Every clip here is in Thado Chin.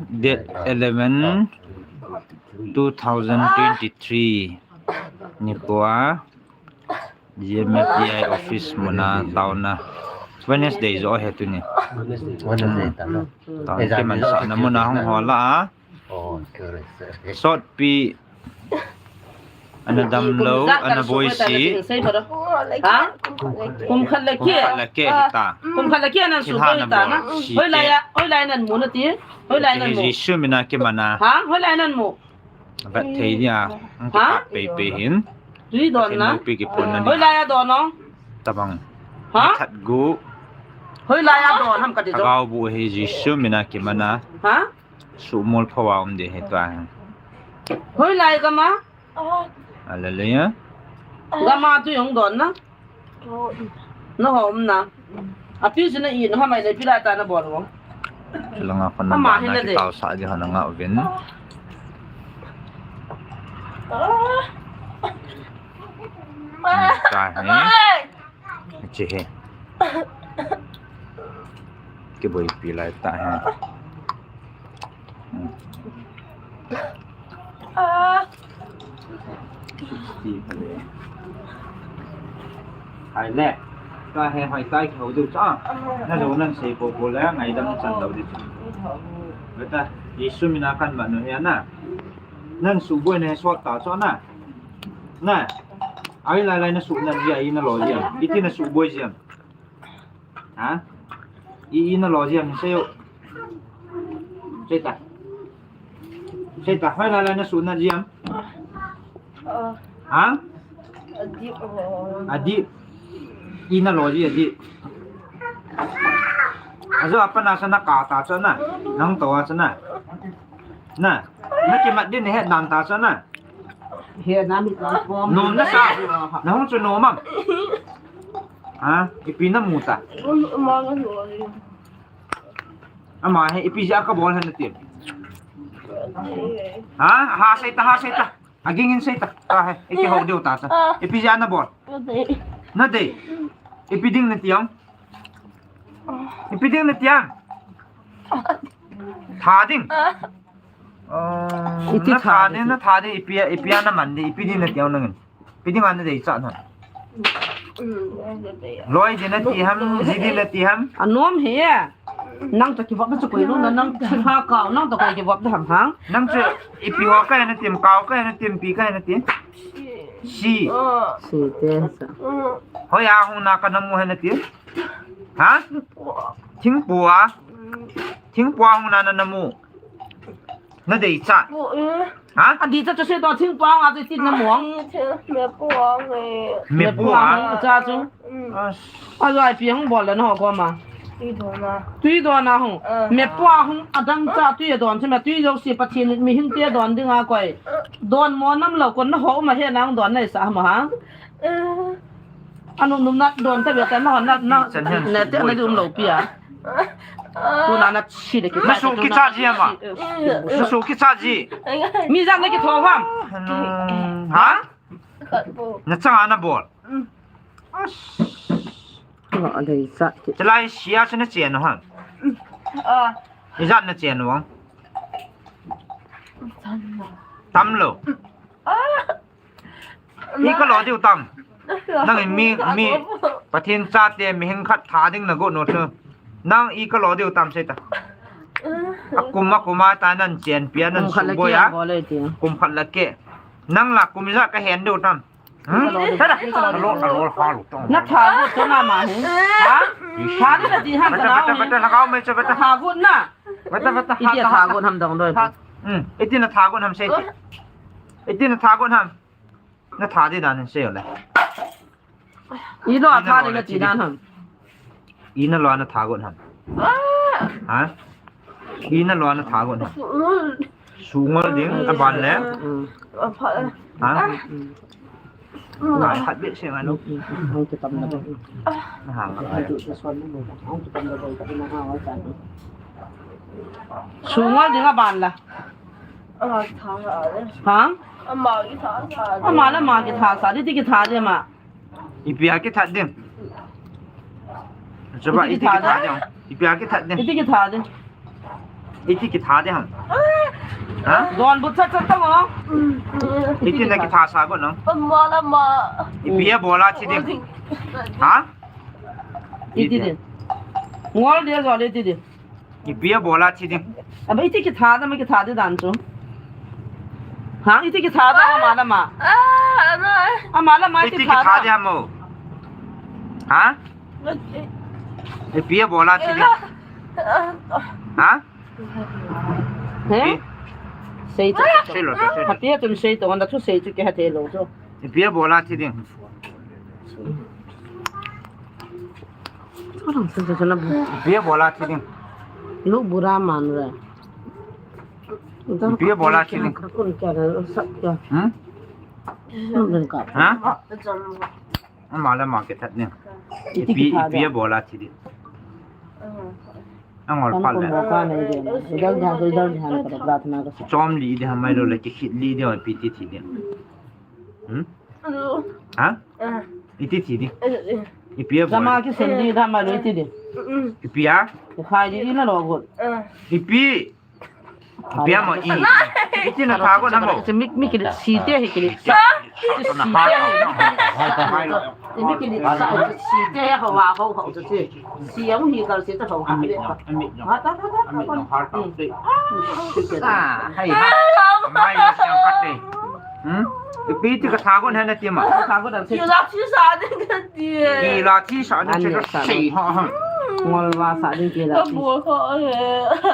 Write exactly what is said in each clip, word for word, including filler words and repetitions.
Date eleven, two thousand twenty-three nikhoa G M F D I office muna taona. Wednesday jo ahi tuni. Wednesday taona. Taona kimansahna muna hung hola a. Sotpi ana damlou, ana boise. Ha? Kum khat le keh. Kum khat le keh hita. Kum khat le keh ana suboi hita na. Hoilai a, hoilai nan mu nati. Hoilai nan mu. Jesu mina kimana. Ha? Hoilai nan mu. Vet thei dia. Ang kipat pei pei hin. Tui don na. Pi kiphun na ni. Hoilai a don o. Tabang. Ha? That gu. Hoilai a don ham kati jo. Agau bu hi Jesu mina kimana. Ha? Sumol phawa um de hi tua hi. Hoilai gama. Hallelujah. Gama tu jong don na. Na ho um na. Api sina i na hamai le pila ta na bol wo. Langa khon na ama ba hin na de. Kitao sa di hana nga uvin. Ta hi. Chi hi. Kiboipi lai ta hi. Hai le. Ka he hai kai khau du cha. Na lo nan sei po po le ngaidam chan lo di. Beta, Jesu mina kan ma no he na. Nan suboi na he sot ta cho na. Na. Ai lai lai na su na jia i na lo jia. Iti na suboi jia. Ha? I, i na lo jia mi sei o. Sei ta. Sei ta. Hoilai lai na su na jia. Ha? Adi. I na lo jia adi. Ajo apa na sa na ka ta cho na. Nang to a cho na. Na. Na kimat din he dan ta cho na. He na mi ka ko. Nom na sa. Na hung chu nom am. Ha, ipi na mu ta. Ama he ipi ja ka bol han ti. Ha, ha sei ta, ha sei ta. Aging in sei ta. Ka he, iki ho deu ta sa. Ipi ja na bol. Na dei. Ipi ding na ti am. Ipi ding na ti am. Tha ding. Iti na tha ding, na tha ding, ipi, ipi na man ding, ipi ding na ti am na ngin. Ipi ding ana dei cha na. Loi ding na ti ham, ji ding na ti ham. Anom he. Nang to kivop na chu koi lu na nang chi ha ka, nang to koi kivop da ham hang. Nang chu ipi ho ka na tim, kau ka na tim, pi ka na tim. Si. Si te sa. Hoi a hung na ka na mu he na ti. Ha? Thingpua. Thingpua hung na na na mu. Na dei cha. Ha? A di cha chu se to thingpua nga chu ti na muang. Me pua nge. Me pua. Me pua cha chu. As. A lai pi hung bol le na ho ko ma. Tui don a. Tui don a hung. Me pua hung adang cha tui don chu me tui jo si Pathen mi hin te don ding a koi. Don mo nam lo kon na ho ma he nang don nai sa ma ha. Anu num na don ta be ta na na na. Ne te na dum lo pi a. Tu na na chi de ki. Na su ki cha ji ma. Na su ki cha ji. Mi jat na ki tho ham. Ha? Na chang ana bol. A dei cha. Chalai sia cha na chen ham. Ijat na chen wang. Tam lo. I ka lo diu tam. Nang mi, mi, Pathen chate mi hing khat tha ding na go no chu. Nang i ka lo diu tam sei ta. A kum a kum a ta nan chen pia nan su boi a. Kum khat la ke. Nang la kum ja ka hen diu tam. Hmm? Lo, lo, ha lo tong. Na tha go to na ma he. Ha? Tha ni na di ham ta na. Bata, bata, na kau me cha bata. Tha go na. Bata, bata. Iti tha go ham dong doi. Hmm. Iti na tha go ham sei. Iti na tha go ham. Na tha di dan se le. I lo tha di na ti dan ham. I na lo na tha go ham. Ha? I na lo na tha go ham. Sungol ding a ban le. Ha? Ngai khat be se ngai no. Hang ke tam na. Na hang. Sungol ding a ban la. Ama ki tha sa le. Ha? Ama ki tha sa le. Ama la ama ki tha sa, di ti ki tha di ama. Ipi a ki tha ding. Chuba iti ki tha ding. Ipi a ki tha ding. Iti ki tha ding. Iti kitha ding ham? Ha? Don bu chat chat tamo. Iti na kitha sa ko no? Ama lama. Ipi a bola thi ding. Ha? Iti ding. Ngol dia jol iti ding. Ipi a bola thi ding. Aba iti kitha da ma kitha di dan chu. Ha, iti kitha da ama lama. Ah, ama. Ama lama iti kitha da mo. Ha? Ipi a bola thi ding. Ha? He? Sei to. Sei lo, sei lo. Hapia tun sei to, anda chu sei chu ke ha te lo chu. Ipi a bola thi ding. Orang sen sen na bu. Ipi a bola thi ding. Lu bura man ra. Ipi a bola thi ding. Kun kya ra sab kya. Hmm? Kun ka. Ha? Ama lama kitha ding. Iti ipi, kitha ipi a bola thi ding. Angol pal le. Idal dhyan, idal dhyan ka prarthana ka. Chom li ding ham mai lo le kikhit li ding ipi ti thi ding. Hmm? Ha? Iti thi ding. Ipi a bola. Sama kisin di da mai lo iti ding. Ipi a? Khai di na lo got. Ipi. Ipi a mo i. Iti na tha ko na mo. Mi, mi kili si te hi kili. Si te hi. Mi kili sa si te ho wa ho ho si. Si yang hi kal si te ho ha. Ha ta ta ta. Ah, hai ha. Mai siang kat te. Hmm? Ipi ti ka tha ko na na ti ma. Tha ko dan se. Kila thi sa ding ka ti. Kila thi sa ding ka sei ha ha. Ngol va sa ding kila. Ka bol kha e.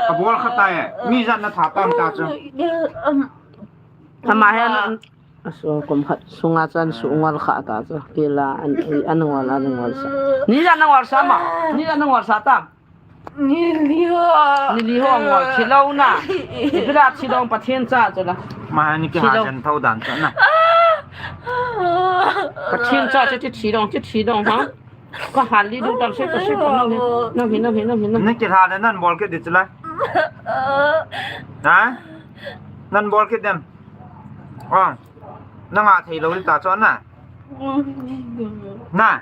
Ka bol kha ta e. Mi jat na tha tam ta chu. Ama he aso kum khat sunga chan su ngol kha ta chu. Kila an, an ngol, an ngol sa. Ni jat na ngol sa ma. Ni jat na ngol sa tam. Ni li ho. Ni li ho ngol, thi lou na. Ipi la thi dong Pathen cha chu la. Ma ni kiha jan tho dan chu na. Pathen cha chu thi dong, thi dong ha. Ka hal li du tam se, ka se ko no hi, no hi, no hi, no hi, no hi. Ni kiha le nan bol kit di chu la. Na? Nan bol kit dem. Ah. Na ngah thei lou di ta chu na. Na.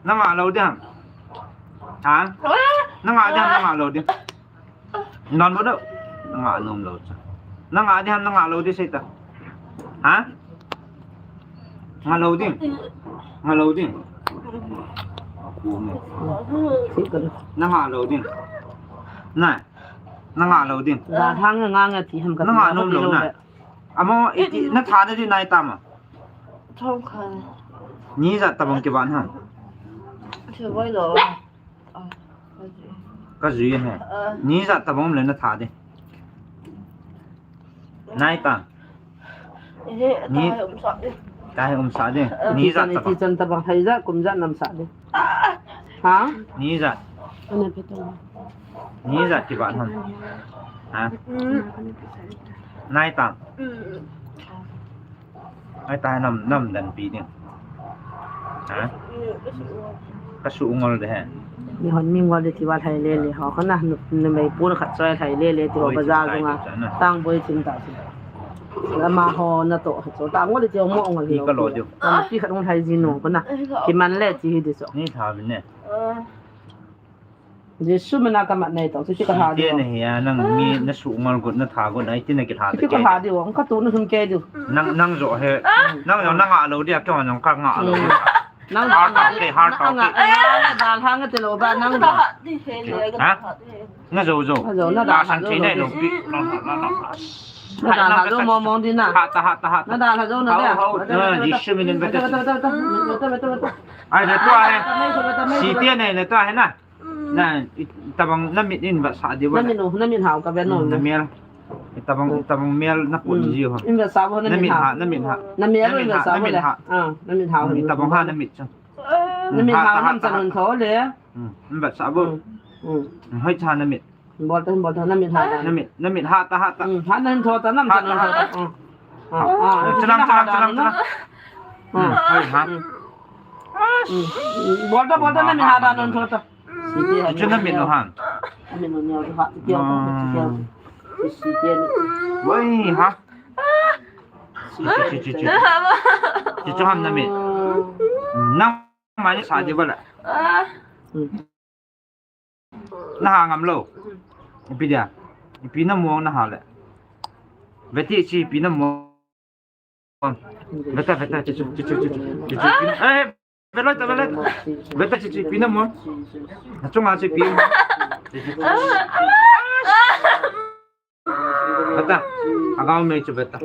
Na ngah lou di ham. Ha? Na ngah di ham, na ngah lou di. Non bo do. Na ngah nom lou chu. Na ngah di ham, na ngah lou di sei ta. Ha? Ngah lou di. Ngah lou di. Na ngah lou di. Na. Na ngah lou di. Ga thang nga nga ti ham ka. Na ngah nom lou na. Amo, iti, na tha na di nai tam a? Thong khan. Ni jat tabang kiban ham? Thil boi lo. Ah, ka jui. Ka jui he. Ah. Ni jat tabang le na tha di. Nai tam. Ni. Tahi um sa di. Tahi um sa di. Ah. Ni jat tabang. Iti chan tabang hai jat, kum jat nam sa di. Ah. Ha? Ni jat. Ana pe to. Ni jat kiban ham? Ha? Mm. Nai tam. Mm. Ai ta nam, nam dan pi ding. Ha? Ka su ngol de he. Ni hon mi ngol de ti va lhai le le ho. Khana nu, numei pu na khat choi lhai le le ti ho bazar dunga. Tang boi chin ta si. Lama ho na to ha cho. Tang ngol de ti ho mo ngol. Ni ka lo de. Tang pi khat ngol lhai ji nu khana. Kiman le ti hi de cho. Ni tha bin ne. Jesu mina ka mat nei to, chuti ka ha di. Site na hi a, nang mi na su ngol got na tha got, ai ti na ki tha. Chuti ka ha di, ang ka tu na hun ke di. Nang, nang jo he, nang jo na ngah lou di a, kyo nang ka ngah lou. Nang har ta ke, har ta ke. Dal hang te lo ba nang. Ha? Na jo jo. Na jo na dal hang jo mo mo di na. Ha ta ha ta ha ta. Na dal hang jo na. Hau hau. Jesu minin bete. Ai, na tua he. Site ne, na tua he na. Na, tabang na mit in ba sa di ba. Na mit no, na mit hau ka ba no. Na mial. Tabang, tabang mial na pun ji ho. In ba sa ho na mit ha, na mit ha. Na mial in ba sa ho le. Ah, na mit hau. Tabang ha na mit cha. Na mit ha nam cha nun tho le. In ba sa bo. Hoi cha na mit. Bol ta, bol ta, na mit ha ta. Na mit, na mit ha ta, ha ta. Ha na nun tho ta, nam cha nun tho ta. Ah, ah. Chalang, chalang, chalang, chalang. Hoi ha. Bol ta, bol ta, na mit ha ta nun tho ta. Chu na mit no han. Min no neo ha. Wai ha. Chi, chi, chi, chi. Chi chu ham na mit. Nang mani sa di bala. Na ha ngam lou. Ipi dia. Ipi na mong na ha le. Vete chi ipi na mong. Veta, veta, chi, chi, chi. Eh, veloi ta, veloi ta. Veta chi, chi, ipi na mong. Na chunga chi ipi. Veta. Agao mei chu veta.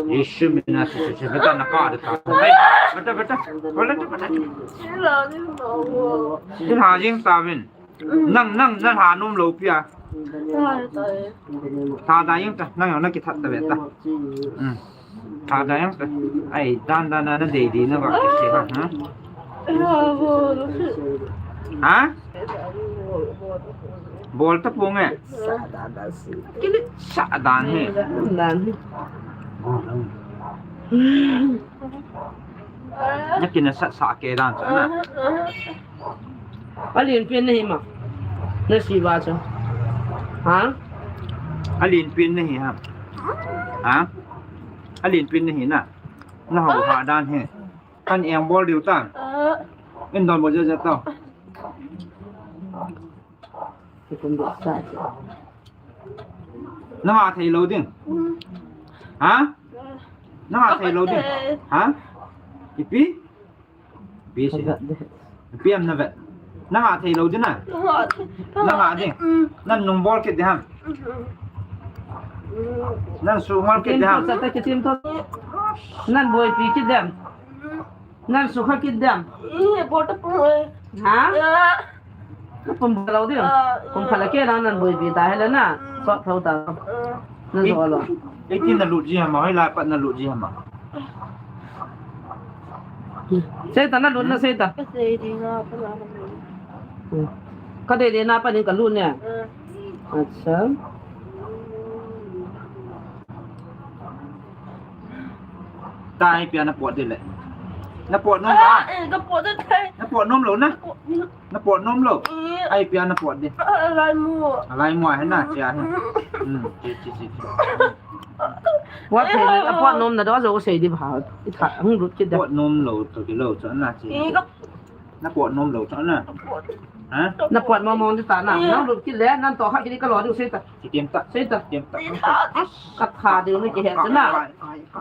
Yeshu mina chi, chi, chi. Veta na ka de ta. Hey, veta, veta. Veta, veta. Chi la jing ta vin. Nang, nang, nang ha nom lou pia. Tha da jing ta, nang jong na kithat ta ve ta. Hmm. Tha da jing ta. Ai, dan, dan, dan, na dei dei na va kisi ha, ha? Ha? Bol ta pung e. Sa dan he. Na kina sa, sa ke dan sa na. Alin pin nahi ma. Na si ba cha. Ha? Alin pin nahi ha. Ha? Alin pin nahi na. Na hau ha dan he. Kan eng bol diu ta. In don bo ja ja ta. Nanga thei lou ding. Ha? Nanga thei lou ding. Ha? Ipi? Ipi si. Ipi am na vet. Nanga thei lou ding na. Nanga ding. Nan nung bol kit ding ham. Nan su ngol kit ding ham. Sa ta kitim to. Nan boipi kit ding. Nan sukha kit dem. Ih, bol ta pung e. Ha? Ya. Pum bol lou ding. Ah, pum phala ke la nan boipi ta hela na. Mm. Sot thou ta. Mm. Na so lo. Iti na lut ji hama, hoi la pat na lut ji hama. Sei ta na lut na sei ta. Ka sei di nga pa na. Ka dei dei na pa ni ka lut ne. Mm. Acha. Tai pia na pot ding le. Na pot nom lou. Ah, eh, ka pot ding tai. Na pot nom lou na. Pot nom. Na pot nom lou. Eh. Ai pia na pot ding. Ah, lai mu. Lai mu hai na, chia hai. Hmm, chi, chi, chi, chi. Wa thei na pot nom na do jo sei di ba. I tha, hung lut kit da. Pot nom lou, to ki lou, cho na chi. Eh, ka Na pot nom lou ta na. Ha? Na pot mong mong di ta na. Nang lut kit le, nan to kha kit di ka lo di sei ta. Kitem ta. Sei ta. Kitem ta. Ka tha di ni ki he ta na.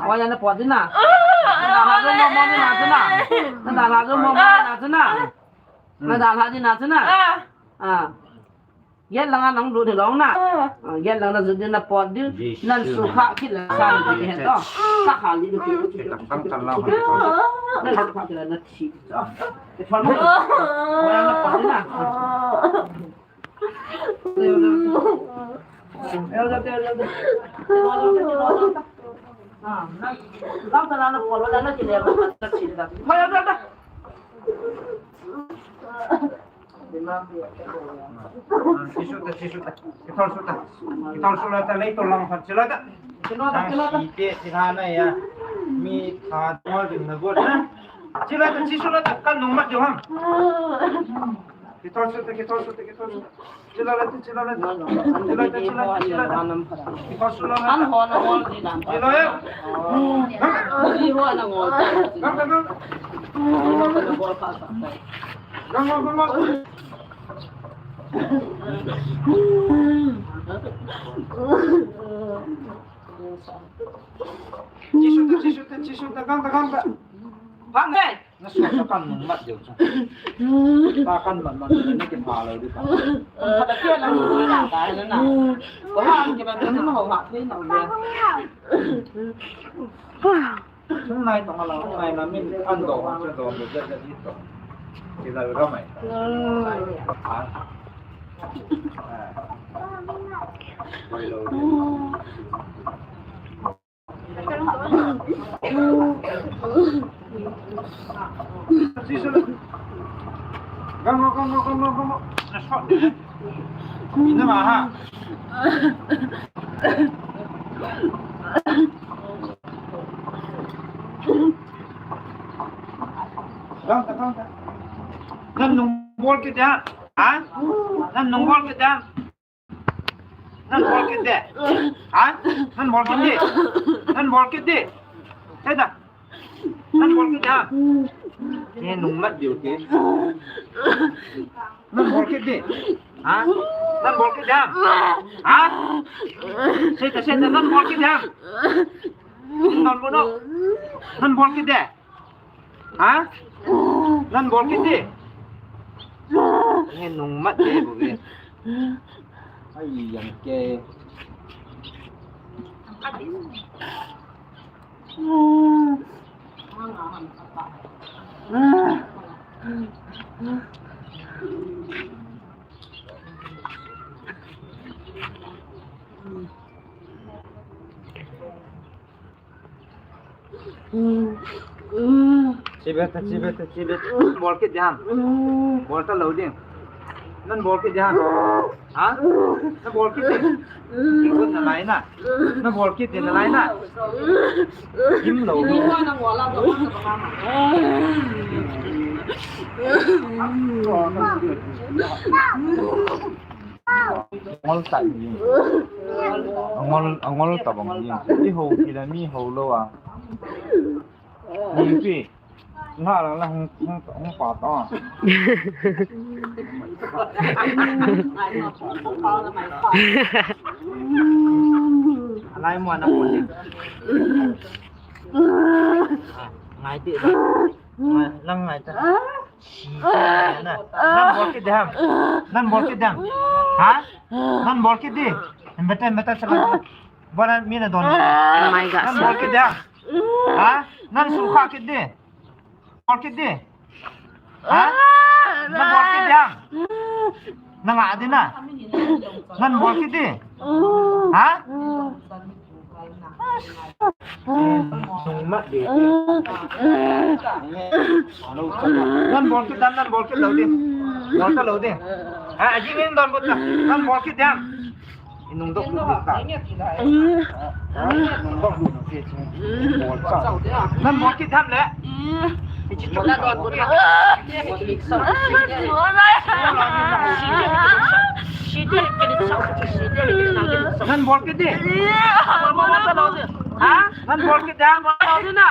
Wa ya na pot di na. Na da la mong mong di na ta na. Na da la mong mong di na ta na. Na da la di na ta na. Ah. Yet langa nang lut ni long na. Ah. Ah, yet langa lut ni na pot di. Nan sukha kit la san di he to. Ka kha li di. Tang tang la. Nan sukha kit la na thi. Ke thon mo. Wa na pot di na. Ah, na. Tang tang la na pot la na thi le. Wa ya da. Tissue ta, tissue ta. Kithol su ta. Kithol su la ta, lei to lang phat chila ta. Nang si te, si ha na ya. Mi tha dol ding na got na. Chila ta, tissue la ta, kan nung mat jo ham. Kithol su ta, kithol su ta, kithol su ta. Chila la ta, chila la ta. Chila ta, chila ta, chila ta. Kithol su la la ta. An ho na ngol di na. Chila ya. An ho na ngol. Kan, kan, kan. An ho na ngol pa sa. Tissue ta, tissue ta, tissue ta, gang ta, gang ta. Bang deh. Na suak ta kan nung mat deu chu. Ta kan mat mat na ki pha lo di ta. Ka ta kia lang ni la ta na na. Ko ha ki ba na ho ha thei na le. Nai tong a lang, nai na min an do, an do, do, do, do, do. Ti la ra mai. Ah. Ah. Mai lo. Gamo, gamo, gamo, gamo. Ina ma ha. Gam ta, gam ta. Nan nung bol kit dia. Ha? Nan nung bol kit dia. Nan bol kit de. Ha? Nan bol kit de. Nan bol kit de. Sai da. Nan bol kit de. Nge nung mat diu ti. Nan bol kit di. Ha? Nan bol kit di ham? Ha? Sei ta, sei ta, nan bol kit di ham? Nan bol, nan bol kit di. Ha? Nan bol kit di. Nge nung mat di bu ve. Ai yang ke. Chibai ta, chibai ta, chibai ta. Bol kit di ham? Bol ta lou ding. Nan bol kit di ham? Ha? Nan bol kit di. Ikut na lai na. Nan bol kit di na lai na. Him lou. Ngol ta ni. Ngol, ngol ta bang ni. I ho ki la mi ho lou a. Ni pi. Nga la la hung, hung, hung pa ta. Lai mo na ko ni. Ngai ti ba. Ngai, lang ngai ta. Nan bol kit di ham? Nan bol kit di ham? Ha? Nan bol kit di. Em beta, em beta, chala. Bol na mi na don. Oh my God. Nan bol kit di ham? Ha? Nan sukha kit di. Bol kit di. Ha? Nan bol kit di ham? Nan nga di na. Nan bol kit di. Ha? Nung mat di. Nan bol kit dan, nan bol kit lou di. Bol ta lou di. Ha, aji min don bol ta. Nan bol kit dan. Inung dok lu ka. Inung dok lu ke. Bol ta. Nan bol kit dan le. Ichi tu na don bol ta. Nan bol kit di. Bol ta lou di. Ha? Nan bol kit dan. Bol ta lou di na.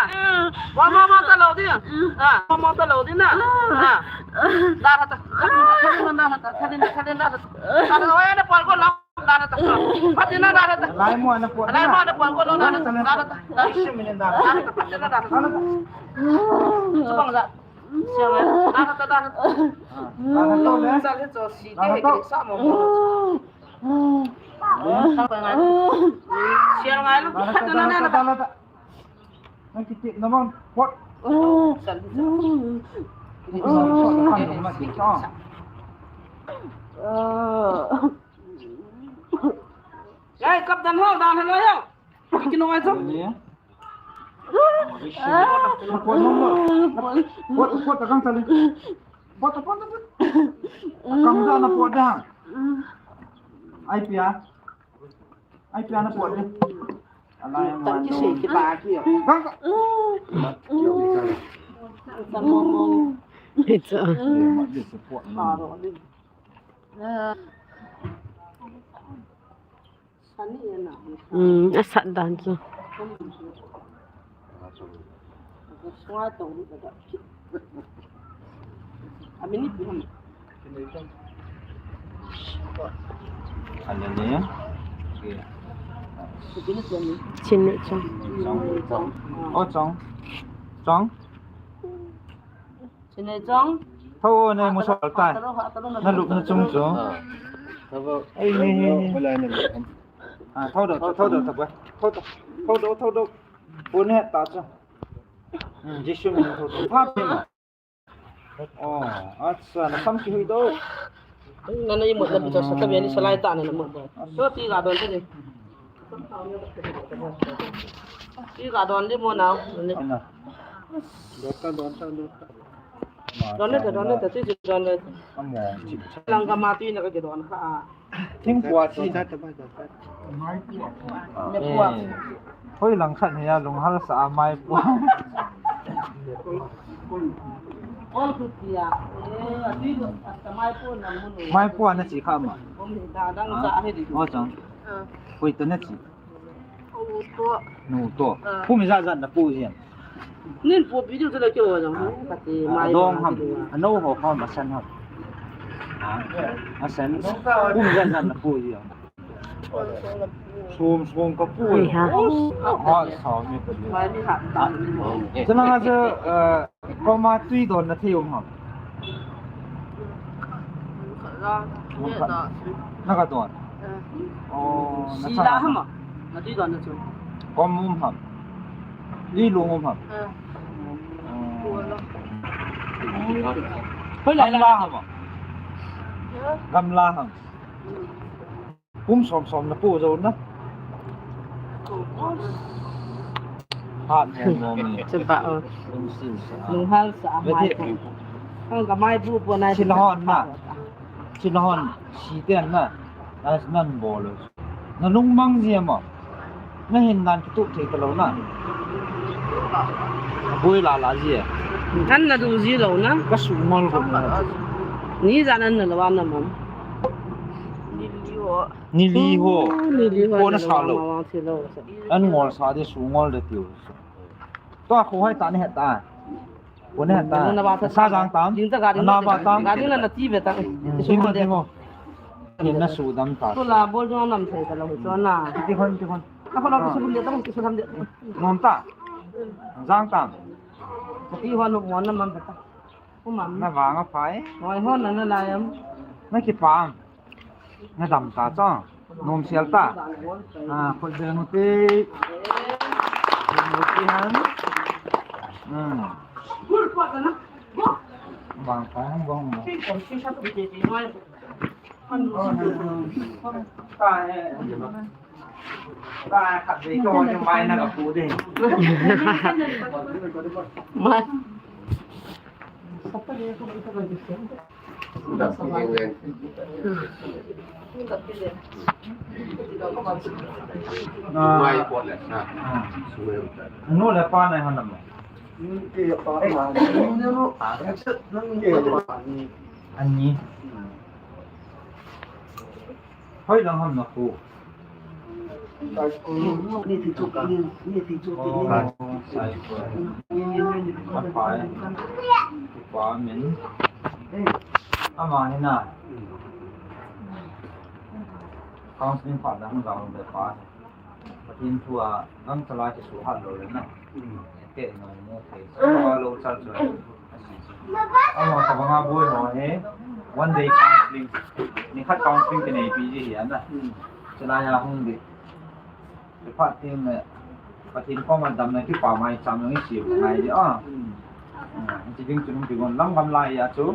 Bol ta lou di. Ha? Bol ta lou di na. Ha? Da da da. Khalina, khalina, da da da. Khalina, khalina, da da da. Da da da. Oya na bol ko lou. Da da da. Pati na da da da. Lai mo na bol. Lai mo na bol ko lou, da da da. Da da da. Ishi minin da. Da da da. Da da da. Subang da. Siang da da da. Da da da. Da da da. Sa le cho si te ke sa mo mo. Siang ngai lo. Da da da. Nang kiti naman, what? Yai, kap dan ho, dan hello yo. Kino ai to? What, what, what, akang tali. What, what, what? Akang da na what da? Ai pia. Ai pia na pot ni. Alai. Tang ki sei ki ba ki. Bang. It's a. Aro ni. Hmm, asat dan chu. Chin ni chong. Chong. Oh, chong. Chong. Chin ni chong. Tho ne mo sol tai. Na lup na chung chu. Ei, ei, ei. Ah, tho do, tho do, tho do, tho do, tho do, tho do. Pune ta cha. Hmm, Jisu min tho do. Pha pe ma. Oh, acha, na sam kihui do. Na na imut na bicha sa ta beni salai ta na na mo do. So ti ga don te ni. Ti ga don de mo na. Ina. Dota, dota, dota. Don le ta, don le ta, ti don le. Amo. Lang ka ma ti na ka ke don ka. Thingpua chi. Hoi lang khat hi a lunghal sa a maipua. Maipua na chi kha ma. Oh chang. Hoi to na chi. Nu to. Pu mi za za na pu hian. Nin po video tu la kyo jong, kati mai. Adong ham, ano ho ham, asan ham. Asan, kum jan jan na po ji ham. Som som ka po. Ni ha. Ha, sa mi ka ji. Mai ni ha. Chana nga je, eh, koma tui don na thei um ham. Na ka don. Oh, na si la ham. Na tui don na chu. Kom um ham. Li lung um ham. Hoi la la ham. Gamla ham. Kum som som na po jo na. Hat mo mo mi. Chapa o. Lung si sa. Lung hal sa mai po. Ang ka mai po po na. Chilhon na. Chilhon si ten na. As nan bol. Na lung mang ji mo. Na hin nan kitup thei ta lou na. Boi la la ji. An na dung ji lou na. Ka su ngol ko na. Ni jan an na lou na mam. Ni li ho. Ni li ho. Ko na sa lou. An ngol sa de su ngol de tiu. To ko hai ta ni het ta. Ko ne ta. Sa jang tam. Ding ta ga ding. Na ba tam. Ga ding na na ti ve ta. Ding ko ding ko. Ni na su dam ta. Ko la bol jong nam thei ta lo so na. Ti khon ti khon. Ta ko la ko su le ta ko su dam de. Nom ta. Jang tam. Ti ho no mo na mam ta. Ko mam. Na ba nga phai. Hoi ho na na la yam. Na ki pam. Na dam ta cha. Nom sial ta. Ah, khoi beng u te. Beng u te han. Hmm. Bang pa hang bang. Ta he. Ta khat de ko ni mai na ka pu de. Mai. Mai pot le na. Anu le pa nai han lam. Ani. Hoi lang ham na khu. Ni ti chu, ni, ni ti chu, ti ni. Apai. Pa min. Ama hi na. Counseling pa dang dang de pa. Pathen thu a gangtah a kisuhat lou le na. Te no mo te. Sa lo chal chu. Ama ka banga boi ho he. One day counseling. Ni khat counseling te nei pi ji hi ana. Chalai a hung di. Te phat tin le. Pathen koma damna kipa mai cham ngai si ngai di a. Ti ding chu nung ti gon lam gam lai a chu.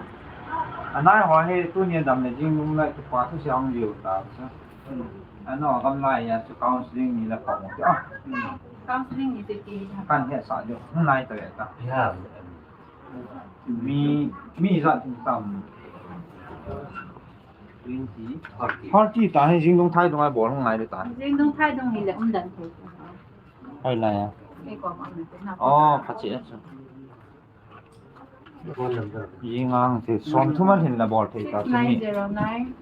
Anai ho he tuni dam le jing nung le kipa thu sia hung liu ta. Ano, gamlai a chu counseling ni la pha mo. Ah. Counseling ni te ti. Kan he sa jo. Nai ta ta. Ya. Mi, mi ijat tam. Twenty. Forty ta he jing dong thai dong ai bol ngai ta. Jing dong thai dong ni le um dan thei. Hoi lai a. Oh, pha che a chu. Phone number. Jing ang thei, som thum a hin la bol thei ta chu ni. Six nine zero nine.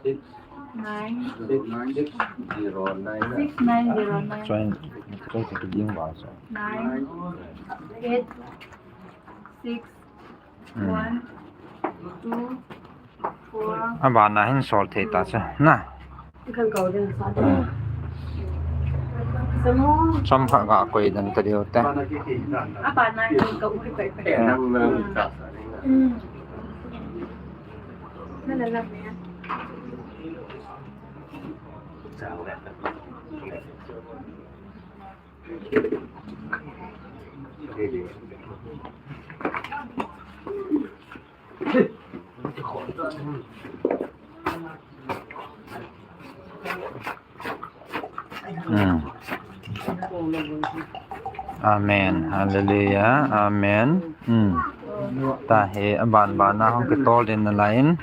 Six. Nine. Six nine. Six zero nine. Six nine zero nine. Choi, choi, choi, jing ba choi. Nine. Eight. Six. Hmm. One. Two. Abana hin sol thei ta chu, na. Kan kau ding sa. Hmm. Samo. Chom kha ga koi dan ta diu te. Abana hin kau koi koi. Hmm. Na la la ne. Hmm. Amen. Hallelujah. Amen. Hmm. Ta he, aban ban a hung kitol din na lai in.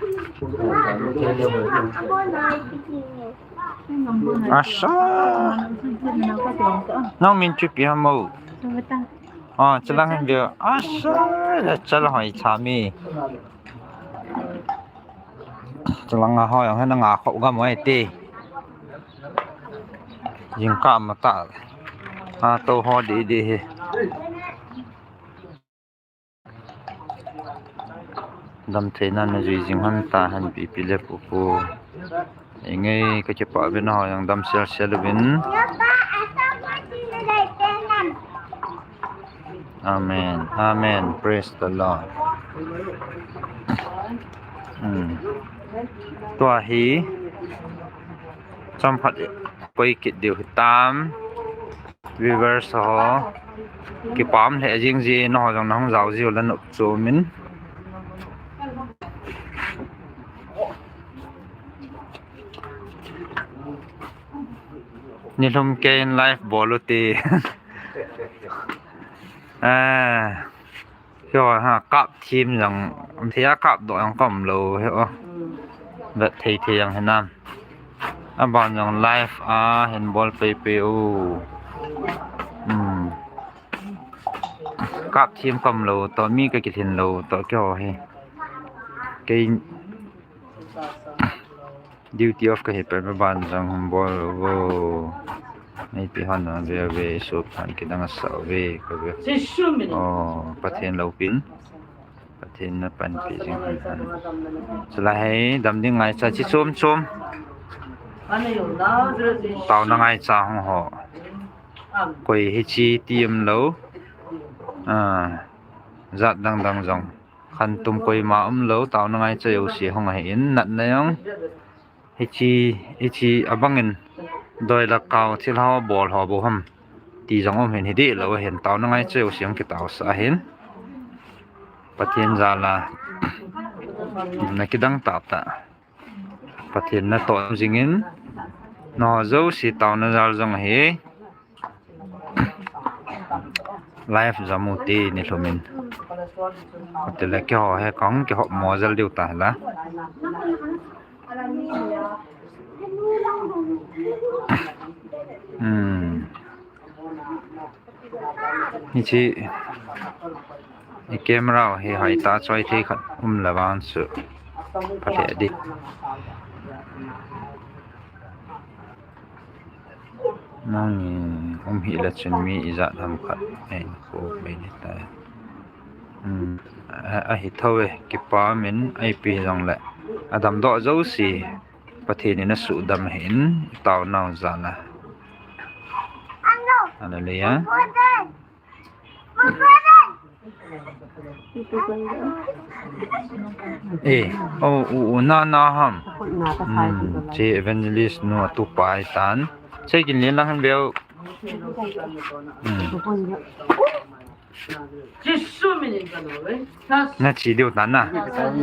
Asa. Nang min chu ipi ham mo? Ah, chalang han view. Asa, chalang hoi cha mi. Chalang a hoi ang han nga khop gam hoi ti. Jingkah ma ta. A to ho di di hi. Damtheina na jui jing hon ta hen pipi le pupu. Inge ka kipah uvin ho jong dam sel sel uvin. Amen. Amen. Praise the Lord. Hmm. Tua hi chomkhat koi kit diu hitam. Viewers ho, kipah lheh jing ji, nangho jong nahung jao jiu le nop chu umin. Nilhum keiin live bol u ti. Ah. Keiho ha, kap thim jong, thia kap doh jong ka um lou hi o. Vet thei thei jong hinam. Aban jong live a hin bol pei pei u. Hmm. Kap thim ka um lou toh, mi ka kilhin lou toh keiho hi. Kei Duty off kahi peh, aban jong hung bol uvo. Nei ti hon na ve ve, sop han kidang asa ve, ka ve. Oh, Pathen loupin. Pathen na panpi jing hon hon. Chulai hi, dam ding ngaicha chi chom chom. Taona ngaicha hung ho. Koi hichi ti um lou. Ah, jat dang dang jong. Khantum koima um lou, taona ngaicha jouse hung ahin, natna jong. Hichi, hichi abangin, doi le kau thil ho bol ho bou ham. Ti jong um hin hi dih lou ahin, taona ngaicha jouse hung kitaosah ahin. Pathen jal a, na kidang tah tah. Pathen natoh jingin, nangho jouse taona jal jong ahi. Live jom u ti nilhum in. Kati le keiho hi kahung kihop mo jel diu ta hi la. Hmm. Hichi, i camera hi hoi ta, choi thei khat um le vang chu. Pha lheh di. Nang um hih le chun mi ijat ham khat. Ei, ko mai ni ta. Hmm. A, ahi tho e, kipa min, ipi jong le. Adam doh jouse. Pathen in asuhdam ahin, i taonau jal a. Hallelujah. Eh, oh, u, u, na, na ham. Hmm, che evangelist nu atupa ahitan. Che kin lin lang han veu. Hmm. Na chi diu ta na.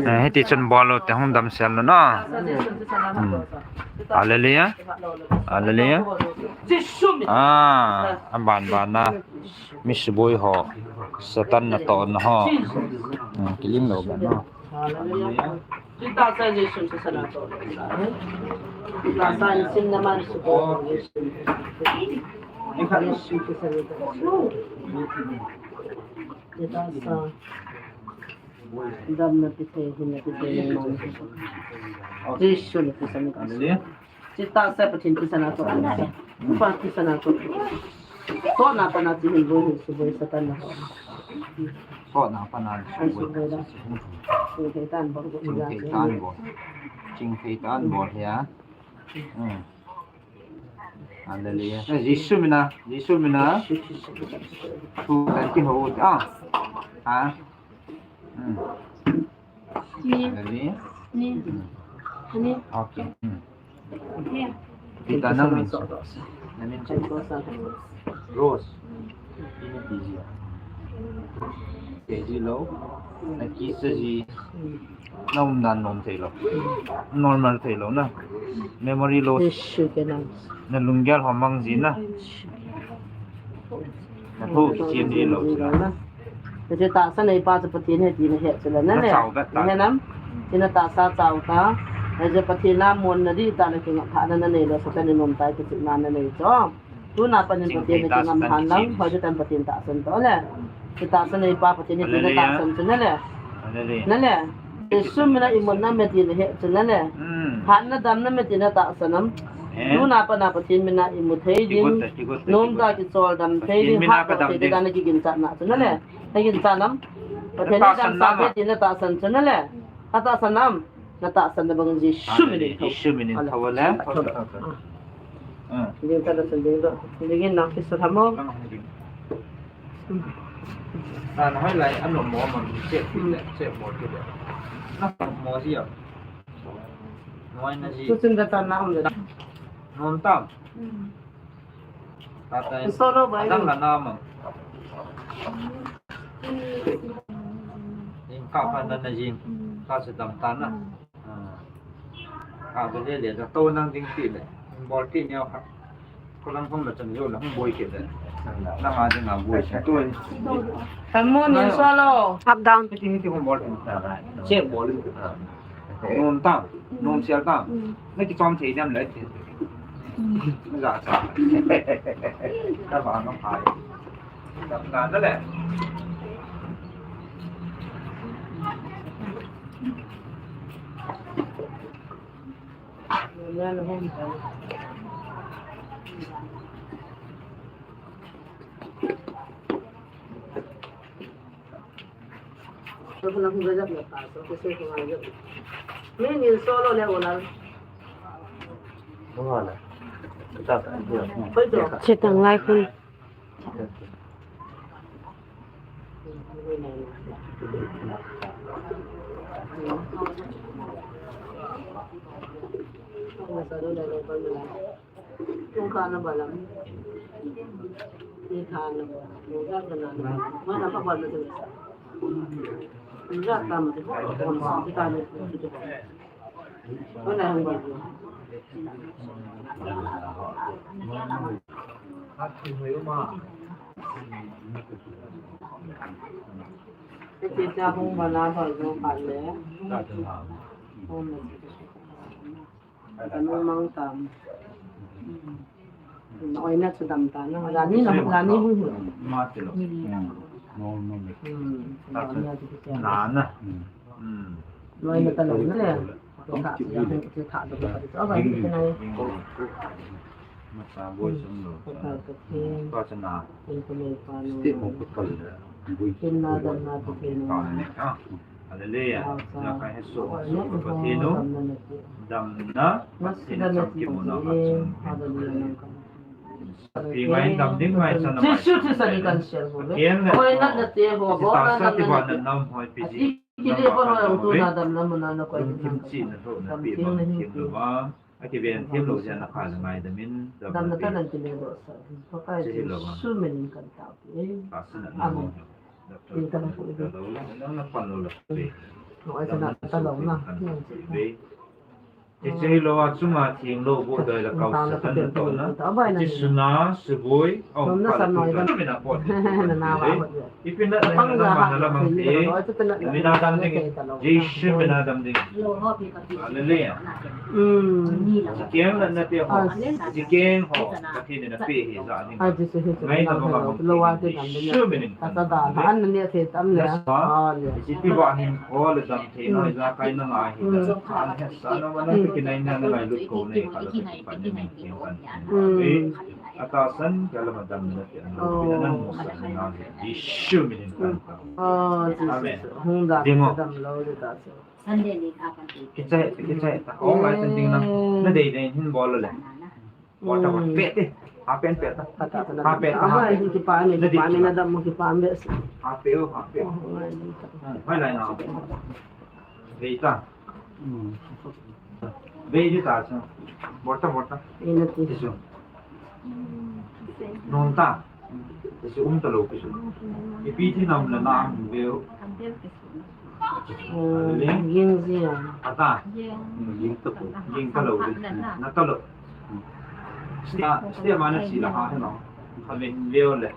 Eh, hiti chun bol u te hung damsel u na. Hmm. Hallelujah. Hallelujah. Ah, aban ban na. Mi suboi ho. Satan natoh na ho. Hmm, kilim lou ba na. Hallelujah. Tahsa Jesu Christa natoh. Tahsa in sin naman suboi. Jesu Christa natoh. Damna pithei, hinna pithei, Jesu na kisana. Hallelujah. Chita sa Pathen kisana to. Pa kisana to. To na pa na chi hin boi, hin suboi Satan na. To na pa na hin suboi. Ching thei tan bol. Ching thei tan bol. Ching thei tan bol ya. Hmm. Hallelujah. Eh, Jesu mina, Jesu mina. Tu kan kin ho ah. Ha. Hmm. Ni. Hallelujah. Ni. Hmm. Ni. Okay. Hmm. Ni. Kita nang min. Nang min. Rose. Ini P G. P G lo. Na kisa ji. Na umdan nom thei lou. Normal thei lou na. Memory loss. Issue ke na. Na lunggel ho mang ji na. Na thu kichim ji lou ji na. Na je tahsa nei pa chu Pathen ahi ti na he chu la na le. Na chau vet ta. Na he nam. Ti na tahsa chau ta. Na je Pathen na mon na di ta le kinga pha na na nei lou Satan in nom tai kichim na na nei chu. Tuna panin Pathen na kingam han lang, hoi tan Pathen tahsan to le. Ki tahsan nei pa Pathen ni tina tahsan chu na le. Hallelujah. Na le. Jesu mina imon na me tina he chu na le. Hmm. Han na dam na me tina tahsan am. Tuna pat a Pathen mina imu thei ding, nomtah a kichol dam thei ding, hatdoh thei ding a nakiginchat na chu nale. Naginchat nam? Pathen in damsah thei tin natahsan chu nale. Natahsan nam? Natahsan na bang Jesu minin. Jesu minin thou le. Ding ta da san ding do. Ding in nang kisa thamo. Tan hoi lai, ano mo mo, che, che mo che. Na mo ji ya. Noi na ji. Tu sin da ta na um da. Nom tam. Ta ta. Solo bai. Dang la na mo. In ka pa na na ji. Ka se dam ta na. A, ka bol le le, ka to nang ding ti le. Bol ti neo kha. Ko lang phong la chan yo la, boi ke le. Na ma ding a boi ti to. Come on, you swallow. Up, down. Ti ti ko bol ti ta la. Che bol. Nom ta, nom sial ta. Na kichom thei dem le. Na ja cha. Ka ba ngam phai. Ka na le. Che tang lai khun. Oi na chu dam ta na. Lani na, lani hu hu. Ma ti lo. Hmm. Na na. Hmm. Loi na ta lo na le. Ka ya hu ti tha do ka ti. Aba ni na. Ma sa boi sum lo. Ka ta ka ti. Ka cha na. Ti mo ko ka le. Tin na dan na ti na. Hallelujah. Na kai he so, so Pathen u. Damna Pathen chang kimuna khat chang. Pi ngai dam ding ngai sana mai. Jesu Christa ni kan share ho le. Koi na na te ho bo na na te ba na nam hoi pi ji. Ki le ba ho tu na damna muna na koi. Kim chi na ho na pi ba kim lo ba. A kiven them lou jeh a na kha le ngaidam in, damna tanan kile lou sa. Pakai Jesu minin kan tao e. Amen. Tin ta ko e. Lou la, na pan lou la. Lou ai sa na ta lou na. Ti che lou a chunga thing lou bo doi la kau sa tan to na. Ti suna, suboi, Nom na sam noi dam. Na na wa ho. Ipi na na na ma na la mang te. Mina dam ding. Jesu mina dam ding. Hallelujah. Hmm. Keng na na te ho. Keng ho. Ka te na pe hi za ding. Ai Jesu hi. Ngai na ma ma. Lo wa te dam ding. Jesu mina. Ka ta da. An ne te tam le. Hallelujah. Ti ba hin ho le dam te no za kai na ngai hi. An he sa na ma na ki nai na na ngai lu ko ne ka la pa ne. Hmm. Atasan, kala madam na ti ano, pinanan mo sa na, Jesu minin kan tao. Oh, Jesus. Amen. Hung da, ding mo. Dam lo le ta so. Sunday ni ka kan ti. Kichai, kichai, ta. Oh, lai tan ding na. Na dei dei hin bol le. Bol ta, bol pe te. Ha pen pe ta. Ha pe ta. Ama, ha pe. Ki pa ni, ki pa ni na dam mo ki pa me. Ha pe o, ha pe o. Oh, lai ni ta. Hmm, lai lai na. Dei ta. Hmm. Bei di ta chu. Bol ta, bol ta. Ina ti. Ti chu. Non ta. Ti chu um ta lou ti chu. Ipi ti nam la na um veu. Hmm, ging ji a. Ata. Hmm, ging ta ko. Ging ta lou di. Na ta lou. Stia, stia ma na si la ha he no. Ha ve veu le.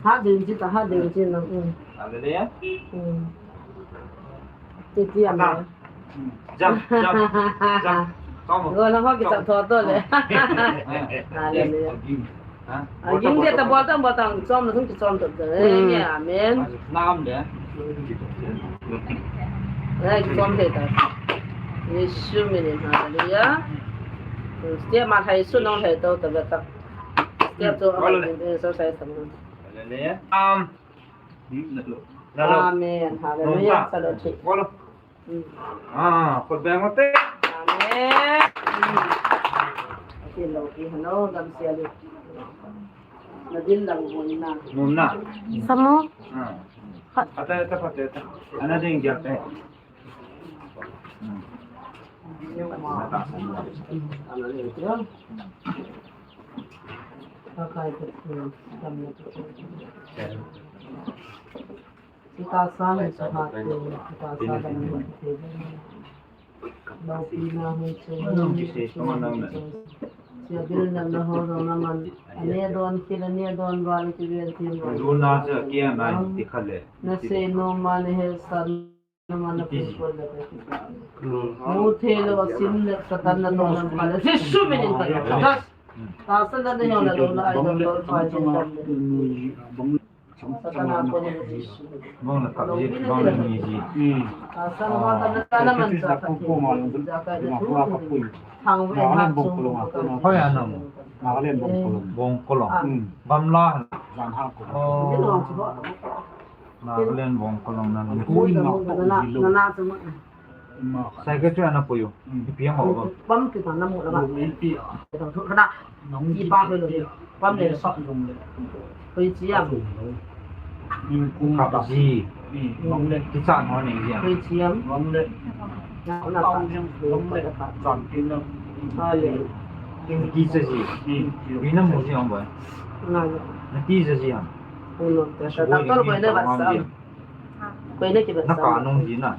Ha ding ji ta, ha ding ji na. Hmm. A le le. Hmm. Ti ti a ma. Jump, jump, jump. Chom. Go na ho ki chop tho to le. Hallelujah. Ha? A ging de ta bol ta bol ta chom na thung ki chom to. Amen. Nam de. Ai ki chom de ta. Jesu minin hallelujah. Step ma thei su nong thei to ta ba ta. Step to a ba ni so sai ta. Hallelujah. Um. Amen. Hallelujah. Salo chi. Bolo. Ah, khut beng ute. Amen. Ki lo ki hano dam sia li. Na din dam gon na. Nun na. Samo. Ah. Ata, ata, ata, ata. Ana ding gel te. Mu thei lou a sim le ka tan na tong lam kha le. Jesu min in ka ta. Tahsan dan na hio na lou na ai dam lou pa jin dam le. Satan a kon in Jesu. Bang na kap ji, bang na ni ji. Tahsan a kon na ta na man sa ka ti. Thang ve ha chu. Hoi anam. Nagaland Bongkolong. Bongkolong. Gamla. Janha ko. Oh. Nagaland Bongkolong na. Secretary ana puiyu. Ipi ang ho. Bam ki ta na mu la ba. Kana. Ipa ko lo. Bam le so. Koi chi am. Kap ji. Kichat ho ni ji am. Koi chi am. Na na ta. Ale. Kichat ji. Ina mu ji am ba. Na kichat ji am. Doctor koi na ba sa. Koi na ki ba sa. Na ka nong ji na.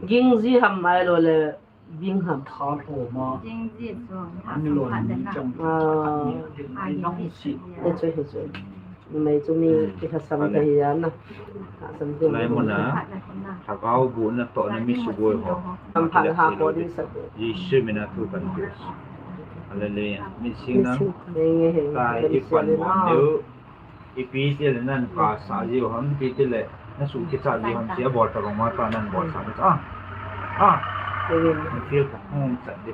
Ging ji ham mai lo le, ging ham. Ging ji chu. Ani lo ni chang. Ah. Ai, ni si. He chu, he chu. Mai chu mi ki ha sam ta hi ya na. Ha sam chu. Lai mo na. Thagau bu na to na mi su boi ho. Sam pha ha ko ni sa. Jesu min a thu kan pe. Hallelujah. Mi sing na. Nge nge he. Ta i pan mo deu. Ipi ti le nan ka sa ji ham, ipi ti le na su ki sa ji ham, sia bol ta bang ma ta nan bol sa ta. Ah. Ah. Amen. Ni feel ka. Hmm, sa de.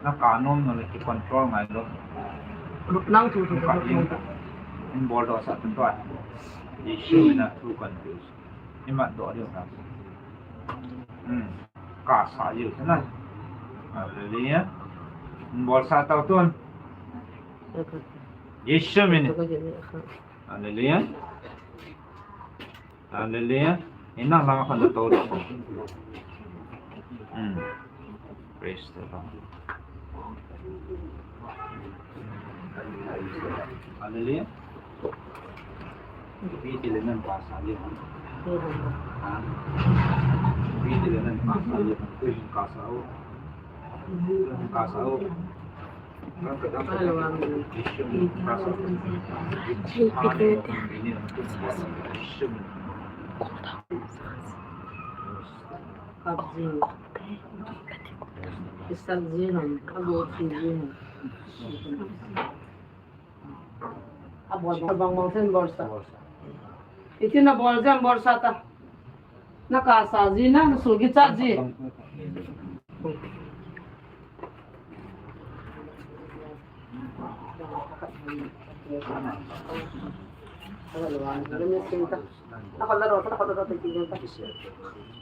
Na ka nom no le ki control ngai lo. Nang thu thu ka thu. In bol do sa tun to. Jesu min a thu kan pe. Imat do de ka. Hmm. Ka sa ji na. Hallelujah. In bol sa ta tun. Jesu min. Hallelujah. Hallelujah. Ina la khan to. Hmm. Praise the Lord. Hallelujah. Ipi ti le nan pa sa ji. Ha? Ipi ti le nan pa sa ji. Ka sa o. Ka sa o. Iti na bol jam bol sa ta. Na ka sa ji na, na su ki cha ji.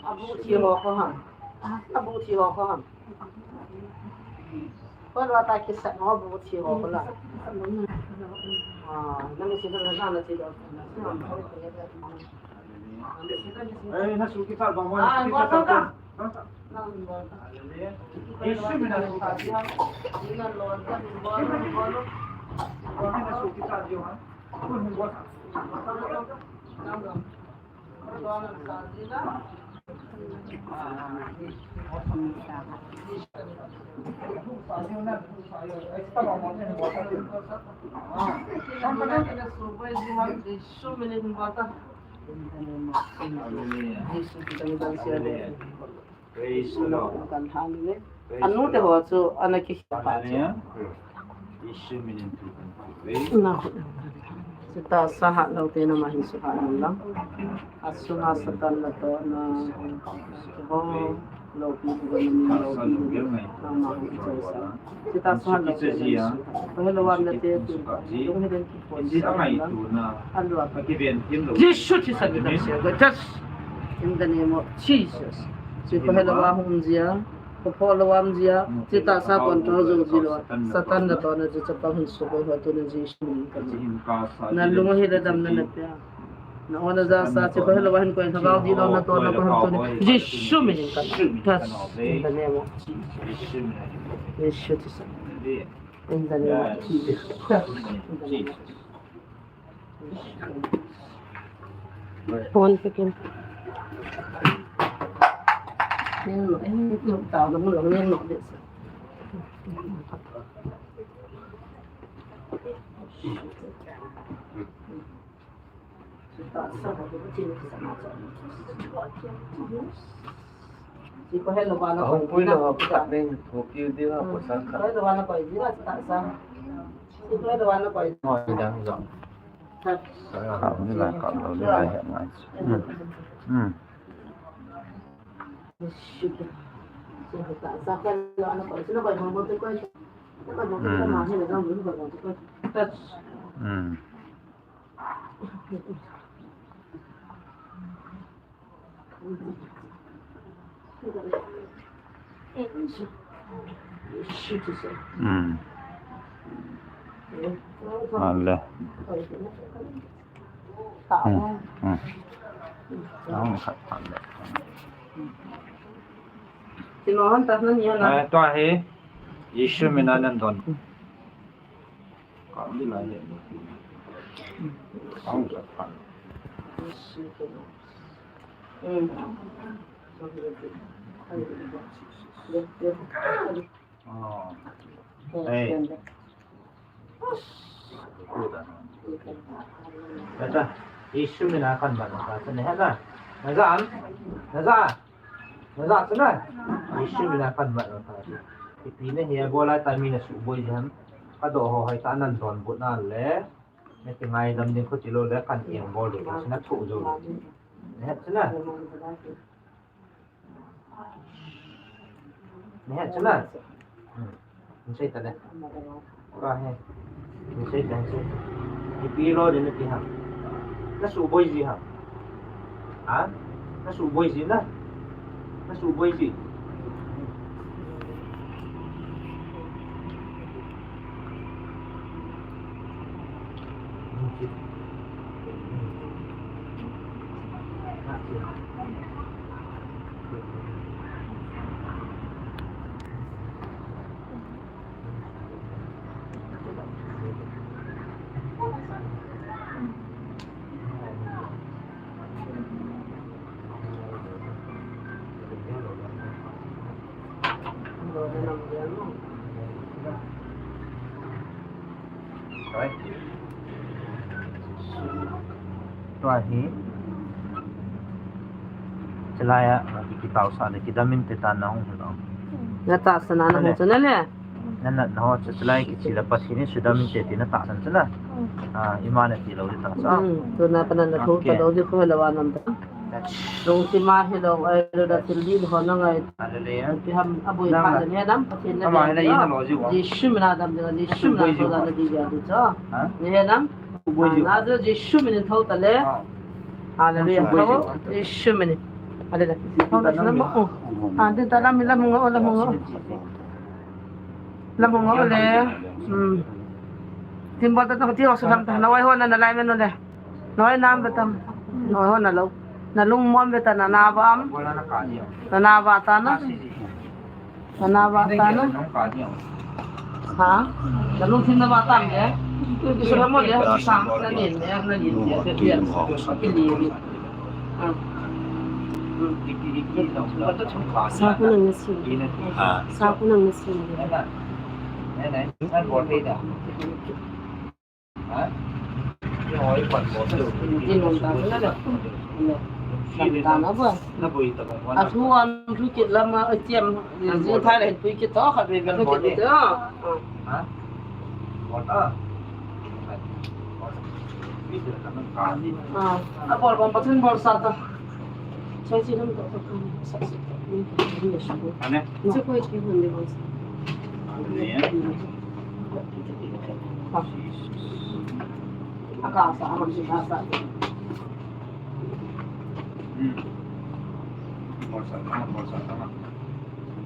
Abu thi ho ko ham. Abu thi ho ko ham. Ko lo ta ki sa no abu thi ho ko la. Ah, na mi si na na na ti do. Eh, na su ki cha ba mo. Ah, na su ki cha. Praise the Lord. Kan hang le. Praise the Lord. Anu te ho chu ana ki pa chu. Hallelujah. Jesu min in thu kan pe. Na. Sita sa ha lo te na ma hin su ha lo lang. Asunga Satan na to na. Ho. Jesu Christ, in the name of Jesus. Sikoheloa hung jia, koheloa hung jia, chitahsa kon to jo jilou, Satan na to na chu chapa hun so ko ho to na Jesu min ka ji. Na lung hi le dam na na pia. Na ona ja sa chi ko helo hin ko na bau di lo na to na ko to ni. Jesu min ka. Touch. In the name of Jesus. Jesu Christ. In the name of Jesus. In the name of Jesus. Phone pe kin. Ahung pui lou ha, putah nei, thu kiu diu ha, putah khat. Hoi dang jong. Kap ni lai, kap lou ni lai, he ngai. Hmm. Hmm. Hmm. Hmm. Ale. Hmm. Hmm. Ang khat ale. Tinohan tas na niya na. Eh, tua hi. Jesu min a nan don. Jesu min a kan ban ta, na he na. Na ja am? Na ja. Na ja chu na. Jesu min a kan ban ta. Ipi na hi a bol a ta mi na suboi ji ham. Ka do ho hai ta nan don but na le. Na ti ngaidam ding kho ti lou le kan eng bol lou. Na thu jo. Na he chu na. Na he chu na. Hmm. Hin sei ta le. Ka he. Hin sei ta, hin sei ta. Ipi lou ding na ti ham. Na suboi ji ham. Ha? Na suboi ji na. Na suboi ji. Tua hi. Chulai a, ki, kitao sa le, kidam inte tia na hung hung. Na tahsan na hung chu na le. Na, na, na ho chu chulai kichi le Pathen in sudam inte ti na tahsan chu na. Ah, ima na ti lou ti tahsan. Hmm, tuna pa na na thu pa lou ti kho le wa nam ta. Lungthim a hilou, ailou le thil dih ho na ngai. Hallelujah. Ti ham aboi pa le ne dam, Pathen na. Ama le ina lo ji wa. Jesu min a dam de, Jesu min a tho da na di ya di cho. Ha? Ne dam. Boi ji. Na jo Jesu min a tho ta le. Ha. Hallelujah. Boi ji. Tho, Jesu min a. Hallelujah. Tho da na mo. Ha, di ta la mi la mo ngo, la mo ngo. La mo ngo le. Hmm. Tin bol ta ta ti ho sa lam ta. Na wai ho na na lai me no le. Noi nam ve tam. Noi ho na lou. Na lungmon ve ta na na va am. Na na va ta na. Na na va ta na. Ha? Na lungthim na va tam ve. Sura mo le sang na nin ne na nin ne. Sa ko nang na sin. Sa ko nang na sin. Athu an thu kit lama, a chem, ji thai le thu kit to kha be be thu kit to. Ah, a bol bom Pathen bol sa ta. Sai si lam to. Ane? Ane, eh? Hmm. Bolsa tama, bolsa tama.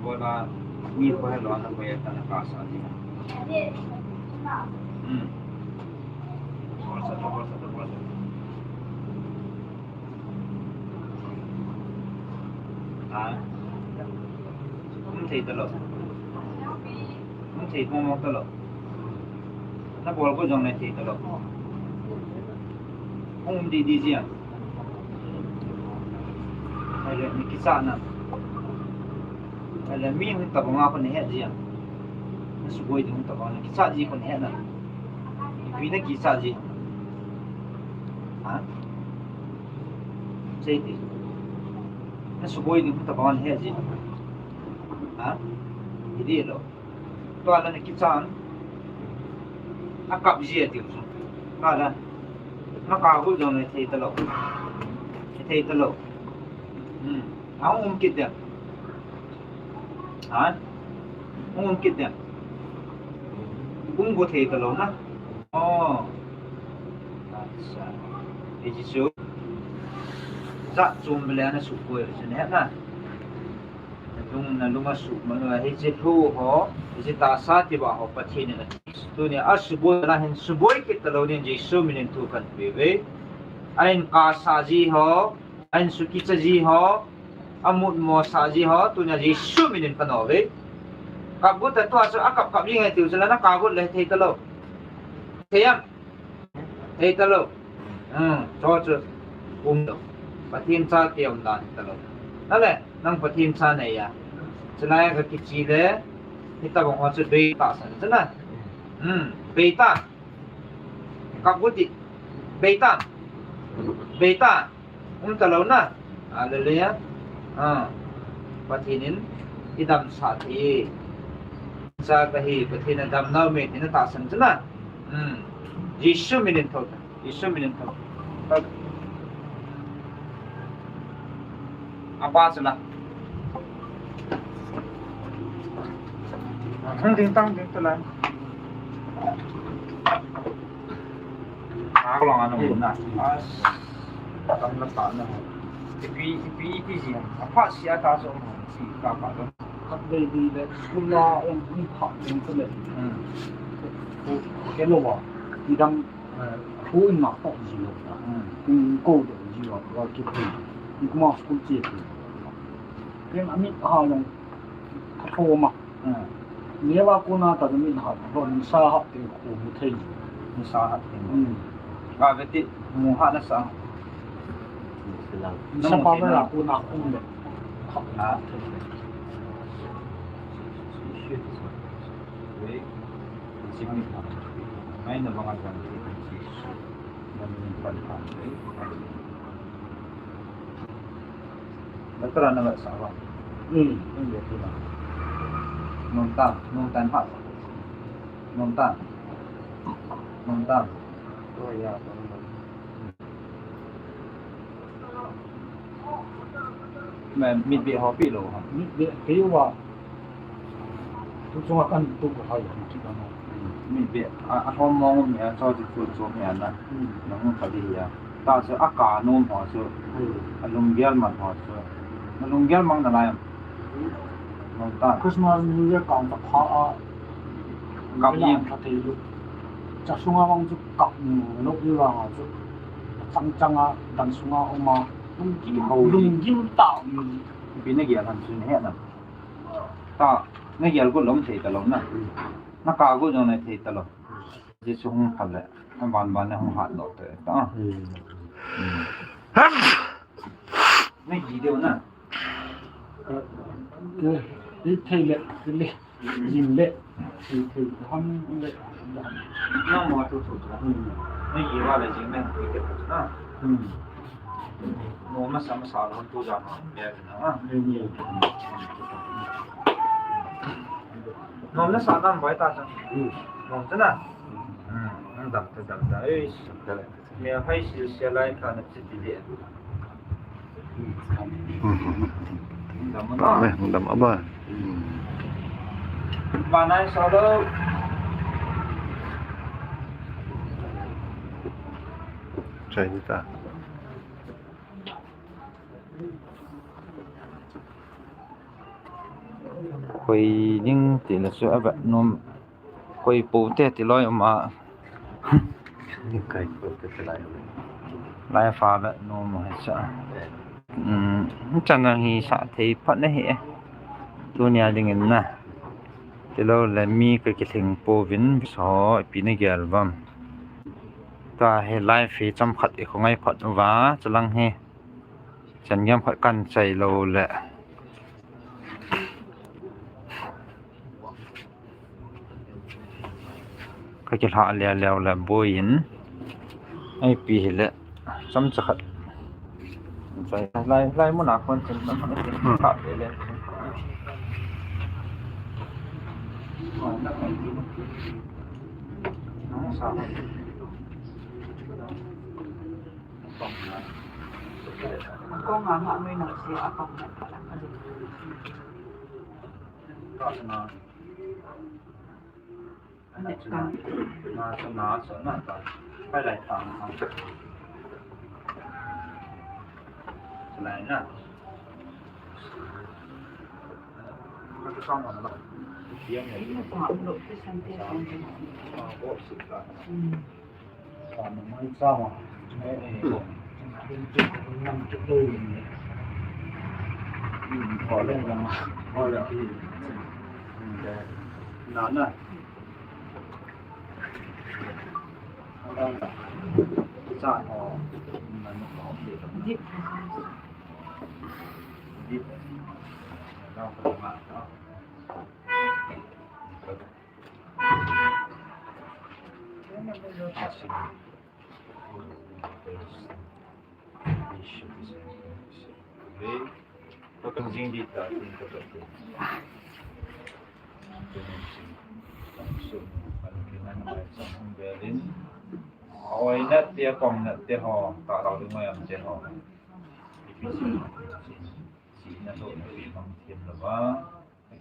Bola ni ko hello na ko ya ta na kasa ni. Hmm. Bolsa ta, bolsa ta, bolsa ta. Ha? Hung thei talou. Hung thei mong mong talou. Na bol ko jong na thei talou. Hung um di di jia. Ahile na kichat na. Ahile mi hung tabang a ko na het jia. Na suboi di hung tabang na kichat ji ko na het na. Ipi na kichat ji. Ha? Sei ti. Na suboi ding tabang he ji. Ha? Idi lo. Tua la na kichat. A kap ji ati chu. Ka la. Na ka gu jong na thei talou. Thei talou. Hmm. A um kit de. Ha? Hung um kit dem. Hung go thei talou na. Oh. Acha. Hiche chu. Jat chom bele na suboi chu na het na. Na lung, na lung a sumang a hiche thu ho, hiche tahsa tiba ho Pathen in a. Tunia suboi na hin suboi kit talou ding Jesu min in thu kahin pe uve. Ahin kasa ji ho, ahin sukicha ji ho, amut mosah ji ho, tunia Jesu min in kahin vo uve. Kap got a tua chu a kap kap ji ngai tiu chu la na ka got le thei talou. Thei am? Thei talou. Hmm, chu chu. Um lou. Pathen cha te um dan talou. Nale, nang Pathen cha nei a. Chulai a ka kiche le, hitabang ho chu bei ta san chu na. Hmm, bei ta. Kap got ti. Bei ta. Bei ta. Um talou na. Hallelujah. Ah. Pathen in i damsah thei. Cha kahi, Pathen in damnau me thei na tahsan chu na. Hmm. Jesu min in thou ta. Jesu min in thou. Apa chu la. Hung ding tang ding tu la. Ako lang ano muna. As, tam na ta na. Ipi, ipi, ipi ji. Apa si ata so mo. Si ka pa do. Kat dei dei le, school la, ong, ong pha ding tu le. Hmm. Ko, ko, ke lo wa. Idam, eh, ko in na to ji lo. Hmm. Ko, ko do ji lo, wa ki pi. Ni kuma school che pi. Ken ami ha long, a tho ma. Hmm. Neva kona ta min hat, lo nisa hat te khu mu thei. Nisa hat te. Hmm. Ka ve ti, mu hat na sa. Nisa pa na kona khu le. Ah. Wei, simi. Mai na banga jan ti. Ban pan pan. Doctor ana la sa ba. Hmm. Nung tan, nung tan ha. Nung tan. Nung tan. Oh, ya, me mit be ho pi lo ha. Mit be ke wa. Tu chunga kan tu ko hai, tu kan. Mit be, a, a thom mong mi a, cho chu chu chu mi a na. Hmm. Nang ka di ya. Ta chu a ka nom ho chu. Hmm. A lunggel man ho chu. A lunggel mang na lai. Nang ta. Christmas, New Year kang ta pha a. Kap ni. Ka thei lu. Cha sunga mang chu kap ni lo ni wa chu. Chang chang a, dan sunga um a. Lunggim, lunggim ta. Pi na gel han chu ni he na. Ta, na gel got lom thei talou na. Na ka got jong na thei talou. Jesu hung phat le, na ban ban na hung hat lou te ta. Hmm. Hmm. Na gi deu na. Ke, i thei le, ke le, jing le, i thei ham le. Na mo tu tu tu. Hmm. Na gi wa le jing na, i te tu na. Hmm. Mo ma sa ma sa lo tu ja ma. Ya. Ah. Nom na sa dam bai ta sa. Hmm. Nom ta na. Hmm. Dam ta, dam ta. Ei, dam ta le. Me hai sil sia lai ka na chi ti le. Hmm. Dam a ba. Dam a ba. Ba nai sa lo. Chai ni ta. Koi ding ti la su a ba nom. Koi po te ti loi um a. Koi po te ti loi um. Lai fa ba nom he sa. Um, chana hi sa thei phat na hi e. Tunia dingin na. Ti lo le mi ka kilhing pouvin so ipi na gel vam. Ta he live hi cham khat i khongai phat uva, chalang hi. Chan gam khat kan chai lo le. Ka kilha leo leo le buai in. Ai pi hi le. Cham cha khat. Lai, lai, lai mun a kon chen lam khat. Hmm. Khat le le. Sa. Kong a ma noi na si a kong na. Ka sa na. Na na. Oi, nat te, kong nat te ho, ta lau ding mai am te ho. Ipi si, si, si na to, na pi mang thiam lou va.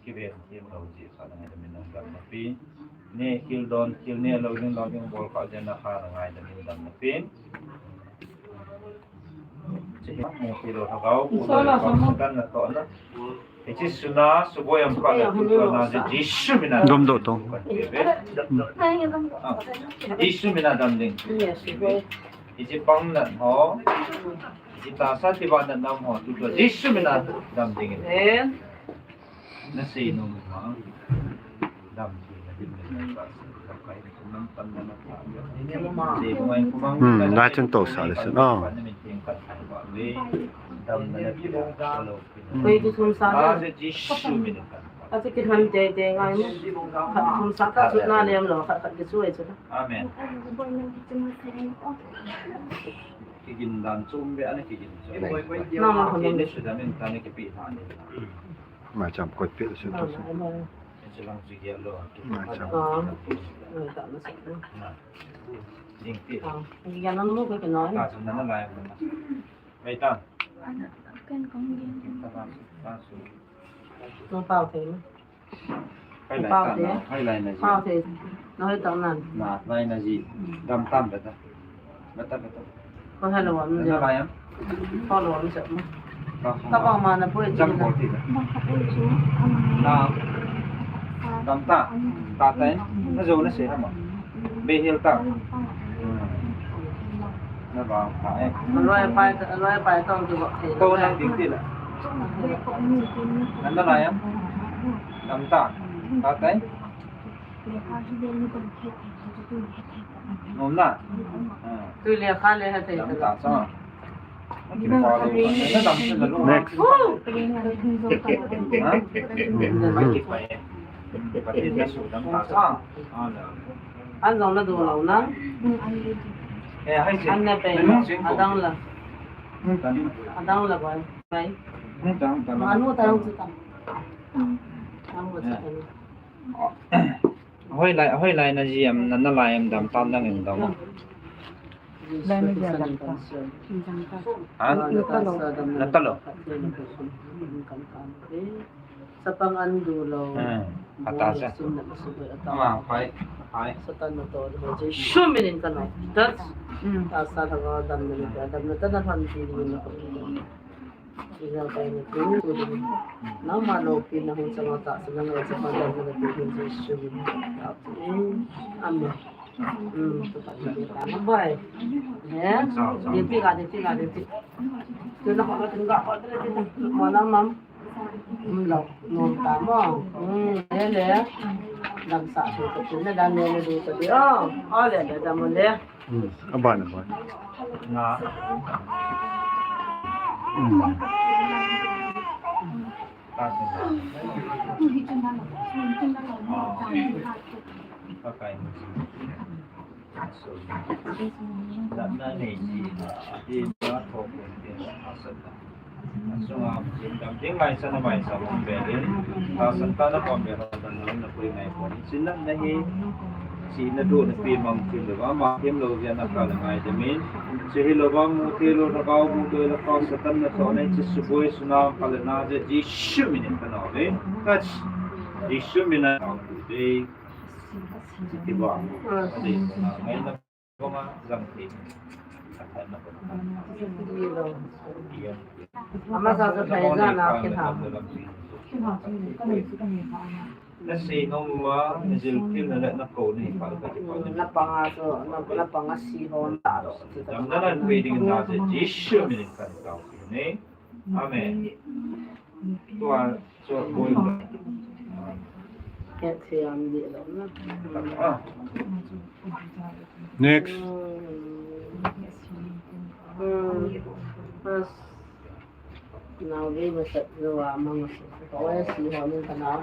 Kiven thiam lou ji kha na ngai dam in dam na pi. Ne kil don, kil ne lou ding, lou ding bol kha jeng na kha na ngai dam in dam na pi. Chiki mo kilo thagau, ku lo kan na to na. Hiche suna, suboi am kha na tu to na, Jesu mina. Dom do to. Ah, Jesu mina dam ding. Hiche pang na ho. Hiche tahsa thilbol na nam ho. Tu to Jesu mina dam ding. Amen. Na sei nom ma. Dam. Hmm, lai chun to sa le sun. Oh. Koi tu thum sa le. Ase ki thum te te ngai mo. Khat thum sa ka chu na lem lo, khat khat ki chu e chu. Amen. Kigin dan chum be ani kigin chu. Na ma ko ni su da men ta ni ki pi ha ni. Maicham koi peh su tu su. Maicham. Ding ti. Yan an mo ko kino. Ka su na na lai. Mai ta. Kan kong ding. Ta su. Tu pao te. Hai lai ta na, hai lai na ji. Pao te. Na hai ta nan. Na lai na ji. Dam tam da ta. Bata, bata. Ko hello, am. Na lai am? Ko lo, am, chap. Ka ba ma na poi. Jam ko ti da. Na. Dam ta. Ta ta. Na jo na se ha ma. Be hil ta. Na ba ta e. Loi pai, loi pai tong tu ba. To na ding ti la. Na na lai am? Dam ta. Ta ta e. Nom na. Ah. Tu le kha le ha te. Dam ta sa. Next. Ha? An jong na du lo na. Eh, hai si. An na pe. Adang la. Adang la bai. Bai. Anu ta. Anu ta. Hoilai, hoilai na ji am, na, na lai am dam tam dang in dam. Lai na dia dam ta. Ha? Na ta lo. Na ta lo. Chapang an du lo. Hmm. Ata sa. Ama, pai, pai. Satan na to, Jesu minin ka na. That's, hmm, ta sa thang dam na, dam na, ta na han ti ni na. Ina pai na tu, tu. Na ma lo pi na hun sa ma ta sa na, sa ma dam na tu, Jesu minin. Amen. Hmm, tu pa ti ta na bai. Eh? Di pi ka, di pi ka, di pi. Tu na ko ka tin ga ko, tu na ko na mam. Lo, nom ta mo. Hmm, le le. Dam sa tu tu na dam le le du tu. Oh, oh le le dam le. Hmm, aban aban. Na. Hmm. Satan na to nei chi suboi suna kale na je Jesu minin ka na ve. Touch. Jesu mina na tu de. Ti ba. Ade na ngai na ba ma jang te. Ama sa sa thai ja na ki tha. Na sei nom ma, na jil kil na le na ko ni pa ka ti pa. Na panga so, na, na panga si hon ta ro. Dam na na pe ding na je Jesu minin ka na ta ne. Amen. Tua, tua, boi. Next. Now, they must have no among us. Why is he holding an hour?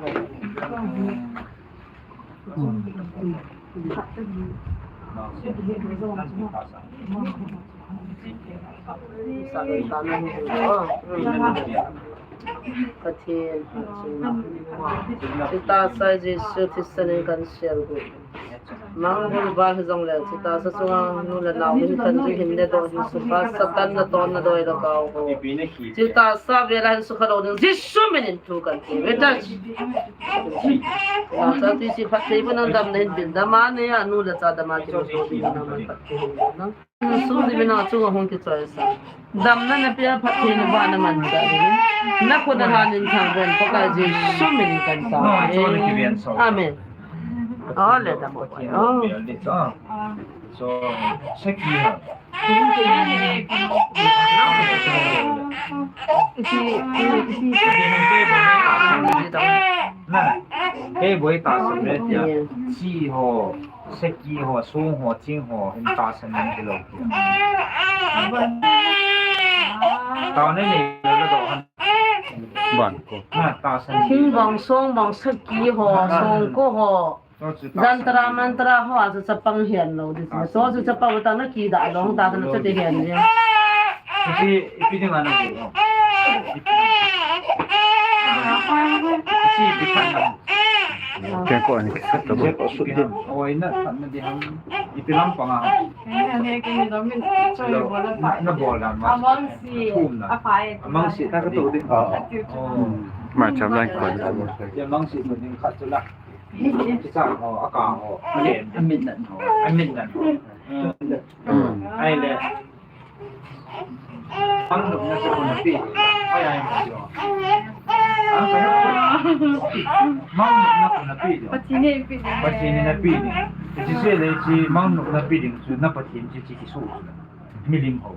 Pathen, Pathen. Chuta sa Jesu Christa min in kan sial gu. Mangbul bal hi jong le, chuta sa chunga nu le nao hin kan ju hin le do hin sukha, Satan na ton na doi lo kau ko. Chuta sa vela hin sukha lo ding, Jesu min in thu kan ti. Veta. Na sa ti si phat thei pa nan dam na hin bin dam a ne, a nu le cha dam a ki lo ding na man phat thei na. Sum di mina chunga hung kichoi sa. Damna na pia Pathen vahna man sa. Na khut a lhan in thang ven Pakai Jesu min in kan ta. Amen. Amen. Oh, le dam. Oh. So, seki ha. Isi, isi, isi. Na, kei boi ta sum le tia. Si ho. Seki ho, song ho, thing ho, hin tahsan in kilo. Tao nei nei lo do han. Ban ko. Na tahsan. Thing bang, song bang, seki ho, song ko ho. Jantra mantra ho, a chu chapang hian lo di. So chu chapang ta na ki da lo, ta na chu ti hian di. Ipi, ipi ding ana ko. Ipi, ipi ding ana. Keng ko ani kisa to bo. Oi na, na di ham. Ipi lam panga. Na, na bol dan ma. Amang si. Amang si ta ka to di. Ma cham lai ko. Amang si to ding khat chu la. Kisa ho, aka ho. Amin nan ho. Amin nan ho. Ai le. Mangnopna chu koi in ape? Ai, ai, ai. Mangnopna koi in ape? Pathen in ape. Pathen in ape. Hiche se le hiche mangnopna pe ding chu na Pathen chu hiche kisu chu. Milim ho.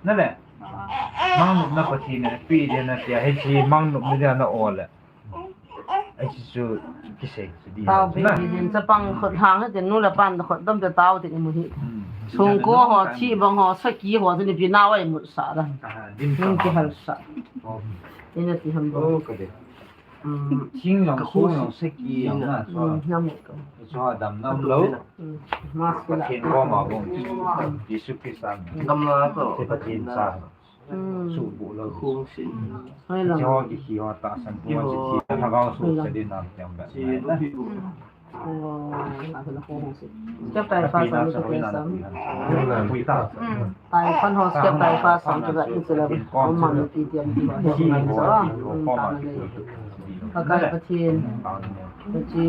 Na le. Mangnopna Pathen in ape ding na tia hiche mangnopna dia na o le. Ai, chu, chu, kisei, chu di. Tao, na. Pi, pi, din, chapang khut hang, he, tin, nu le pan, khut dam, te tao, tin, imu hi. Hmm. Sung ko ho, chi bang ho, saki ho, tin, ipi nau, ai, mut sa, da. Aha, din. Din, ka ki ho. Hal sa. Oh. Ina ti ham bo. Oh, ka de. Hmm. Thing jong, sung jong, saki jong, na, so. Hmm, na mut ko. So, dam, nam, lo. Hmm. Mas ko la. Pathen ko ma bong. Hmm. Jesu Christa. Gam la ko. Pathen sa. Hmm. Subu lo. Khung sin. Hai lo. Ki ho, ki, ki ho tahsan pu, ki ho. Ki ho. Lhagao su, hai lo. Sa din nam tiang ba. Si, na. Lu pi bu. Step tai fa sa ni tu ke sam. Tai fan ho step tai fa sa tu da ni sila. Om man ni ti ti ni ti. Pakai Pathen. Kachi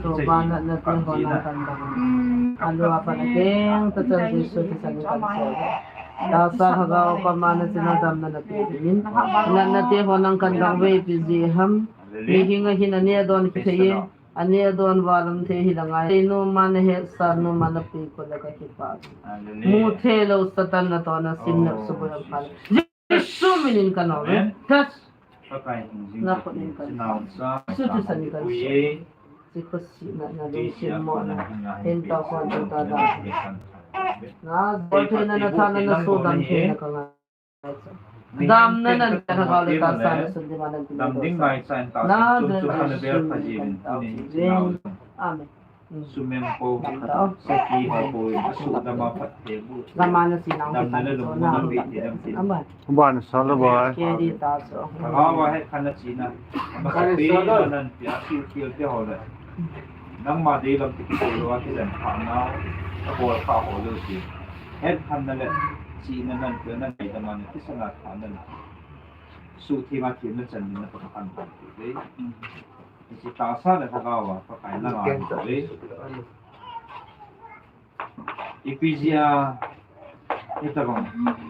so ba na na te ho na kan da. Alu apa na keng ta chan Jesu Christa ni kan so. Tahsa Lhagao pa ma na china damna na pe min. Na na te ho nang kan dang ve pi ji ham. Mihinga hin ane adon kithei e. Ane adon valam thei hi la ngai. Tei nu ma na hetsah nu ma na pi ko la ka kipah. Mu thei lou Satan na to na sim na su bo yang pha. Jesu minin ka no ve. Touch. Na ko nin ka. Jesu Christa ni ka. Si ko si na na lu sim mo na. Hin ta ko ta ta da. Na bo thei na na tha na na so dam thei na ka ngai. Damna nan ka hau le tahsa na sun di ma nan ti. Dam ding ngai chan tahsa na chun chu kan bel pha ji in tunin chin nau. Amen. Sumem po, saki ho po, asu dama phat te bu. Dam na na si nau. Damna na lung na bi ti dam ti. Amen. Ban sa la ba. Ke di ta so. Ka wa he kan na china. Ma ka pe nan ti asu kiel te ho le. Nangma deilam te kibol lou a, kilen pha nau, kabol pha ho lou si. Hetphatna le, chihna nan, phatna ngaidam a na, kisana phatna na. Suhtheng a themna chan ding na pakhan phan ti ve. Hiche tahsa le lhagao a, Pakai langa ti ve. Ipi jeh a, hitabang.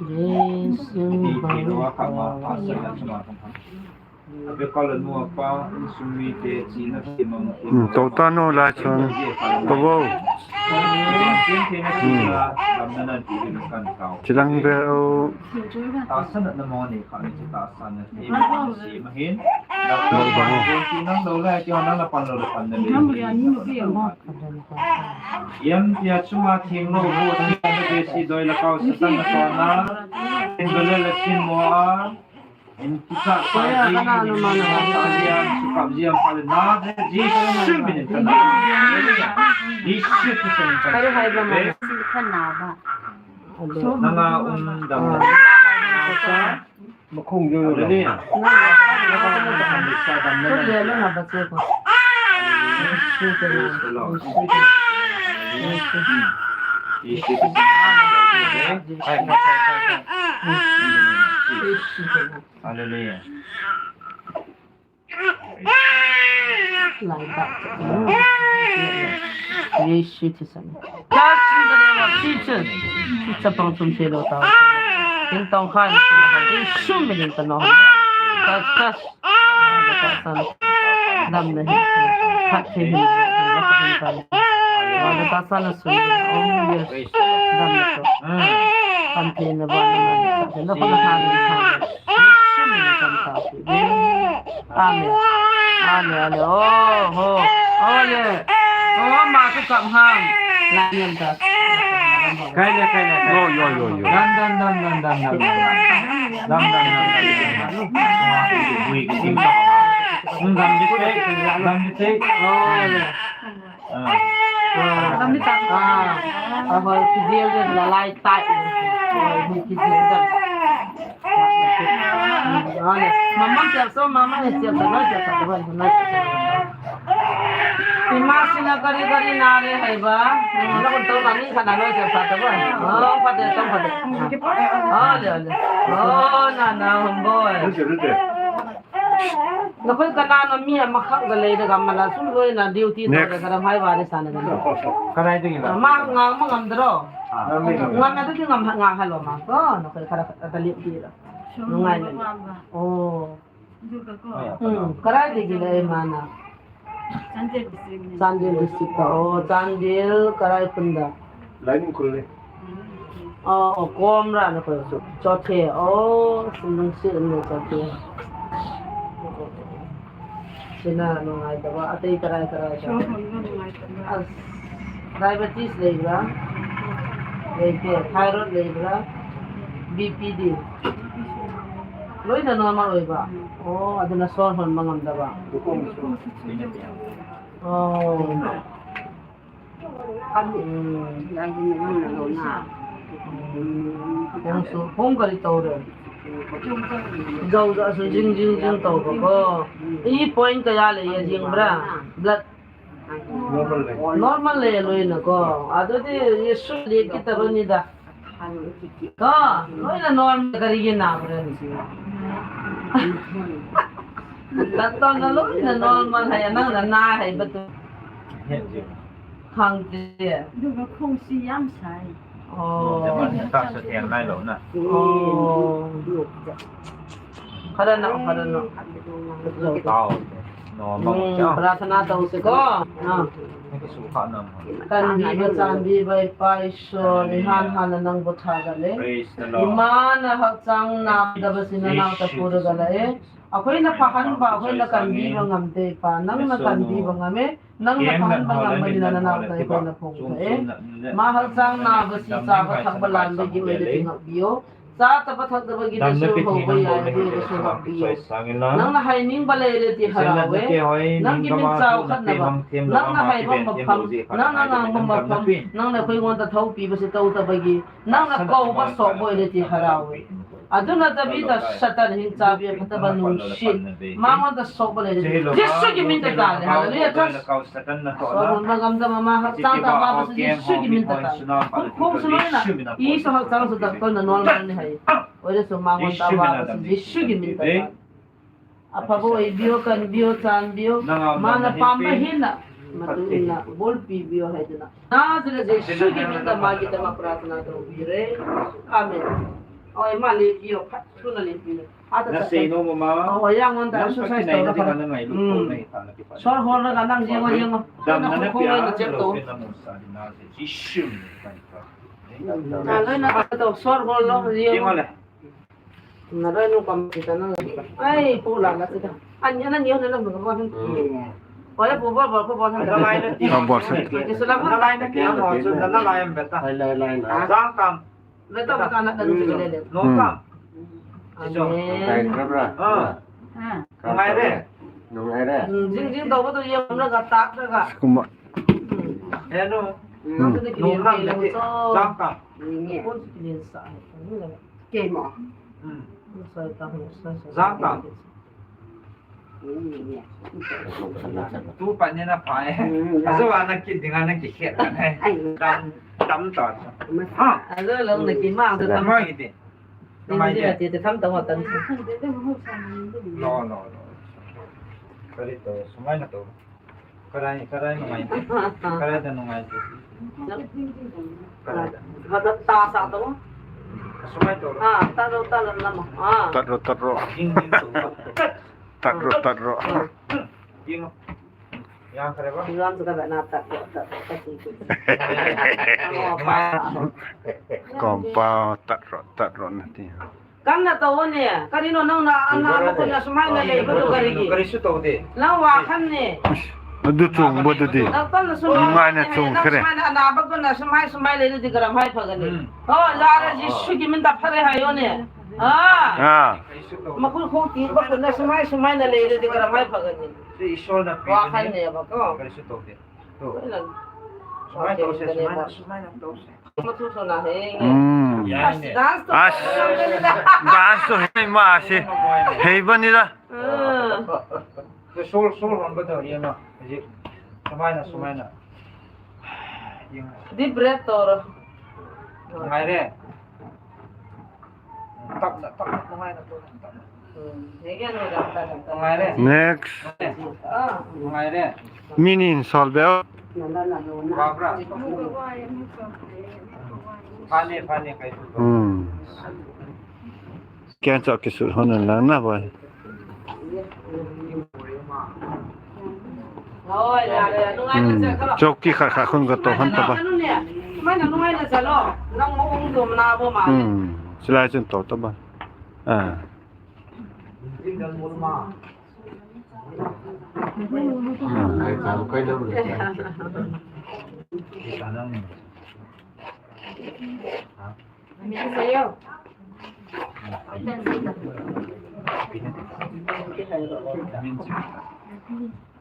Jesu. Ipi ti lou a kama, pastor na chunga kama. Abe kal nu apa, insung mite, chihna themang. Hmm, to ta no lai chun. To bo. Hmm. Chilang be o. Tahsa na mo ni kha ni tahsa na ni si mahin. Nang lou lai ti nang na pan lou le pan na le. Yam tia chunga theng lou bo ti na be si doi la kau sa tan na to na. Tin dole la sin mo a. In kita sa ji, sa ji, sa ji, sa ji, Jesu minin kana. Jesu Christa minin kana. Kare hai ba ma. Kana ba. Nanga um dam na. Makhong jo. Hallelujah. Na. Sa dam na. Sa dam na. Praise the Lord. Praise the Lord. Hallelujah. Jesu Christa. Bless in the name of Jesus. Kita pang tum selo tao. Tin tong khan. Jesu minin tano. Kas, kas. Damna hi. Phat thei hi. Damna to. Kan thei na ba na. Sa na ko na tha na tha. Jesu minin kan tha. Amen. Amen, amen. Oh, ho. Oh, le. Oh, ma su kam ham. La niam ta. Kai le, kai le, kai. Yo, yo, yo, yo. Dan, dan, dan, dan, dan, dan. Dan, dan, dan, dan, dan, dan. Ui, ui, ui. Dam di te, dam di te. Oh, le. Ah. Ah. Ah. Ah, hoi, kijil de la lai tai. Hoi, kijil de. Ah, ne. Mama siap so, mama ne siap so, no siap so, no siap so. Ima sina kari kari na re hai ba. Na kon tau kami kana no siap so ba. Oh, pade, tau pade. Oh, le, le. Oh, na, na, homeboy. Nakoi kana na mi ama khak ga lei da ga mala sun loi na duty to da ga mai ba de sana ga. Karai de la. Ma nga ma ngam dro. Ngam na de ngam nga ha lo ma. Ko nakoi kara ta li ti la. Ngai na. Oh. Hmm, karai de gi la e mana. Chandel district. Chandel district ka. Oh, Chandel karai punda. Lining khul le. Oh, oh, kom ra na ko su. Chothe. Oh, sung si ne chothe. Sina no ngai ta ba, atei karai karai ta. As, diabetes lei bra. Lei te, thyroid lei bra. B P di. Loi na normal oi ba. Oh, aduna sol hon mangam da ba. Oh. Hung su, hung kari tau re. Jau ja su jing jing jing tau ko. I point kaya le ye jing bra. Blood. Normal le. Normal le loi na ko. Ado di Yesu le kita ro ni da. Ko, loi na normal kari ye na bre ni. Tato na loi na normal hai, nang na na hai batu. Khang te. Duga khong si yam sai. Oh. Normal ta sa tiang nai lo na. Oh. Khara na, khara na. Tao. Normal. Hmm, prarthana tao se ko. Ah. Kan bi ba chan bi ba i pa Isor, i han han na nang bo tha ga le. Praise the Lord. Ima na hak chang na da ba sin na nang ta ko da ga le. Akhoi na pa han ba, akhoi na kan bi ba ngam te pa, nang na kan bi ba ngam e. Nang na phan ba ngam ba ni na na na tai ko na phong ta e. Ma hal chang na ba si cha ba thak ba lan ba gi oi le ti ngap bio. Cha ta ba thak ta ba gi na so ho ba ya ba gi so ngap bio. Nang na hai ning ba le le ti harau e. Nang gi min chau khat na ba. Nang na hai ba ma pham. Nang na ngang ba ma pham. Nang na khoi ngon ta thau pi ba si tau ta ba gi. Nang na ko ba so boi le ti harau e. Aduna Tabitha Satan hin chabi a phatah ba nungsi. Ma ngon ta so ba le. Jesu ki min ta ta le. Hallelujah. Satan na to. So na. Hon ba gam ta ma ma ha ta ta ma ba Jesu ki min ta ta. Khum khum su na. I so ha chang su ta ko na normal ni hai. Oi le so ma ngon ta ba Jesu ki min ta ta. Aphabo ei bio kan bio chan bio. Mana pam ba hina. Matu ina bolpi bio hai tuna. Nazareth Jesu ki min ta ma ki ta ma prarthana to bi re. Amen. Oi ma le bio phat tu na le bio. Ata na sei no mama. Oh, yang on ta exercise to na pa. Sor hol na ka nang jeng jeng. Dam na na pia na jeng to. Jesu. Na lo na to sor hol lo jeng. Na roi nu kam kita na. Ai, pu la la kita. An ya na ni na na mu ko han. Ko ya pu ba ba ko ba han. Na lai na ti. Ka bol sa. Ki sala na lai na ki mo chu na lai am beta. Lai lai lai na. Jang kam. Beta ba ka na na ni le le. No kam. Amen. Lai ra. Ah. Ngai re. Ngai re. Jing jing do ko to ye na ka ta ka. Kuma. Hello. No kam le. Jang kam. Ni ni. Ko ki le sa. Keima. Zang ta. Tu pa ni na pa e. Azo ana ki dinga na ki khet na e. Tam tam ta. Ha. Azo lo na ki ma ta. Ma ki ti. Ni ni ti ti tam ta wa tan. No no no. Kali to sumai na to. Karai, karai nungai. Karai da nungai. Karai da. Hada ta sa to. Sumai to. Ah, ta ro, ta ro lama. Ah. Tat ro, tat ro. Ding, ding to. Tat ro, tat ro. Ding. Yang kare ba? Yang suka ba na tat ro, tat ro, tat ro. Kompa tat ro, tat ro na ti. Kan na to ne, kan ino nang na ana ba ko na sumai na le ko kari ki. Kari su to de. Na wa kan ne. Adu chung bo de. Na kan na sumai. Ngai na chung kare. Na ba ko na sumai sumai le de kara mai pha kan ne. Hmm. Oh, la ra ji su ki min da phare ha yo ne. Ah. Ah. Ma ku ko ti ba ko na sumai sumai na le de kara mai pha kan ne. Wa kan ne ba ko. Kari su to de. To. Sumai to se, sumai na, sumai na to se. Hmm. As, dance to hei ma ase. Hei ba ni da. Hmm. Sol, sol hon ba to ye ma. Ji. Sumai na, sumai na. Deep breath to ro. Ngai re. Tap na, tap na, ngai na, tap na. Next. Minin solve. Barbara. Fane, fane, kai. Hmm. Kya chak ke su hon na na boy. Hmm. Chowki khat khat khun ka to han ta ba. Hmm. Silai chun to ta ba. Ah. Hmm.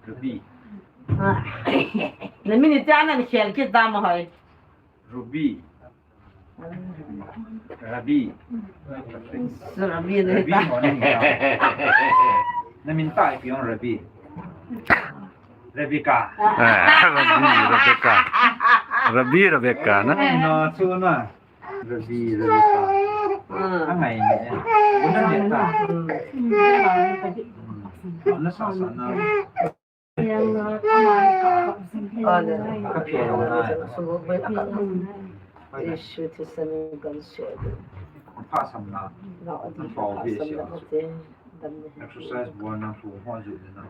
Ruby. Ah. Na min ni ta nan khel kit ta ma hoi. Ruby. Rabi. Rabi ne. Rabi ta. Mo na min ta. Na min ta ipi ong Rabi. Rebecca. Eh, Rabbi, Rebecca. Rabbi, Rebecca, na? Na, chu na. Rabbi, Rebecca. Ah. Angai ne. Una ne ta. Hmm. Hmm. Na sa sa na. Ole. Ka pia lo na. Issue to semi gun share. Pha sam na. Na adi pha sam na te. Exercise bol na, thu ho ju na.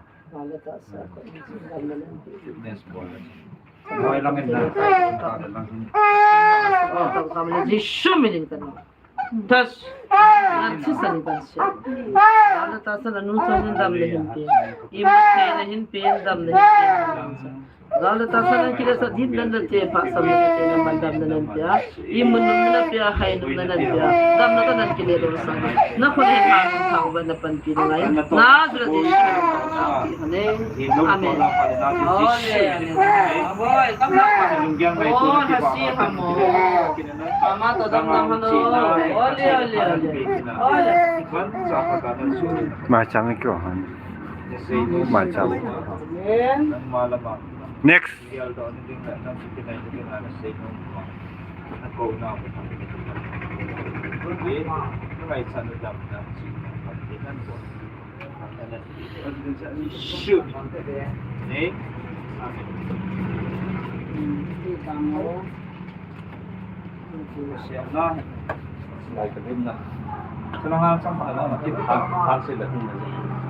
Fitness bol na. Hoi lang in na, kai ta lang in. Jisu min in kan. Tas. Na thisan kan sia. Na ta sa na nu sa hin dam le hin pe. I mu te na hin pe, hin dam le hin pe. Gal le ta sa na kile sa din dan da te pha sam na te na man dam na nan pia. I mun nun na pia, hai nun na nan pia. Dam na ka nan kile lo sa. Na khun he pha sa thang ba na pan pi na ngai. Nazareth Jesu. Amen. Amen. Ole, ole. Aboy, kam na. Oh, hasi hamo. Mama to dam na hano. Ole, ole, ole. Ole. Ma chang kyo han. Ma chang. Amen. Next.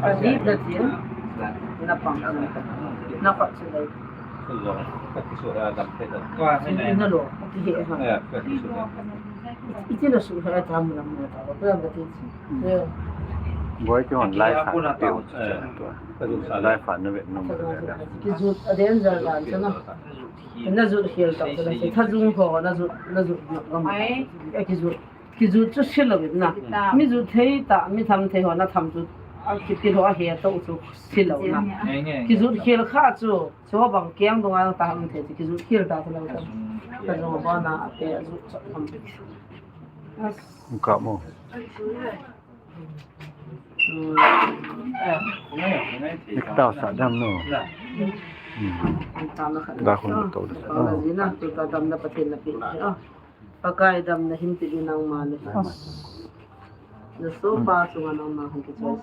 Ka dip na tin, na pang na ka, na ka chu lai. Ka ti su, eh, dam thei dam. Ka he na. Ina lo, ka ti he ha. Eh, ka ti su. Iti na su ha ta mu na mu ta. Ka ka ti. Eh. Boi ki hon live ha. Ka ti su. Live ha na ve na mu. Ki jut a den ja la na. Na jut hial ta na. Tha jung ho na jut, na jut na. Ai. Ki jut. Kijut chu sil lou na. Mi jut thei ta, mi tham thei ho na tham chu, a kiti ho a he to chu sil lou na. Kijut khel kha chu, chu bang kiang dong a ta ham thei chu, kijut khel ta lou ta. Ka jong ba na a te a jut chu tham. Ka mo. Nik tao sa dam no. Hmm. Da khun to da sa. Ni na tu ta dam na Pathen na pi. Ah. Pakai damna hin pe in nangma le. Na sohpa chunga nangma hin kichoi.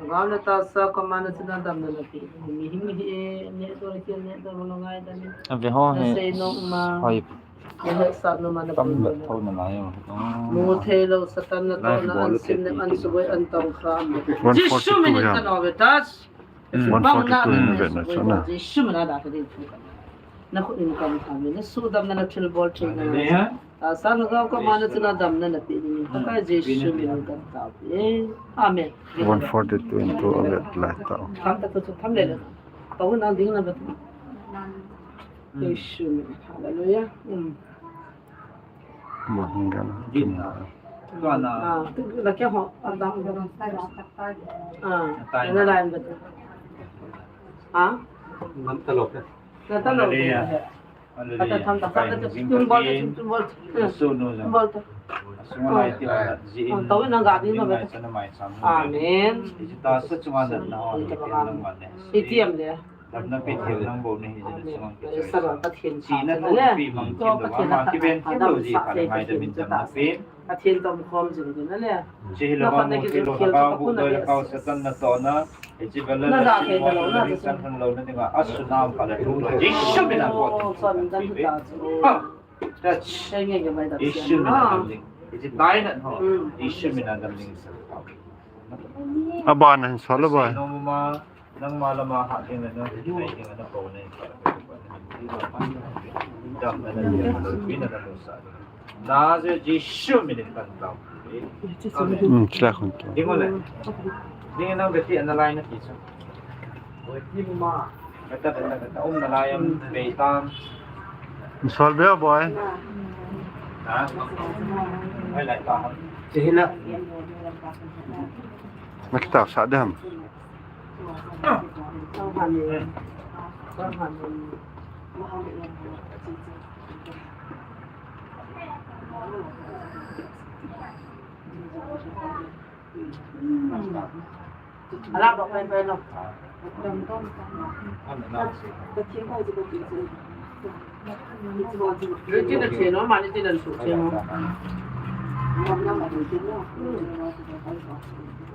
Gam le tahsa, command chunga damna na pe. Mihem hi neh dol, neh dol lo ngaidam in. Ave ho he. Na sei nom ma. Hoi. Na hetsah nom ma na pe. Tam le tho na lai o. Mu thei lou Satan natohna, an sim le an suboi, an tongkha. Jesu min in ka nom e. One forty-two in vet na chu na. Jesu min a da ka ding thu ka. Na khut in kam tham in, na sudamna, na thilbol theina. Tahsa lhagao command chunga damna na pe ding in. Pakai Jesu min in kan tao e. Amen. One forty-two in thu a vet lai tao. Tham ta chu tham le le. Tao na ding na ba. Jesu min. Hallelujah. Um. Mo hung gan. Din na. Tuan na. Ah, tu la kya ho, ab dang ho. Ah, na lai ba. Ah? Nam ta lo ka. Na ta lo. Hallelujah. Hallelujah. Ata tham ta sa na tum bol, tum bol. Su nu ja. Bol ta. Su ngai ti la ji in. Tau na ga di na ba. Amen. Ji ta sa chunga na na. Iti am le. Damna pe thei nang bou nahi jeh in chunga kichoi. Sara Pathen. China tho pi mang kin lo ma kiven kin lo ji kha le ngaidam in damna pe. Pathen tom khom jing ding le. Chi hi lo ma mu thei lo na ka bu doi la ka Satan natohna. Hichi bel la na ja thei lo na ring san hang lo na dinga. Asunam pala thu lo. Jesu min a ko. Son dan ta. Ha. Touch. Jesu min a dam ding. Hichi tai na ho. Jesu min a dam ding sa. Aban hin sol lo ba. Nangma lama ha ding le nang ding le nang ko ne. Dam na na ding lo pi na na lo sa. Nazareth Jesu min in kan tao. Hmm, sila khun to. Ding le. Ding nang beti ana lai na ki sa. Oi, ding ma. Kata, kata, kata, um na lai am, beitam. Sol be boy. Ha? Ai lai ta. Sihina. Makita sa dam. Ala ba pai pai no. Tina che no, mani tina su che no.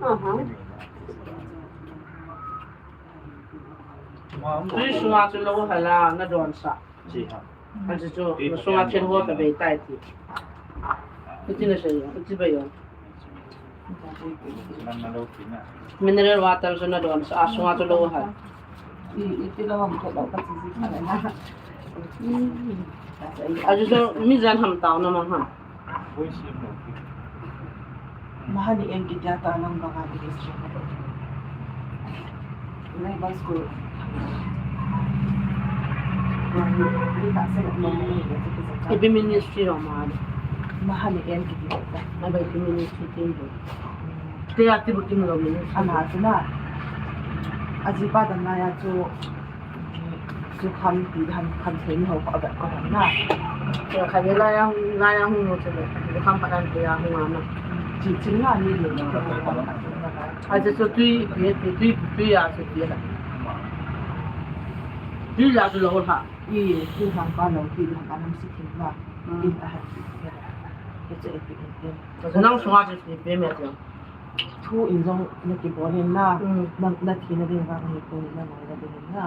Aha. Tui sunga chu lou hal a, na don sa. Achu chu, na sunga thil ho ta bei tai ti. Tina che no, ti bei yo. Mineral water chu na don sa, a sunga chu lou hal. Achu chu mi jan ham tao na mang ham. Mahani en kitia ta lang banga ministry. Nai ba school. Ipi ministry lo ma. Mahani en kitia ta. Nai ba ipi ministry tin do. Te ati bukim lo ministry. Ana tuna. Aji pa dan na ya chu. Chu kham ti han kham thei ni ho pa gat ko han na. Chu kha ni la yang, la yang hung no chu. Chu kham pa dan ti ya hung na. Chi chi na ni le. A chu chu tui ti ti tui tui ya chu ti la. Tui la chu lo ha. I tui han pa lo ti han pa nam si ti la. Ti ta ha ti. Ke che ti ti. Nang sunga chu ti pe me ti. Thu in jong na kibol in na, na, na thina ding vang hi ko na ngai na ding na.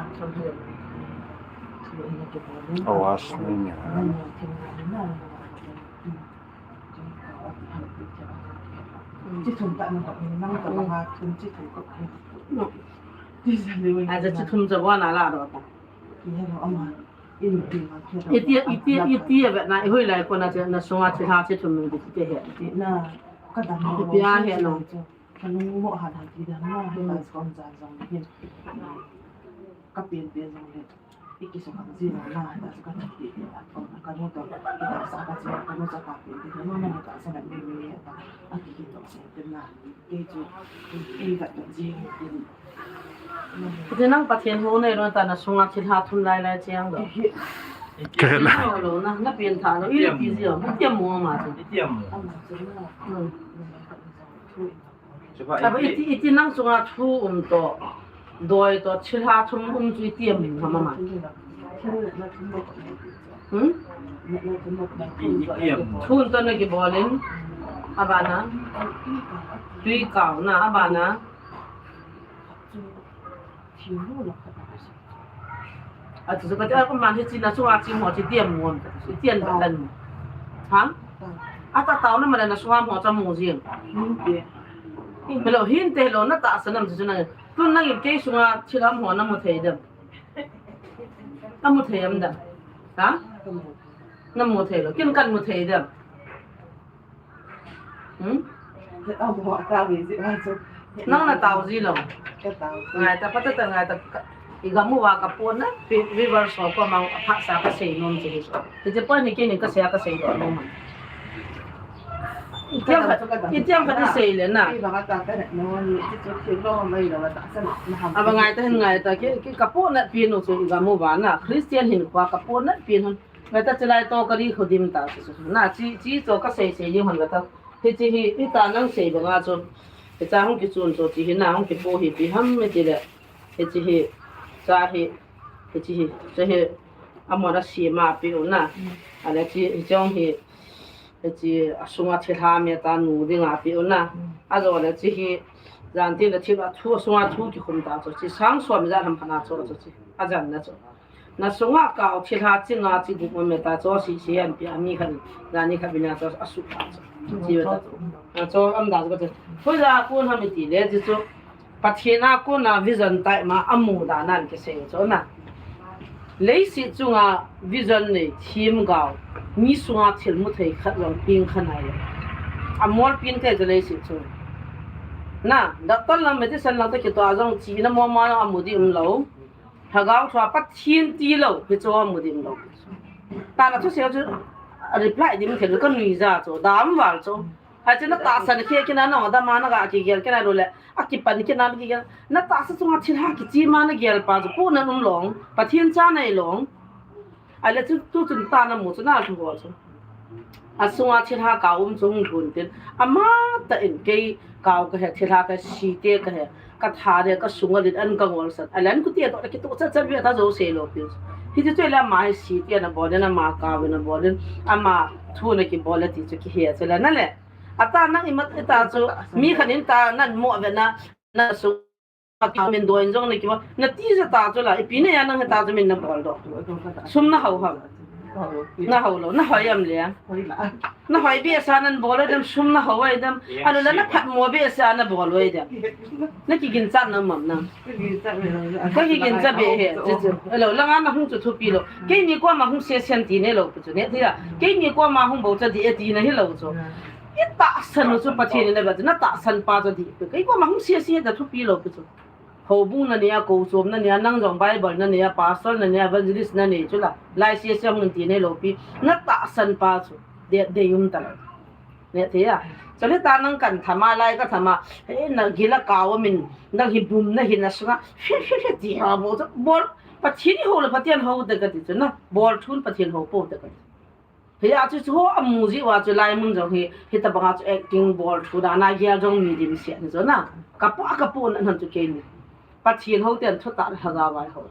Thu in na kibol in. Awas ni nia. Na na thina ding na, na na. Chi thum ta na ko na ta ba ha thum chi thum ko. Ti sa le. A ja chi thum ja wa na la ro ta. Ni ha lo ama. Iti, iti, iti a vet na, i hoi lai ko na che, na sunga che ha che thum ni ti te he. Ti na, ka dam na. Ipi a he no. Ka lung mo ha ha ti dam na, ha ta kon jan jong ni. Ka pen pen jong le. I ki so ka ji na na, ha ta ka ti ti. Ka no to, ka sa ka ji, ka no sa ka pen ti, no na ka sa na me me ta. A ki ki to se ti na. Kei chu, kei vet vet jing tin. Kei nang Pathen hou nei lou ta na sunga thil ha thum lai lai chiang lo. Kei na. Lo na, na pen tha lo, i ti ji lo, ti mo ma chu. Ti mo. Ama chu na. Hmm. Chupa aba iti, iti nang sunga thu um to. Doi to thil ha thum um chu iti em ha mama. Hmm? Thun to na kibol in. Abana. Tui kau na abana. Achu chu kati a ko man hi chi na chu a chi mo chi ti em mo. Ti em tan. Ha? Ata tau na ma na sunga mo cha mo jing. Hello, hin te hello na ta sa nam chu na. Tun nangin kei sunga thil ham ho na mu thei dem? Na mu thei am dem? Ha? Na mu thei lou. Kin kan mu thei dem? Hmm? Nang na tao ji lou. Ngai ta, pata ta ngai ta. I gam uva ka pon na, viewers ho ko mang pha sa ka sei nom ji. Ti je pon ni kei ni ka sei ka sei nom. Itiang khat, itiang khat i sei le na. Aba ngai ta hin ngai ta, ki, ki ka pon na pi nu chu i gam uva na. Christian hin kwa ka pon na pi nu. Ngai ta chilai to ka ri kho dim ta chu. Na chi, chi cho ka sei sei lim han ka ta. Hichi hi, i ta nang sei banga chu. Hicha hung kichun cho chi hi na, hung kipo hi pi ham mi ti le. Hichi hi, cha hi, hichi hi, cha hi. Amona si ma pi u na. Ale chi, hichong hi. Hichi, asunga thil ha me ta nu dinga pi u na. Ajo le chi hi, jan ti le thil a thu, asunga thu kikhum ta cho. Chi sang som jan ham khana cho cho chi. Ajan na cho. Na sunga kau thil ha chi nga chi gup ma me ta cho si si an pi a mi khan. Jan ni khan bina cho asu ta cho. Chi ta cho. Na cho am da cho cho. Hoi la kun ha mi ti le chi cho. Pathen a kona vision tai ma amu dan an kisei chu na. Leiset chunga vision nei thim gao. Mi sunga thil mu thei khat jong ping kha nai. Amol pin te chu leiset chu. Na, doctor lang medicine lang te kitoh a jong chi na mo ma amu di um lou. Lhagao thua Pathen ti lou, hi chu amu di um lou. Ta na chu se chu reply di mu thei ka nui ja chu, dam val chu. Achu na tahsan khe kina na dam a na ga kigel kina lou le. Akipan kina na kigel. Na tahsa chunga thil ha kichi ma na gel pa chu pu na um long. Pathen cha nei long. Ale chu tu chun ta na mu chu na thu ho chu. Asunga thil ha ka um chu hung lhun tin. Ama ta in kei kau ka he thil ha ka si te ka he. Ka tha de, ka sung a lit an ka ngol sat. A lan ku ti a to, ki to chat chat ve ta jo se lo pi. Hi ti chu la ma hi si ti ana bol, na ma ka ve na bol, ama thu na ki bol ti chu ki he chu la na le. Ata nang i mat ta chu, mi khan in ta nan mo ve na, na su ka min do in jong na ki ma. Na ti ja ta chu la, i pi na ya nang ta chu min na bol do. Sum na hau ha. Na hau lo, na hoi am le. Na hoi be sa nan bol ai dem, sum na hau ai dem. Alo la na phat mo be sa na bol ai dem. Na ki gin chat na mam na. Ka ki gin chat be he, chu chu. Alo, la nga na hung chu thupi lo. Keini koma hung se sen ti ne lo chu ne ti la. Keini koma hung bo cha di e ti na hi lo chu. I tahsan u chu Pathen in a ve chu, na tahsan pa chu di. Kei koma hung se se da thupi lo chu. Houbung na nei a, kochom na nei a, nang jong Bible na nei a, pastor na nei a, evangelist na nei chu la. Lai se se hung ti ne lo pi. Na tahsan pa chu. De, de um ta lo. Ne thei a. Chule ta nang kan thama lai ka thama. He na gila ka wa min. Na hi bum na hi na sunga. Fe, fe, fe, ti ha bo chu. Bol. Pathen i ho le Pathen ho de ka ti chu na. Bol thun Pathen ho po de ka ti. Hi a chu chu ho a mu ji wa chu lai mun jong hi, hi ta banga chu acting bol thu da na gel jong mi dim sia ni chu na. Ka po, ka po na nan chu keini. Pathen ho ten thu ta ha ga vai ho.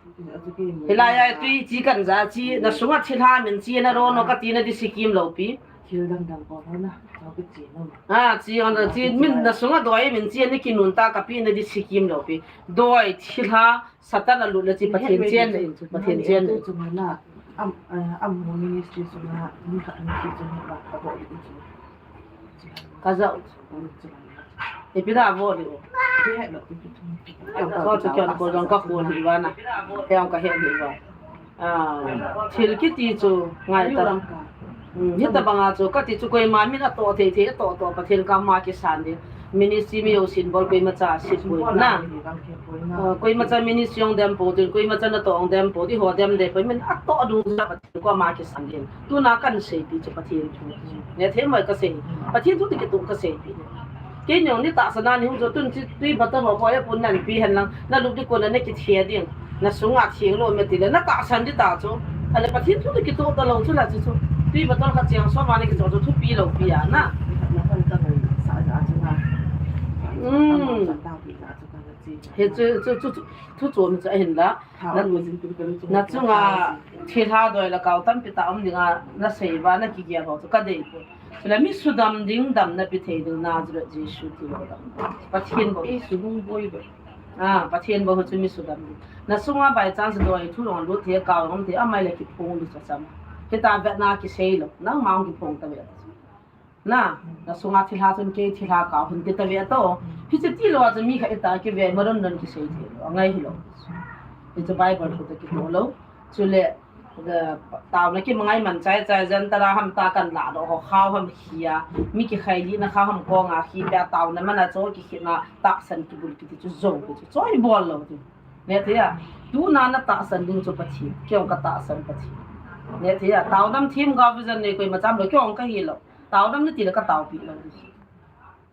Hi lai a tui chi kan ja chi, na sunga thilha min chi na ro no ka ti na di sikim lo pi. Thil dang dang ko na, ka pi chi no. A, chi on chi min na sunga doi min chi ni ki nun ta ka pi na di sikim lo pi. Doi thilha Satan a lut le chi Pathen chen le in chu, Pathen chen le. Am, am ministry chu na, ni khat ni chi chu ni ba, ka bo di chu. Ka ja. E pi da bo di. Ko chu kyan ko jong ka ko ni ba na. Kyan ka he ni ba. A, thil kiti chu ngai ta. Hi ta banga chu ka ti chu koima min a to thei thei a to to Pathen ka ma ki san di. Ministry mi yo sin bol koima cha sit boi na. Koima cha ministry ong dem po tin, koima cha na to ong dem po ti ho dem de po min a to dung ja Pathen ko ma ki san di. Tu na kan sei pi chu Pathen thu. Ne the mai ka sei. Pathen thu ti ki tu ka sei pi. Kei ni ong ni tahsan a ni hung chu tun chi tui bottle ho ko ya pun nan pi hen lang na lup di ko na ne ki thia ding. Na sunga thing lo me ti le na tahsan di ta chu. Ale Pathen thu ki to ta lo chu la chu chu. Tui bottle khat chiang so ma ne ki cho chu thupi lo pi a na. Na kan ka ngai sa ja chu na. Mm. He chu chu chu thu chu mi chu a hin la. Na chunga thilha doi la kau tampi ta um dinga na sei va na ki gel ho chu ka dei ko. Chule mi sudam ding damna pi thei ding Nazareth Jesu ti lo dam. Pathen bou. Pathen bou chu mi sudam ding. Na sunga by chance doi thu long lut thei kau long thei amai le kiphong di cha cham. Hita vetna kisei lo. Nangma hung kiphong ta ve. Na, na sunga thilha chun kei thilha kau hin ti ta ve to. Hiche ti lo a chu mi khat ita ki ve ma don don kisei thei lo. Angai hi lo. Hiche Bible thu ta ki to lo. Chule, taona kimangai man chai chai jan tara ham ta kan la do ho khao ham hia. Mi kikhai li na khao ham kong a khi pia taona mana cho ki khi na tahsan kibul kiti chu jong ki chu. Choi bol lo chu. Ne thei a. Tuna na tahsan ding chu Pathen. Kei ong ka tahsan Pathen. Ne thei a. Taodam thim ga vision nei koima cham lo kei ong ka hi lo. Taodam ni ti le ka taopi lo.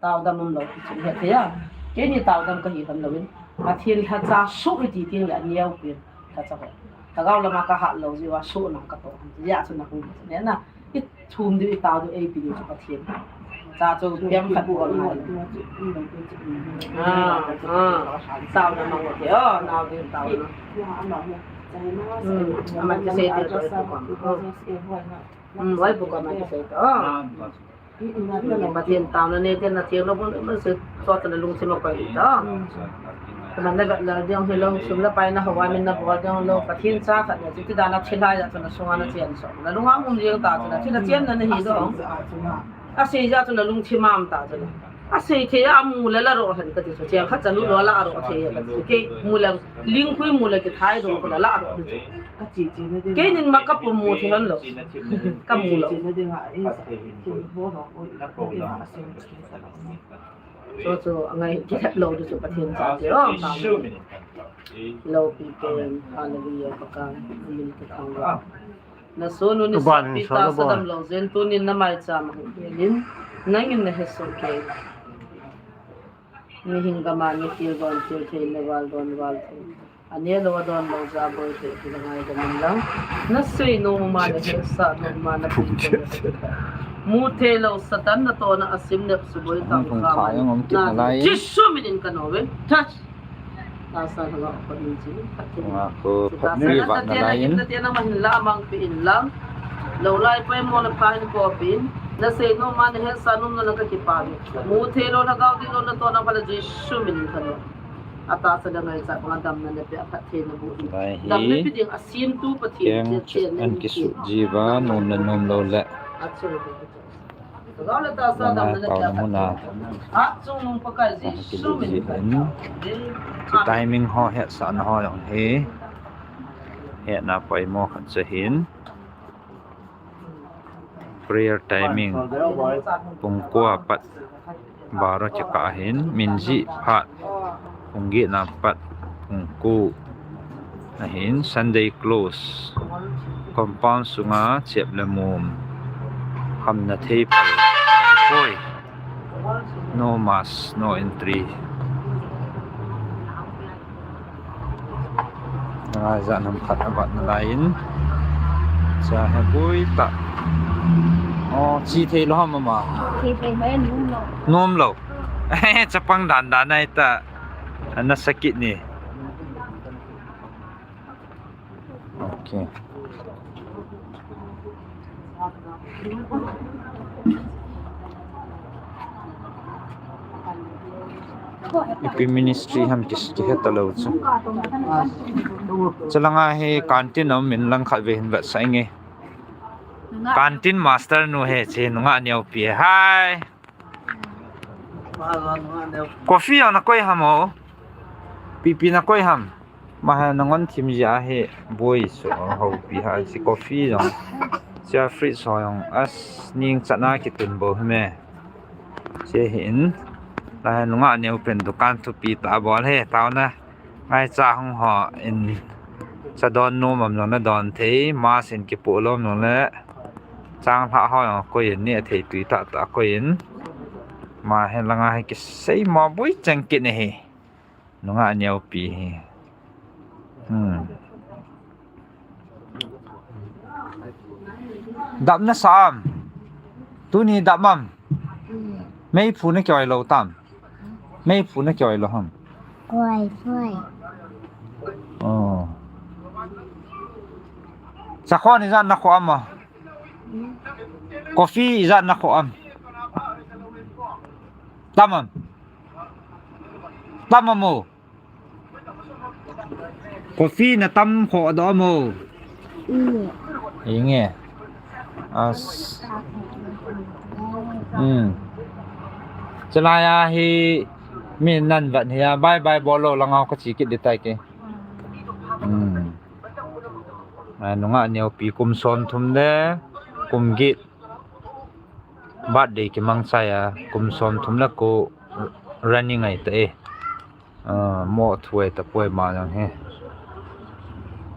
Taodam um lo ti chu ne thei a. Keini taodam ka hi hon lo in. Pathen lhacha su i ti ting le a neo pi. Lhacha ho. Lhagao lama ka hat lo jiu a su nang ka to. Ya chu na hung ne na. I thum diu, i tao diu, ei pi diu chu Pathen. Cha chu piang khat bol ngai. Ah, ah. Tao na mang ke, oh, nao diu tao na. Hmm, aman kisei te to. Hmm, wai bu ko aman kisei to. Pathen tao na ne te na thei lo bun, man se cho ta na lungthim a koi to. Kaman na vet lal ding hilou, sum le pai na hou a min na bol ding lou, Pathen cha khat na chu ti dan a thilha ja chu na sunga na chen so. Na lunga um jeng ta chu na thil a chen na na hi do. A sei ja chu na lungthim a um ta chu na. A sei thei a mu le la ro hen ka ti chu. Chen khat cha nu lo la ro thei ka ti chu. Kei mu le ling kui mu le ki thai do ko la la ro chu. Kei nin ma ka pum mu thei han lo. Ka mu lo. Chu chu angai kihet lou chu Pathen cha ti o. Lou pi pen, hallelujah, Pakai, amin kithang lou. Na sonu ni sa pi ta sadam lou jen tunin na maicham a hung pelin, nangin na hesoh kei. Mihing gam a na kil don kil thei, na val don val thei. Aneh lou, adon lou, ja boi thei, ti la ngaidam in lang. Na sei nom ma, na hetsah nom ma, na pi nom ma. Mu thei lou, Satan natohna a sim nep suboi tang kha ma. Jesu min in ka nom e. Touch. Tahsa lhagao phatnin chu phatthei. Nga ko phatthei vatna lai in. Natia na mahin la mang pi in lang. Lo lai poimo na pha hin ko pin. Na sei nom ma na hesa nom na ka kipah ve. Mu thei lou lhagao ding lou na toh na pha la Jesu min in ka lo. Atahsa le ngaichat panga damna na pe a phatthei na bu in. Damna pi ding a sim tu Pathen. Keng chu an kisu jiva nom na nom lou le. Achu. Langa taona muna. Aha, kile ji in. Chu timing ho hetsahna ho jong hi hetna poimo khat chu ahin. Prayer timing. Pung ko apat baro kikah ahin. Min ji phat. Pung get na pat. Pung ko. Ahin Sunday close. Compound sunga chep le mum. Khamna thei pal. Poi. No mass, no entry. Ngai ja nam khat avat na lai in. Cha he boi ta. Oh, chi thei lou ham ama. Chi thei mai nom lou. Nom lou. Chapang dan dan ai ta. Ana sakit ni. Okay. Ipi ministry ham kis kihe talou chu. Chalanga hi canteen um in lang khat ve hin vetsah inge. Canteen master nu he chi nunga neo pi hai. Coffee jong na koi ham o. Pipi na koi ham. Maha na ngon thim jia hi boi su ho pi ha si coffee jong. Sia fridge ho jong as ning chana kitun bo hi me. Sia hi in. La nunga neo pen dukan thupi ta bol he taona. Ngaicha hung ho in cha don nom am jong na don thei, mask in kipu lom jong le. Chang lha ho jong koi in ni a thei tui tah tah koi in. Ma he langa he kisei mo boi chang kit ni hi. Nunga neo pi hi. Hmm. Dap na sa am. Tuni dap am. Mei phu na kioi lou tam. Mei phu na kioi lou ham. Kioi, kioi. Oh. Sakho ni jan na kho am. Coffee ijat na kho am? Tam am? Tam am o? Coffee na tam kho do am o? Inge. As. Hmm. Chalai a hi mi nan vat hi a bye bye bol lou langa ka chi kit di tai ke. Hmm. A, nunga neo pi kum som thum le kum get. Birthday kimang chai a, kum som thum le ko running ai ta e. A, mo thuai ta poi ma jang he.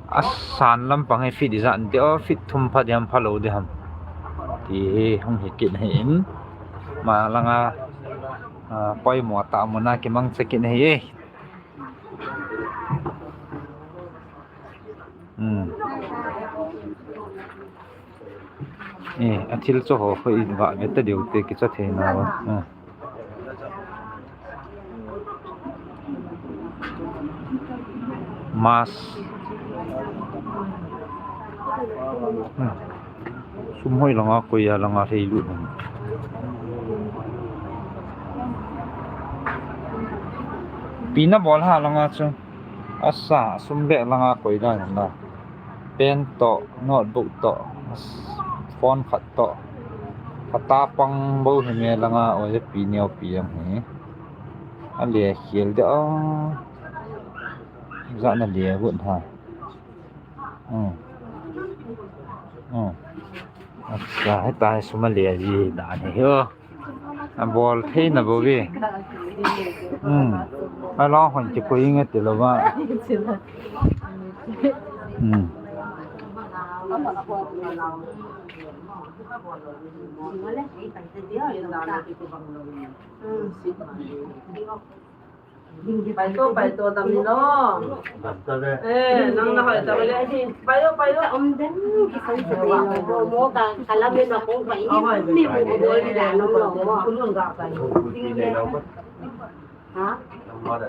A san lam pang he fit ijat de o, fit thum pha diam pha lou de ham. Ti he hung hi kit he in. Ma langa, a, poi mo ta mo na kimang cha kit he e. Hmm. Eh, a thil cho ho ho in va ve ta deu te kicha thei na va. Hmm. Mas. Hmm. Sum hoi langa koi a langa thei lut. Pi na bol ha langa chu. Asa, sum beh langa koi dan na. Pen to, notebook to, phone khat to. Kata pang bo hi me langa oi pi neo pi ang hi. A le khial de o. Za na le gun ha. Hmm. Hmm. Acha, heta hi sum a le ji dan hi o. A bol thei na bo ve. Hmm. A lo hon ki ko inge ti lo ba. Hmm. Pai to, pai to, dam ni lo. Dam ta le. Eh, nang na hoi ta le hi. Pai lo, pai lo. Om den ki sai sa te lo. Mo, mo ka, ka la me na ko pai. Ni mo ko ni da no lo mo. Ku lun ga pai. Ku ti ne lo. Ha? Mo da.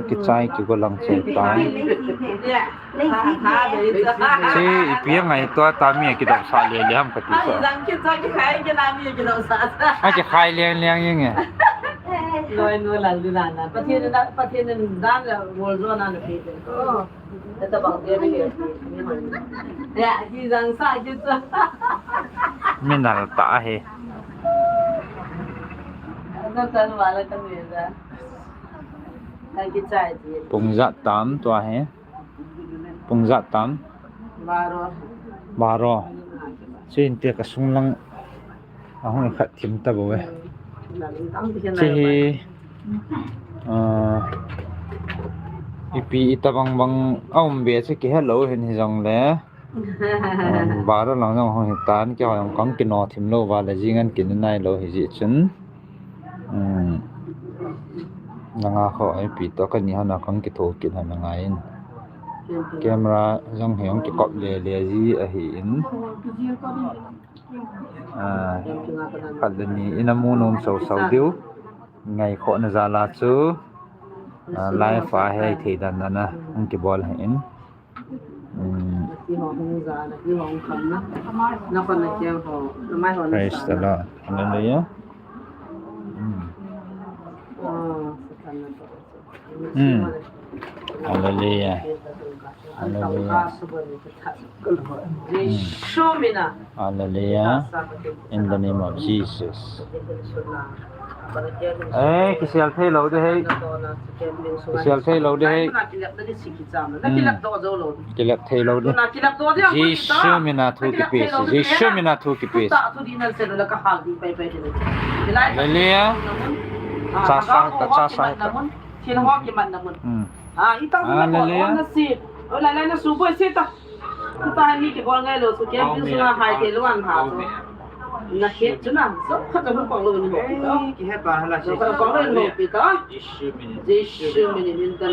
Kichai kigo lang che ta. Che ipi angai tua ta mi kidoh sa le le ham kati sa. A kikhai leng leng jeng e. Loi nu lal di lana. Pathen na, Pathen na dan la bol jo na na pe. Minal ta ahi. Pung ja tam tua hi. Pung ja tam. Baro. Baro. Chuin te ka sung lang. Ahung khat thim ta bou e. Che hi, ah, ipi itabang bang aum be che kihe lou hin hijongle. Um, bara lang jong hung hitan, keiho jong kang kino thim lou va le jing an kini nai lou hi ji chun. Um, nanga kho ipi to kani hana kang kitho kin hana ngai in. Camera jong hi hung kikop le le ji ahi in. Ah, khat le ni in amu nom sau sau diu. Ngai kho na jala chu. Ah, live a hei thei dan na na. Hung kibol hi in. Um, Praise the Lord. Hallelujah. Um. Mm. Hallelujah. Hallelujah. Mm. Hallelujah. In the name of Jesus. Eh, kisel thei lou de hei. Kisel thei lou de hei. Mm. Kilep thei lou de. Jesu mina thu kipe si. Jesu mina thu kipe si. Hallelujah. Cha sa ta, cha sa ta. Hallelujah. Tuta hi mi kibol ngai lou, su kem pin sunga hai te lou an ha chu. Na het chu na, so khat chu pang lou ni ho pi ta. Ei, kihet ba hala. So khat pang lou ni ho pi ta. Jesu min. Jesu min, in the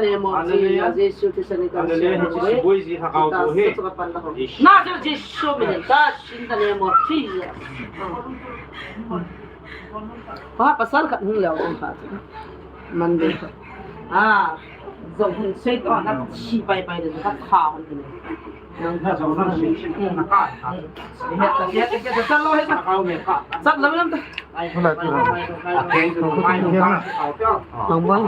name of Jesus. Hallelujah. Jesu Christ ni kan. Hallelujah. Jesu boi ji ha kau ko he. Na chu Jesu min ta, in the name of Jesus. Ha, pasal khat hung leo kong khat. Monday. Ah, jong hung sei to na chi pai pai de ka tha hon de. Nang ka jong na chi na ka. Ni he ta ke ke ke ta lo he ta. Sat lo nam ta. Thang boy.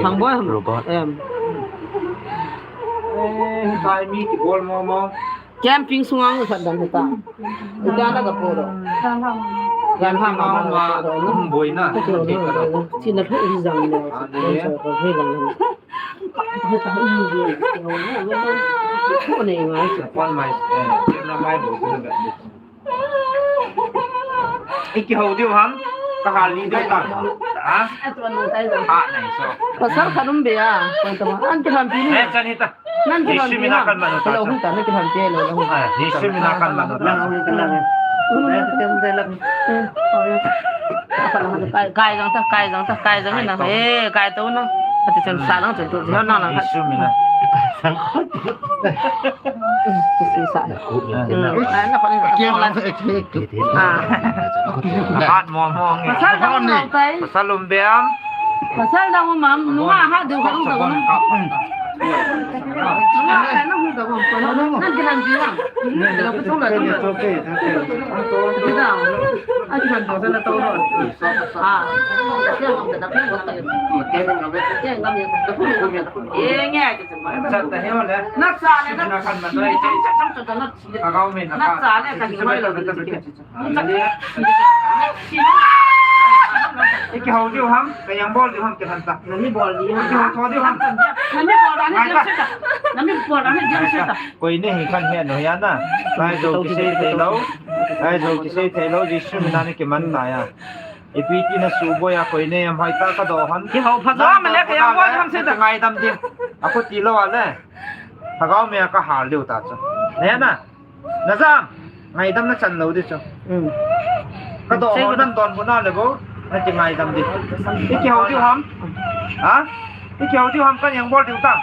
Thang boy. Robot. Em. Eh, tai mi kibol mo mo. Camping sunga ngu khat dang hita. Hita na ka po do. Gan ha ma ma ka po do. Boina. Chi na phe hi jang le. Ko phe lang. Ko ne ngai. Pon mai. Na mai bo na ga. Iki hau diu ham. Ka hal ni diu ta. Ha? Ha, nai so. Pasal khat um be a. Ko ta ma. An ki ham pi ni. Eh, chan hita. Nan ki Jesu mina kan manu ta. Lo hung ta, nan ki ham pe lo, lo hung ta. Ah, Jesu mina kan manu ta. Kai, kai jang ta, kai jang ta, kai jang na. Eh, kai to na. Ati chan sa lang chan to, jang na lang. Jesu mina. Jesu sa. Ah, na ko ni. Ah. Hat mo mo ngi. Pasal dang mo tai. Pasal um be am. Pasal dang mo mam, nunga ha de ko ko. Nunga ha na hu de ko. Nan ki nan ji na. Lo ko song la. It's okay, it's okay. Ji da. A ji han do sa na to ro. Ah. Ye nge. Na sa le na. Ka gao me na. Na sa le ka ni mai lo. Iki hau diu ham, ka yang bol diu ham, ki han ta. Nami bol diu ham. Iki hau tho diu ham. Nami bol dan ni diam seta. Nami bol dan ni diam seta. Koi ne hi kan he no ya na. Lai jo kisei thei lou. Lai jo kisei thei lou, Jesu mina ni kiman ta ya. Ipi ti na suboi a koi ne ham hai ta ka do ham. Ki hau pha jo ma le ka yang bol diu ham seta. Ngai dam diu. A ko ti lou a le. Ka gao me ka hal diu ta chu. Ne na. Na jam, ngaidam na chan lou di chu. Ka do ho nan don bu na le bo, na ki ngaidam di. Iki hau diu ham? Ha? Iki hau diu ham, kan yang bol diu ta.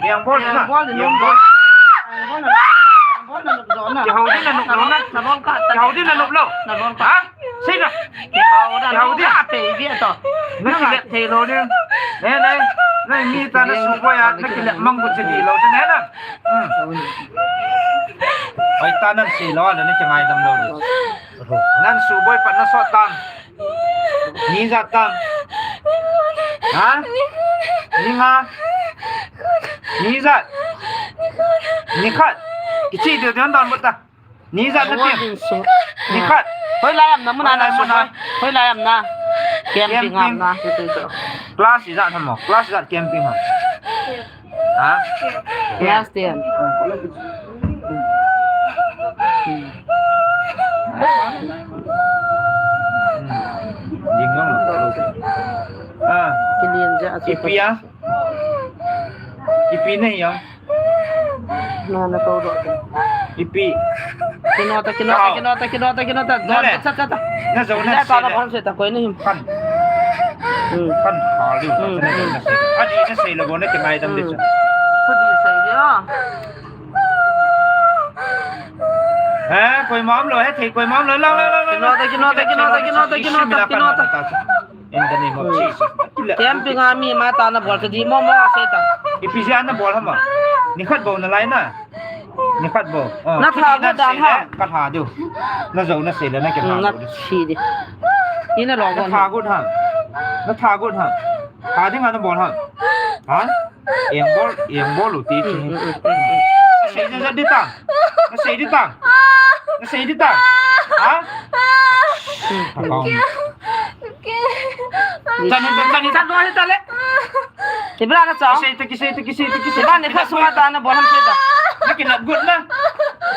Yang bol na. Yang bol. Kihou ding nanop lou na. Kihou ding nanop lou. Ha? Sei na. Kihou ding. Kihou ding. Na kilep thei lou ding. Nei, nei. Nei, mi ta na suboi a, na kilep mang gu che di lou ding, nei na. Hmm. Hoitah nan sei lou, na kingaidam lou ding. Nan suboi pat na sot tan. Ni ijat tam? Ha? Ni nga? Ni ijat? Ni khat. Kichih deu deu dan bou ta. Ni ijat na ti? Ni khat. Hoilai am na mun a na? Hoilai am na? Camping am na? Class ijat ham mo? Class ijat camping ham? Ha? Class ten. Jing dong. Ah. Kilian ja. Ipi a? Ipi nei ya? Na, na to do. Ipi? Kinota, kinota, kinota, kinota, kinota. Na le. Cha, cha, cha. Na jo na sei le. Koi na him. Kan. Hmm. Kan ha liu. Hmm. Na jo na sei. Adi na sei le bo na kingaidam ding chu. Koi di sei ya. He, koima umlou, he, thei koima umlou, lang, lang, lang, lang. Kinota, kinota, kinota, kinota, kinota, kinota. In the name of Jesus. Camping a mi ma ta na bol ka di mo mo sei ta. Ipi jeh a na bol ham a? Ni khat bou na lai na. Ni khat bou. Oh, na tha got dan ha. Ka tha diu. Na jo na sei le na ke tha got. Na thi di. Ni na lo got. Na tha got ham. Na tha got ham. Tha ding a na bol ham. Ha? Eng bol, eng bol u ti ti. Mm, mm, mm, mm, mm. Na sei di tang. Na sei di tang. Na sei di tang. Ha? Mm, mm. Akong. Chan ni, chan ni, chan ni, chan ni. Ti bra na cha. Kisei ta, kisei ta, kisei ta, kisei ta. Ti bra ni kha suma ta na bol ham sei ta. Na kilep got na.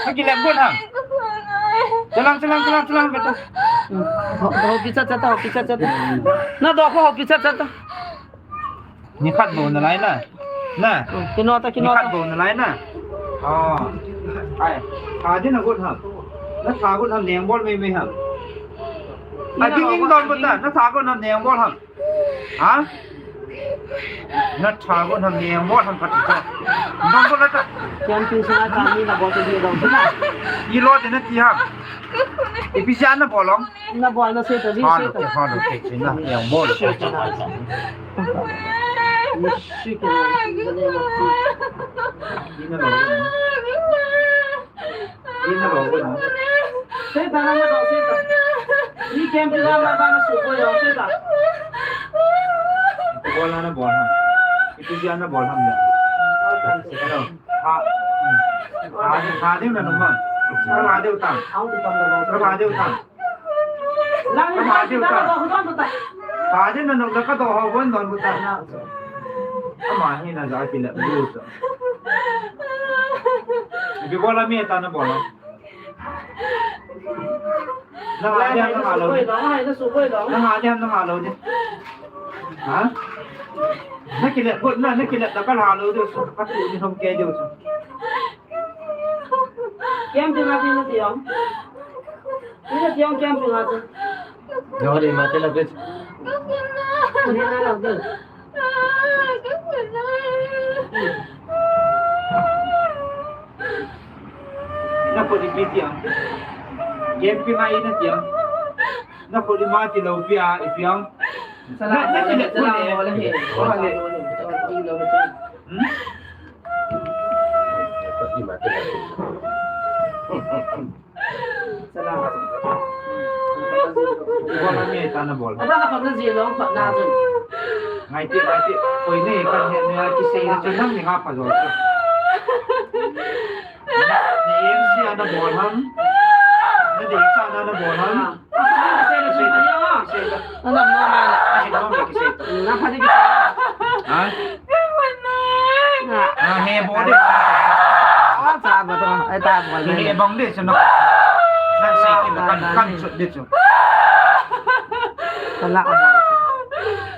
Na kilep got ham. Chalang, chalang, chalang, chalang, beta. Mm. Ho, ho, pi cha cha ta, ho, pi cha cha ta. Na do ko, ho, pi cha cha ta. Ni khat bou na lai na. Na. Kinota, kinota. Ni khat bou na lai na. Oh. Ai. Tha ding na got ham. Na tha got ham, neng bol mei mei ham. Ai, ding in don bou ta. Na tha got ham, neng bol ham. Ha? Na tha got ham, neng bol ham ka ti ta. Don bol ta. Kian tu sa ta ni na bol ta di don na. I lo de na ti ham. Ipi jeh a na bol ong. Na bol na sei ta di sei ta. Ha lo, ha lo, sei, sei na, neng bol. Sei ta. Sei ta. Ina lo na. Ina lo na. Sei ta na lo sei ta. Ni kem pi la ma ba na su ko yo sei ta. Bol na na bol na. Itu dia na bol na. Ha. Ha, ha, ha, dia na numa. Ha, dia utang. Ha, dia utang. Lang ha, dia utang. Ha, dia na numa ka to ho bon don utang. Ama hi na ja ki la bu. Bi bola mi ta na bola. Na ha dia na ha lo. Na ha dia na ha lo. Ha? Na kile ko na, na kile ta ka ha lo de so ka tu ni hom ke de so. Kem de na de na de. Ni na de kem de na de. Yo de ma te la de. Ni na la de. Na ko di pi tiang. Kem pi ma i na tiang. Na ko di ma ti lo pi a i piang. Na, na ki le ko le. Ko le. Hmm? Ko na mi ta na bol. Ngai ti, ngai ti. Koi ni kan he ni a kisei na chu nang ni nga pa jo. Na, na M C ana bol ham. Na deisahna ana bol ham. Ha? Ah, he bol de. He bol de, so na. Na sei ki na kan, kan sut de chu.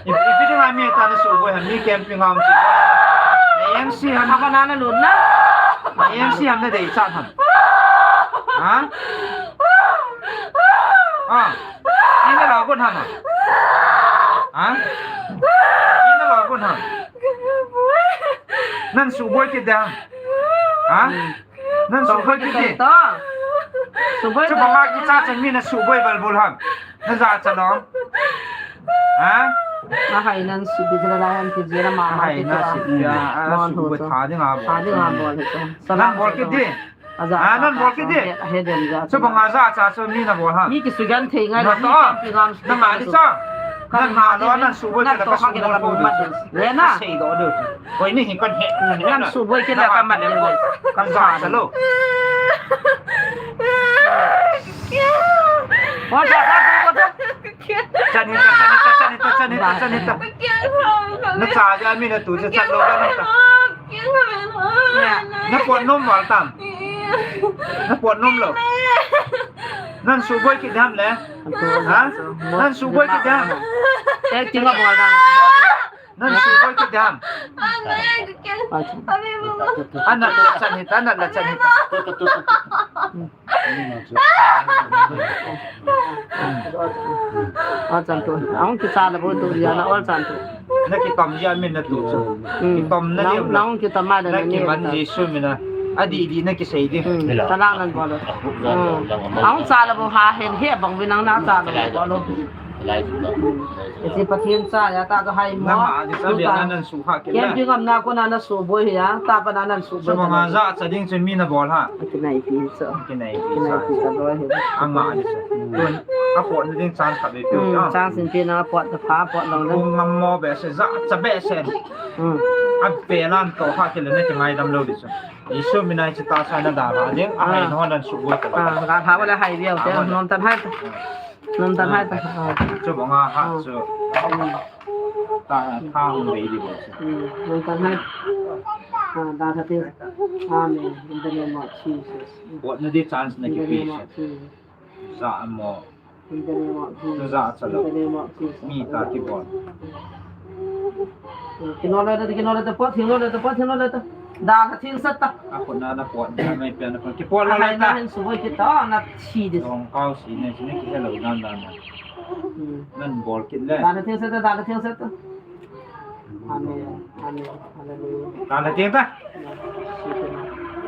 Ipi, ipi dinga mi ta na suboi ham, mi camping ham chu. Na M C ham. Apa na na lun na? Na M C ham na deisah ham. Ha? Ah. Ina la gon ham. Ha? Ina la gon ham. Nan suboi kit de ham. Ha? Nan suboi kit ding. Suboi. Chubanga kicha chan mi na suboi balbol ham. Na jachat lou. Ha? Ahai nan suboi jela la han kijela ma. Ahai na suboi. Suboi tha ding a bol. Tha ding a bol. Nan bol kit ding. Aja, ah, nan bol kit ding. He, he dem ja. Chubanga jachat chu mi na bol ha. Mi kisugen thei ngai. Na to. Nanga di cha. Nan ha lo, nan suboi kit le ka suboi kit le ka mat. Le na. Sei do do. Koi ni hin kan he. Nan suboi kit le ka mat le. Kan jachat lou. Wa ja ja ja. Chan hita, chan hita, chan hita, chan hita, chan hita. Na cha ja mi na tu cha chat lou ka na ta. Na pot nom val tam. Na pot nom lou. Nan suboi kit ding ham le. Ha? Nan suboi kit ding ham. Eh, tinga bol ding. Nan suboi kit ding ham. Ana la chan hita, ana la chan hita. Ol chan tu. Ahung kicha le bou tu, ya na ol chan tu. Na kitom ya min na tu chu. Hmm. Kitom na. Na, na hung kitom ma le na ni. Na kiman Jesu min a. Adi di na kisei di. Hmm. Chala nan bol. Hmm. Ahung cha le bou ha hen he bang vin nang na cha le bou bol. Iti Pathen cha ya ta ka hai mo. Na ma di sa bia nan su ha ke. Ken pingam na ko na na suboi ya. Ta pa na nan suboi. Chubanga jachat ding chu mi na bol ha. Kinai pi sa. Kinai pi sa. Kinai pi sa lo he. Anga di sa. Tun, a pot na ding chance khat be peh. Hmm, chance in pe na pot na pha pot lou na. Kung ngam mo behseh, jachat behseh. Hmm. A pe lan to ha ke le na kingaidam lou di sa. Jesu min a hiche tahsa na dalha ding, ahai na ho nan suboi ta. Ah, dalha bole hai viau te, nom tan hai ta. Nom tan hai ta. Ah. Chubanga ha chu. Ta, tha hung bei di bou chu. Hmm, nom tan hai. Ah, dalha te. Amen. In the name of Jesus. Pot na di chance na kipe. In the name of Jesus. Jachat mo. In the name of Jesus. Jachat lou. In the name of Jesus. Mi ta kibol. Kino le ta, kino le ta, pot, kino le ta, pot, kino le ta. Dalha theng sat ta. A khut na na pot, na mai pia na pot. Kipot lou le ta. Ahai na hin suboi kit ta, na thi di. Long kau si ne, si ne kihe lou dan dan na. Hmm. Nan bol kit le. Dalha theng sat ta, dalha theng sat ta. Amen. Amen. Hallelujah. Dalha theng ta.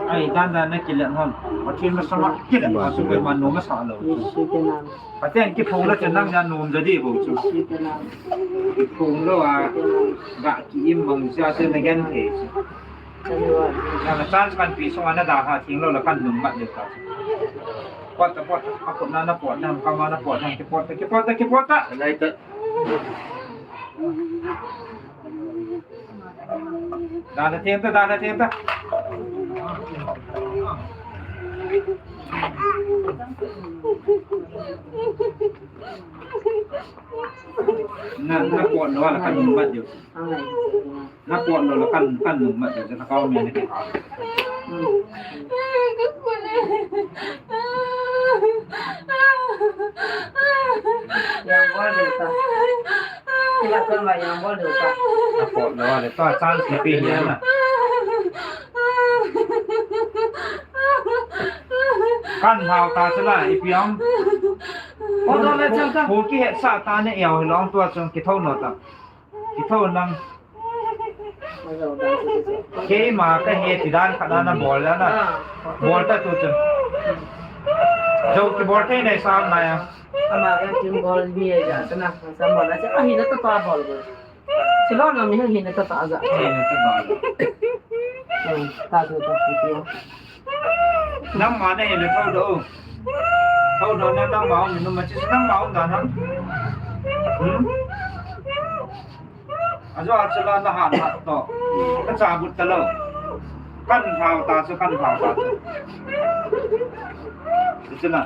Ai, dan dan na kile hon. Pathen masanga kile ma chu ma nom masa lou. Pathen kiphong lou chu nang jong nom ja di bou chu. Kiphong lou a, ga ki im bang cha chu na gen thei chu. Na chance kan pe sung a na dalha theng lou le kan nung mat ding ta chu. Pot ta, pot ta, a khut na na pot na, ka ma na pot na, kipot ta, kipot ta, kipot ta. Lai ta. Dalha theng ta, dalha theng ta. Na, na pot lou le kan nung mat diu. Na pot lou le kan, kan nung mat diu, na kau me na ke ka. Yang bol diu ta. Ila kon va yang bol diu ta. Na pot lou le ta chance na pe hi na. Kan hao ta chu la, ipi ham. Ko do le chang ka. Ko kihet sa ta ne yau hi long tua chung kithou no ta. Kithou nang. Keima kahi ti dan khat na bol la na. Bol ta tu chun. Jou kibol thei nai sam na ya. Ama ka kin bol ni ya sa na. Sa bol la sa ahi na ta ta bol bol. Silo na mi hin ta ta ja. Hin ta ta ja. Hmm, ta tu ta tu. Nangma nahi le thou doh. Thou doh na nangma um nu ma chi nangma um dan ham. Hmm? Ajo a chula na han hat to. Ka cha but ta lou. Kan hao ta chu, kan hao ta chu. Chu na.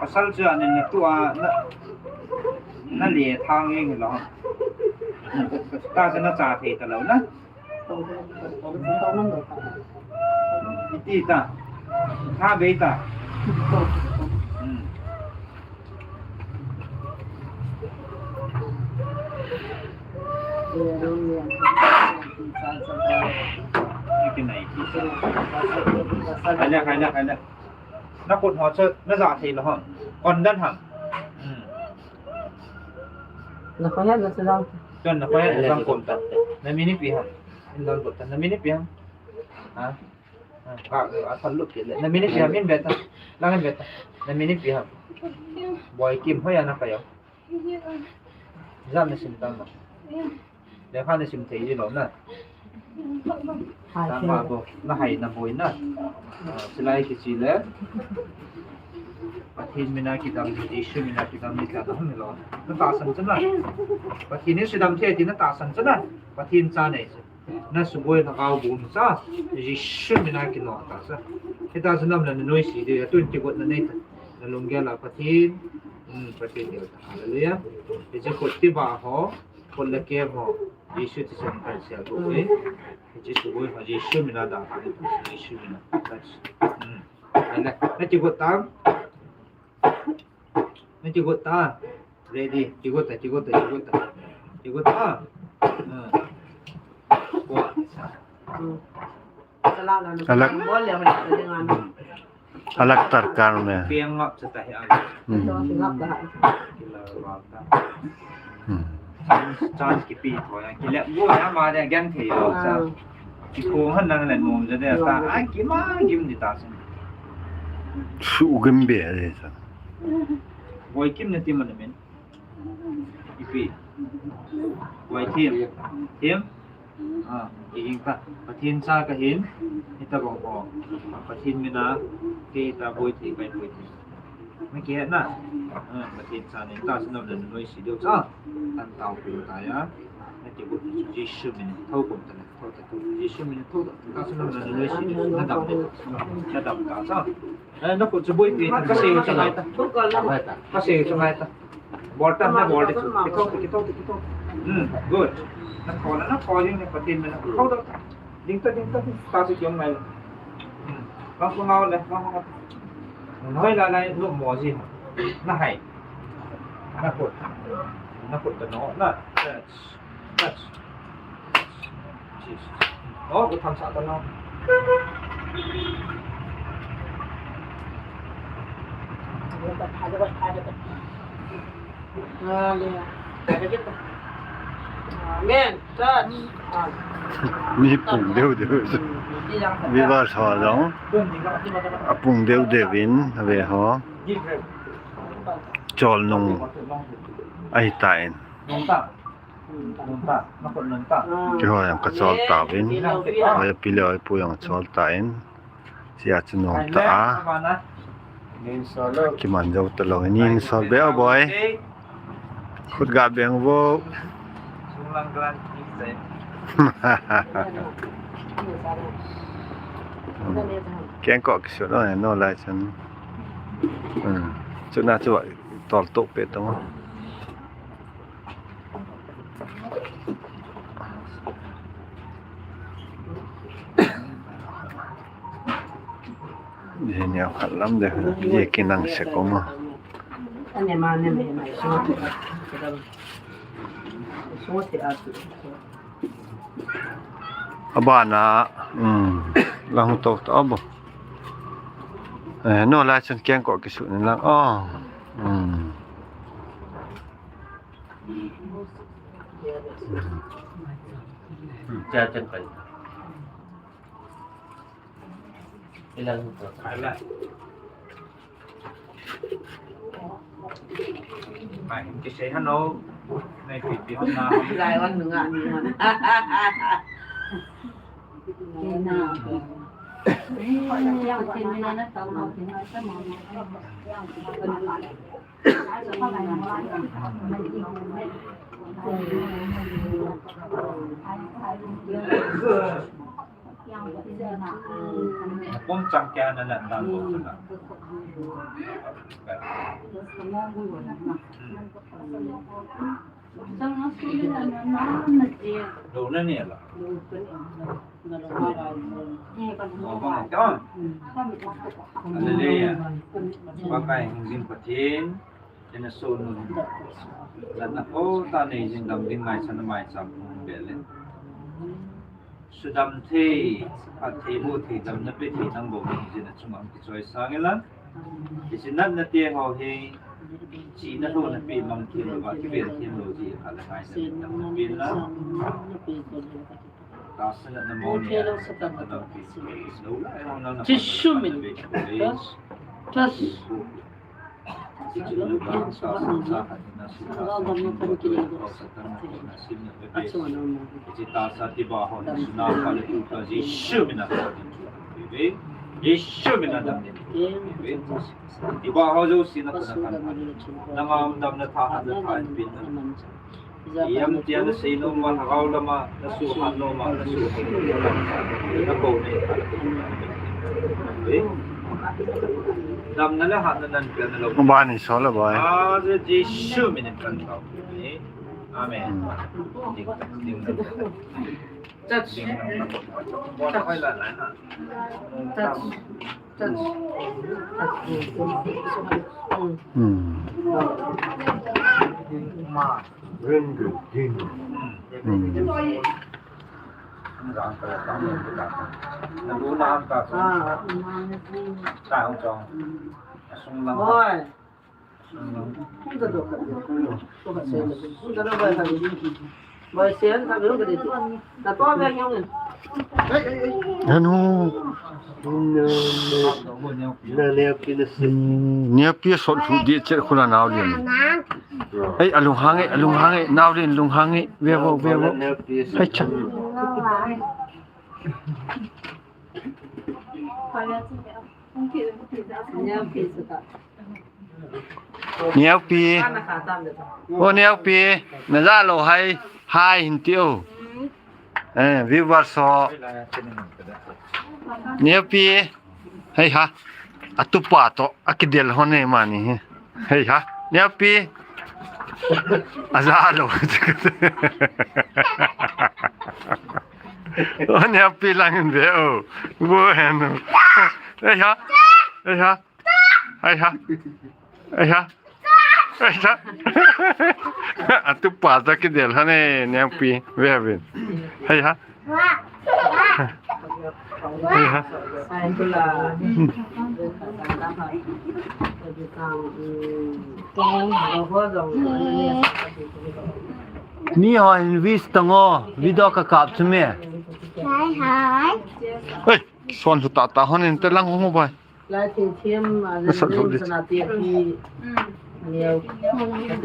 Pasal chu anin na tu a na, na le thang eng lo. Ta chu na cha thei ta lou na. Iti ta. Tha bei ta. Hmm. Kinai ki sa. Khai le, khai le, khai le. Na khut ho chu na ja thei lou ham. Kon dan ham. Hmm. Na khut ho na chu jang. Chun na khut ho na jang kon ta. Na min ipi ham. In dan kon ta. Na min ipi ham. Ha? Ka, a thal lut kit le. Na min ipi ham, in ve ta. Lang in ve ta. Na min ipi ham. Boikim, hoiya na kai u? Exam na sim tam mo? Lekha na sim thei ji lou na. Tangvah bou, na hai na boi na. Ah, chulai kiche le. Pathen mina kidam ni, Jesu mina kidam ni, tia na hung lou. Na tahsan chu na. Pathen in sudam thei ti na tahsan chu na. Pathen cha nei chu. Na suboi lhagao bou cha, Jesu mina kinoh ta cha. Hita chu nam le na noise diu, tun kigotna nei ta. Na lunggel a Pathen, hmm, Pathen diu ta. Hallelujah. Hiche khut tibah ho, khut le keng ho, Jesu thisan kahin sel bou e. Hiche suboi ho, Jesu mina da ha, Jesu mina. That's, hmm. Ahile, na kigot tam. Na kigot ta. Ready. Kigot ta, kigot ta, kigot ta. Kigot ta. Ah. Ko. Alag. Alag tarkar me. Piang ngap sa tahi ang. Hmm. Kila ba ta. Hmm. Chance, chance kipe tho ya. Kila bu ya ma de gan thei lo sa. Kikhong han nang le nom ja de ta. Ai, kima gim di ta sin. Su gim be de sa. Boikim na ti man min. Ipi. Boithim. Thim. Ah, kiging ta. Pathen cha kahin. Hita bang ho. Pathen mina. Kei ta boi thei, kai boi thei. Na kihet na. Ah, Pathen cha nei ta, sum le pai noise diu cha. Tan tao pi ta ya. Na kigot Jesu mina. Thou kom ta na. Thou ta, thou. Jesu mina thou ta. Ta, sum le pai noise diu. Na dam le. Na dam ta cha. Eh, na khut chu boi pi, ka sei chu ngai ta. Ka sei chu ngai ta. Bol ta, na bol ta chu. Kithou, kithou, kithou. Hmm, good. Na kho na, na kho jing na Pathen mina. Kho ta. Ding ta, ding ta, ding ta. Ta chu kiong ngai. Hmm. Ka ko ngau le, ka ko ngau. Noi la lai, no mo ji. Na hai. Na khut. Na khut ta no. Na. Touch. Touch. Jesus. Oh, ko tham sa ta no. Amen. Touch. Ah. Mi pung deu deu. Viva sa dong. A pung deu deu in, ve ho. Chol nung. Ahi ta in. Keiho jong ka chol tauvin. Hoi, pi le hoi pu jong chol tan. Sia chu nom ta a. Kiman jou talou. Nin sol be o boi. Khut ga beng vo. Kengkoh kisut o, no lai chun. Hmm. Chuna chu tol to pe tong. Ye neo khat lam de, ye kinang se kong a. Abana, um, lang to ta bo. Eh, no lai chun kengkoh kisut ni lang. Oh. Um. Hmm, cha chan pai. Ilang to. Ala. Mai, kisei hano. Nai pi pi hon na. Lai wan nunga ni hon. Kum chang kya na na dan ko na. Lo na ni la. Hallelujah. Pakai hung jing Pathen. Ina sonu. Natna phatah nei jing dam ding mai chan mai cham hung bel in. Sudam thei, phat thei, bo thei, damna pe thei, nang bou jing jin a chunga hung kichoi sang in lang. Hiche natna te ho hi, chihna lhona pe mang thei lou va, kibel thei lou ji kha le ngai na pe lang. Jisu min. Touch. Touch. Jisu min. Iba ho jo sina kana kan. Nangam dam na tha han na tha pin na. Iam tia na sei nom ma, lhagao lama na suhat nom ma, na suhat nom ma, na ko nei. Damna le hatna nan pia na lo. Bani so le bai. A, Jisu min in kan tao. Amen. Ding, ding. Touch. Touch. Touch. Hmm. Hmm. Boy. Hanu. Neopi sot lhu di chet khula nau din. Ei, alung hang ei, alung hang ei, nau din lung hang ei, ve vo, ve vo. Hei cha. Neopi. O Neopi, na ja lo hai, hai hin ti o. Eh, viewers ho. Neopi. Hei ha. Atupa to, akidel ho ne mani he. Hei ha. Neopi. A ja lo. O Neopi lang in ve o. Bo hen o. Hei ha. Hei ha. Ai ha. Ai ha. Ai ha. Atupa ta kidel ha ne, Neopi. Ve ve. Ai ha. Ai ha. Ni ho in vis tango, video ka kap chu me. Hai, hai. Oi, son su ta ta hon in te lang ho bai. Lai Thingthem, a, Nasat len, len. Sana te pi. Neo. Te pi neo sa.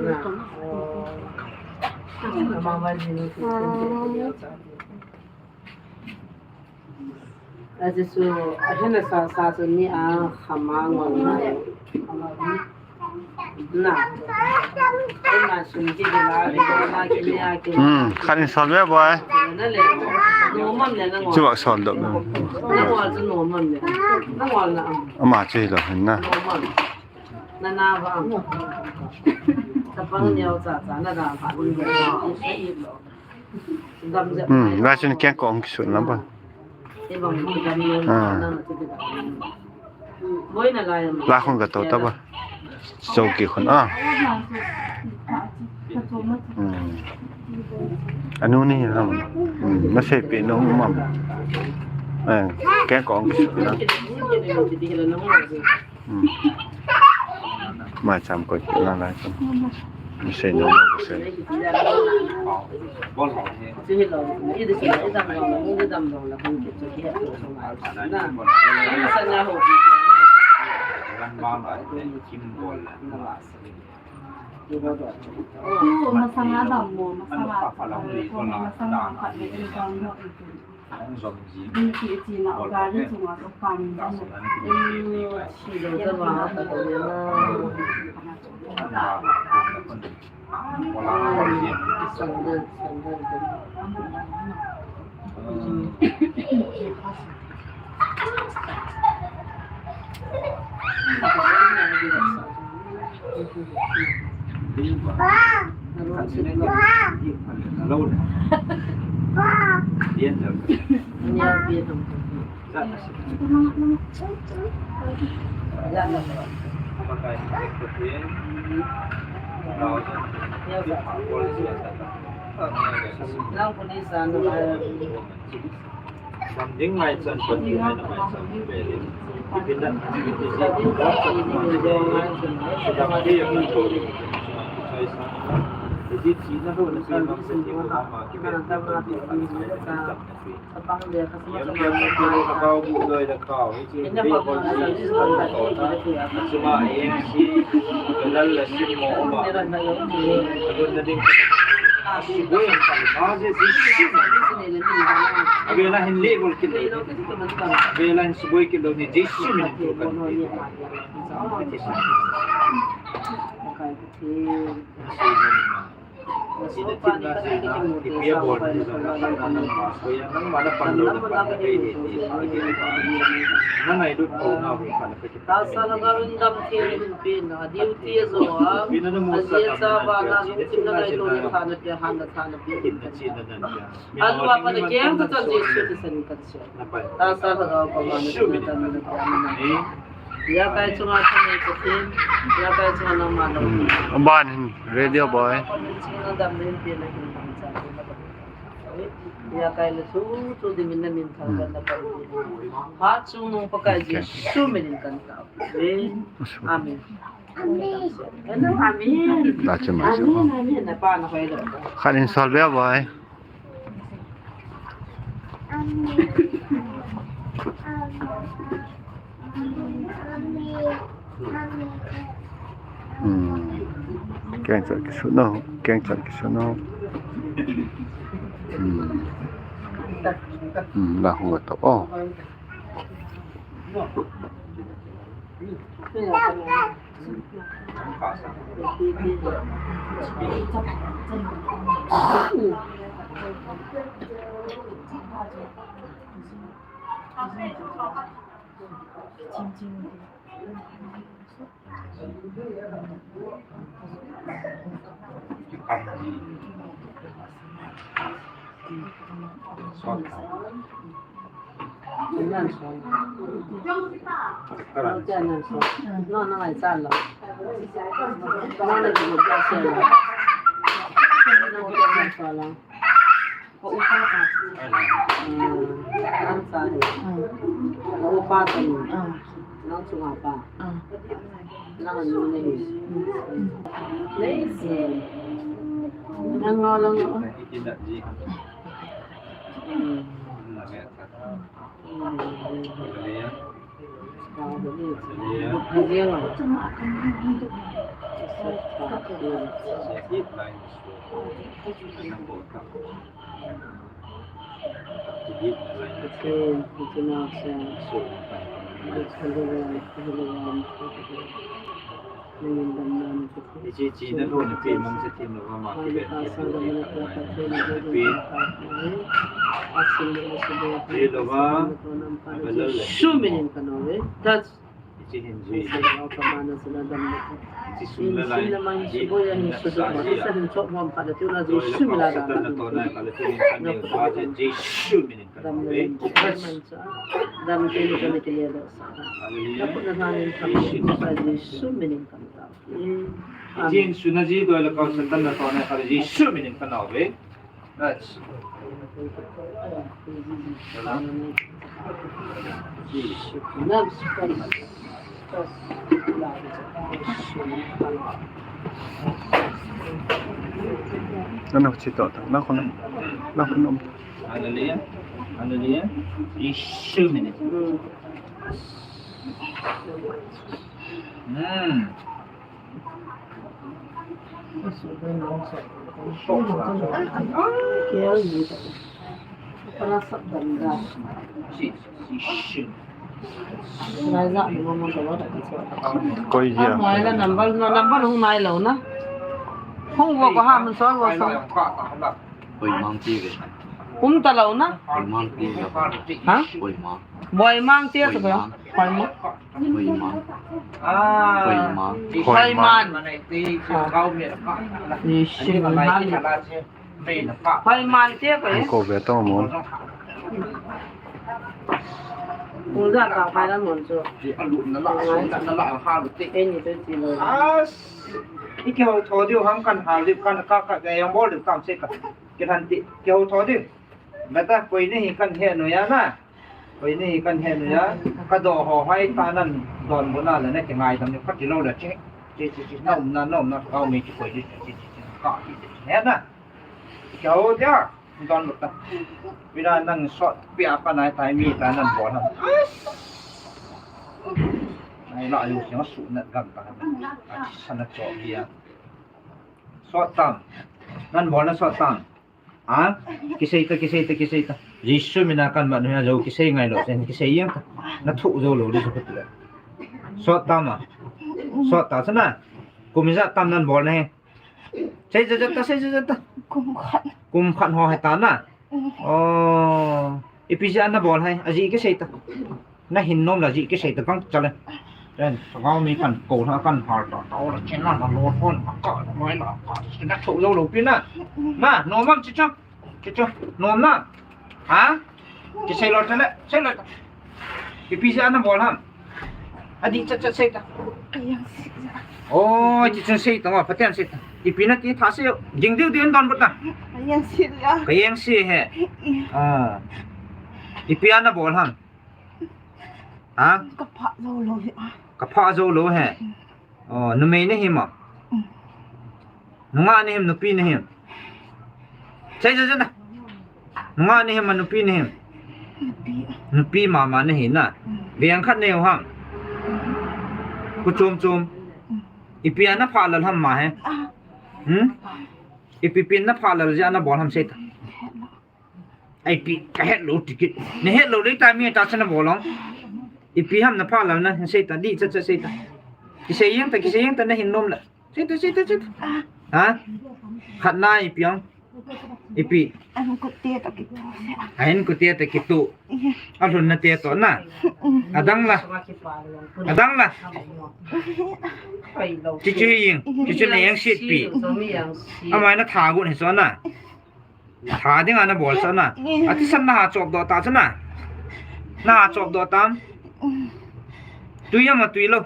Na. Oh. Ama ma ji ni Thingthem te pi neo sa. A Jesu, a hina sa, sa chu ni a khama ngol na. Hmm, khat in sol ve boi. Chu vak sol doh. Ama chu hilou hin na. Hmm, lai chun kengkoh hung kisun lam boi. Ah. La khun ka to ta ba. Chouki khun a. Hmm. Anu ni ham. Hmm. Na sei pi no mam. Eh, kengkoh hung kisun lam. Hmm. Mai cham ko la lai ko. Sei no ko sei. Masanga dam mo, masanga, masanga. Abela hin le bol kit lo. Abela hin suboi kit lo ni, Jesu min tu kan. Alua pa na keng ta chan Jesu ti san kan sia. Ta sa lhagao pa ma na chan na ta na ta na. Ijakai chunga thane Pathen, ijakai chunga nangma nang. Aban hin radio boy. Chunga dam len pe na hin kan cha. Ijakai le chu chu ding in na min thang kan na pa. Ha chung nung Pakai Jesu min in kan ta. Amen. Amen. Amen. Amen. Amen. Khat in sol be boy. Hmm. Keng chan kisun o, keng chan kisun o. Hmm. Hmm, la hung to. Oh. Ka upa ta. Ah, an sa hi. Ah. Ka upa ta ni. Ah. Nang chunga pa. Ah. Nang anu ni. Nei si. Nang ngau lang ngau. Hmm. Hiche, hiche na sa. Hiche na sa. Hiche na sa. Jesu minin kana uve. That's Jesu minin kana uve. Jesu minin kana uve. Jesu minin kana uve. Jesu minin kana uve. Amen. Jesu na ji doi le kau Satan na tona kau Jesu minin kana uve. That's. Nana chito ta, na kono, na kono. Hallelujah. Hallelujah. Jesu minin. Hmm. Koi jia. Number, number hung nai lou na. Hung vo ko ha mun sol vo sol. Koi mang ti ve. Um ta lou na. Koi mang ti ve. Ha? Koi mang. Boimang tia sa ba? Boimang. Boimang. Boimang. Boimang. Boimang. Ni si Boimang. Boimang tia ba? Ko ve to mo. Ko ja ka pa la mo jo. Ni to ti lo. As. Iki ho tho diu ham kan ha lip kan ka ka ga yang bol diu kam se ka. Ki han ti. Ki ho tho diu. Beta koi ni hi kan he no ya na. Koi ni kan he no ya, ka do ho hai ta nan don bu na le na ki ngai dam ni ka ti lo le chi. Chi, chi, chi, na um na, na um na, ka um ni chi koi ni chi, chi, chi, ka ti chi. He na. Kya ho gaya? Don lut ta. Bina nang sot pia pa nai tai mi ta nan bol na. Nai la yu siang su nat gam ta. A chi sana cho bia. Sot tam. Nan bol na sot tam. Ha? Kisei ta, kisei ta, kisei ta. Jesu mina kan mat nu ya jo kisei ngai lou, sen kisei yang ta. Na thu jo lou di so ka tu. Sot tam a. Sot ta sana. Kum ijat tam nan bol na he. Sei ja ja ta, sei ja ja ta. Kum khat. Kum khat ho he ta na. Mm. Oh. Ipi jeh a na bol hai, ajeh kisei ta. Na hin nom la jeh kisei ta kang chale. Ren, sagau mi kan ko na kan har ta, ta la chen na na lo phone ka ka mai la ka. Na tho lo lo pi na. Na, nom am chi cha. Chi cha. Nom na. Ha? Kisei lo ta le, sei lo ta. Ipi jeh a na bol ham? Adih chat chat sei ta. Ka yang si ja. Oh, chi chun sei ta, ma, Pathen sei ta. Ipi na ti tha sei, ging diu diu don lut ta. Ka yang si ja. Ka yang si he. Ah. Ipi a na bol ham? Ha? Ka pha jo lou he. Ka pha jo lou he. Oh, numei na him a? Mm. Nungah na him, nupi na him? Sei jo jo na. Nungah na him a, nupi na him? Nupi. Nupi mama na hi na. Mm. Veng khat na hi u ham? Mm. Ku chom chom. Mm. Ipi a na pha lal ham ma he? Ah. Hmm? Ipi pin na pha lal jeh a na bol ham sei ta. Ipi ka het lou ti kit. Na het lou ding ta mi ta chana bol ong. Ipi ham na pha lal na sei ta, dih chat chat sei ta. Kisei yang ta, kisei yang ta na hin nom la. Sei ta, sei ta, sei ta. Ha? Khat na ipi ong. Ipi. An kut te ta kitu. An kut te ta kitu. A lhun na te to na. Adang la. Adang la. Chi chu hi ing. Chi chu na yang sit pi. Ama na tha gun hi so na. Tha ding a na bol sa na. A thisan na ha chop doh ta sa na. Na ha chop doh tam. Tui ama tui lou.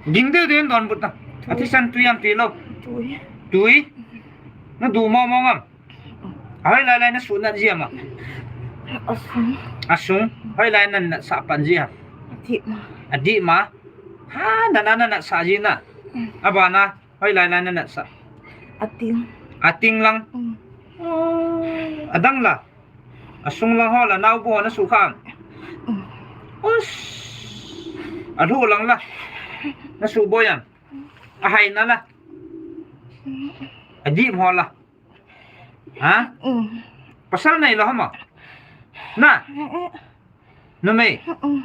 Ging deu deu don but ta. A thisan tui am tui lou. Tui. Tui. Na du mo mo ngam. A hoilai lai na sunat ji am a. Asung. Asung. Hoilai na na sa pan ji am. Adih ma. Adih ma. Ha na na na na sa ji na. Mm. Aba na. Hoilai lai na nat sa? Ating. Ating lang. Mm. Oh, adang la. Asung lang ho la, nao bu ho na su kham. Mm. Us. Alhu lang la. Na su boi am. Ahai na la. Mm. Adih ho la. Ha? Mm. Pasal na ilo hama. Na. Mm, mm. Numei. Mm, mm.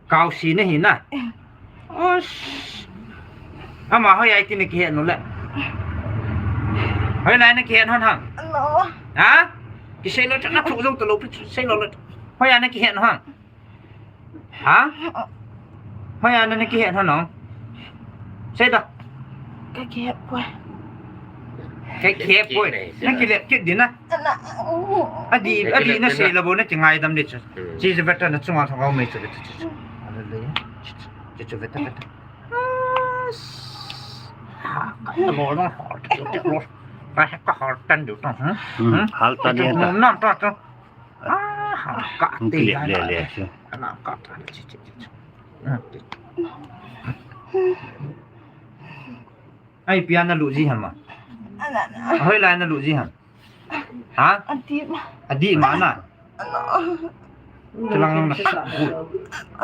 Kau si na hi na. Mm. Os. Ama hoilai ti na kihet nu le. Hoilai na kihet hon ham. Alo. Ha? Kisei lou ta na thu jong ta lou pi sei lou le. Hoilai na kihet nu ham. Ha? Hoilai na na kihet hon no. Sei ta. Ka kihet poi. Ka kihet poi. Na kilet kit di na. Ana. Adih, adih na sei la bo na kingai dam di chu. Hmm. Chi chu veta na chunga thong au mei chu veta chu. Ala le. Chi chu veta veta. Ha, ka lo na ho. Ka ka ho tan du ta. Hmm. Hmm? Hal tan ya ta. Nom nam ta ta. Ah, ha, ka ti le le le. Ana ka ta chi chi chi. Hmm. Ai, ipi a na lut ji ham a? Ana, ana. Hoilai na lut ji ham? Ha? Adih ma. Adih ma na? Ana. Chilang na sa hu.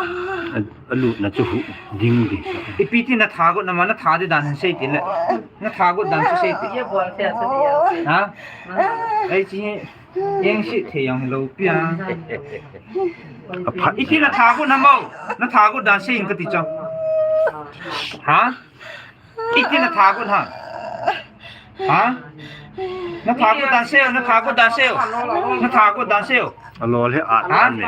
A, alut na chu hu ding di. Ipi ti na tha got na ma, na tha di dan sei ti le. Na tha got dan chu sei ti. Ye bol te sa di ya. Ha? Ai chi. Yeng si thei jong hilou pi a. Apha. Iti na tha got na mo. Na tha got dan sei in kati chang. Ha? Iti na tha got ha. Ha? Na tha got dan sei, na tha got dan sei. Na tha got dan sei. Alo le a tan ne.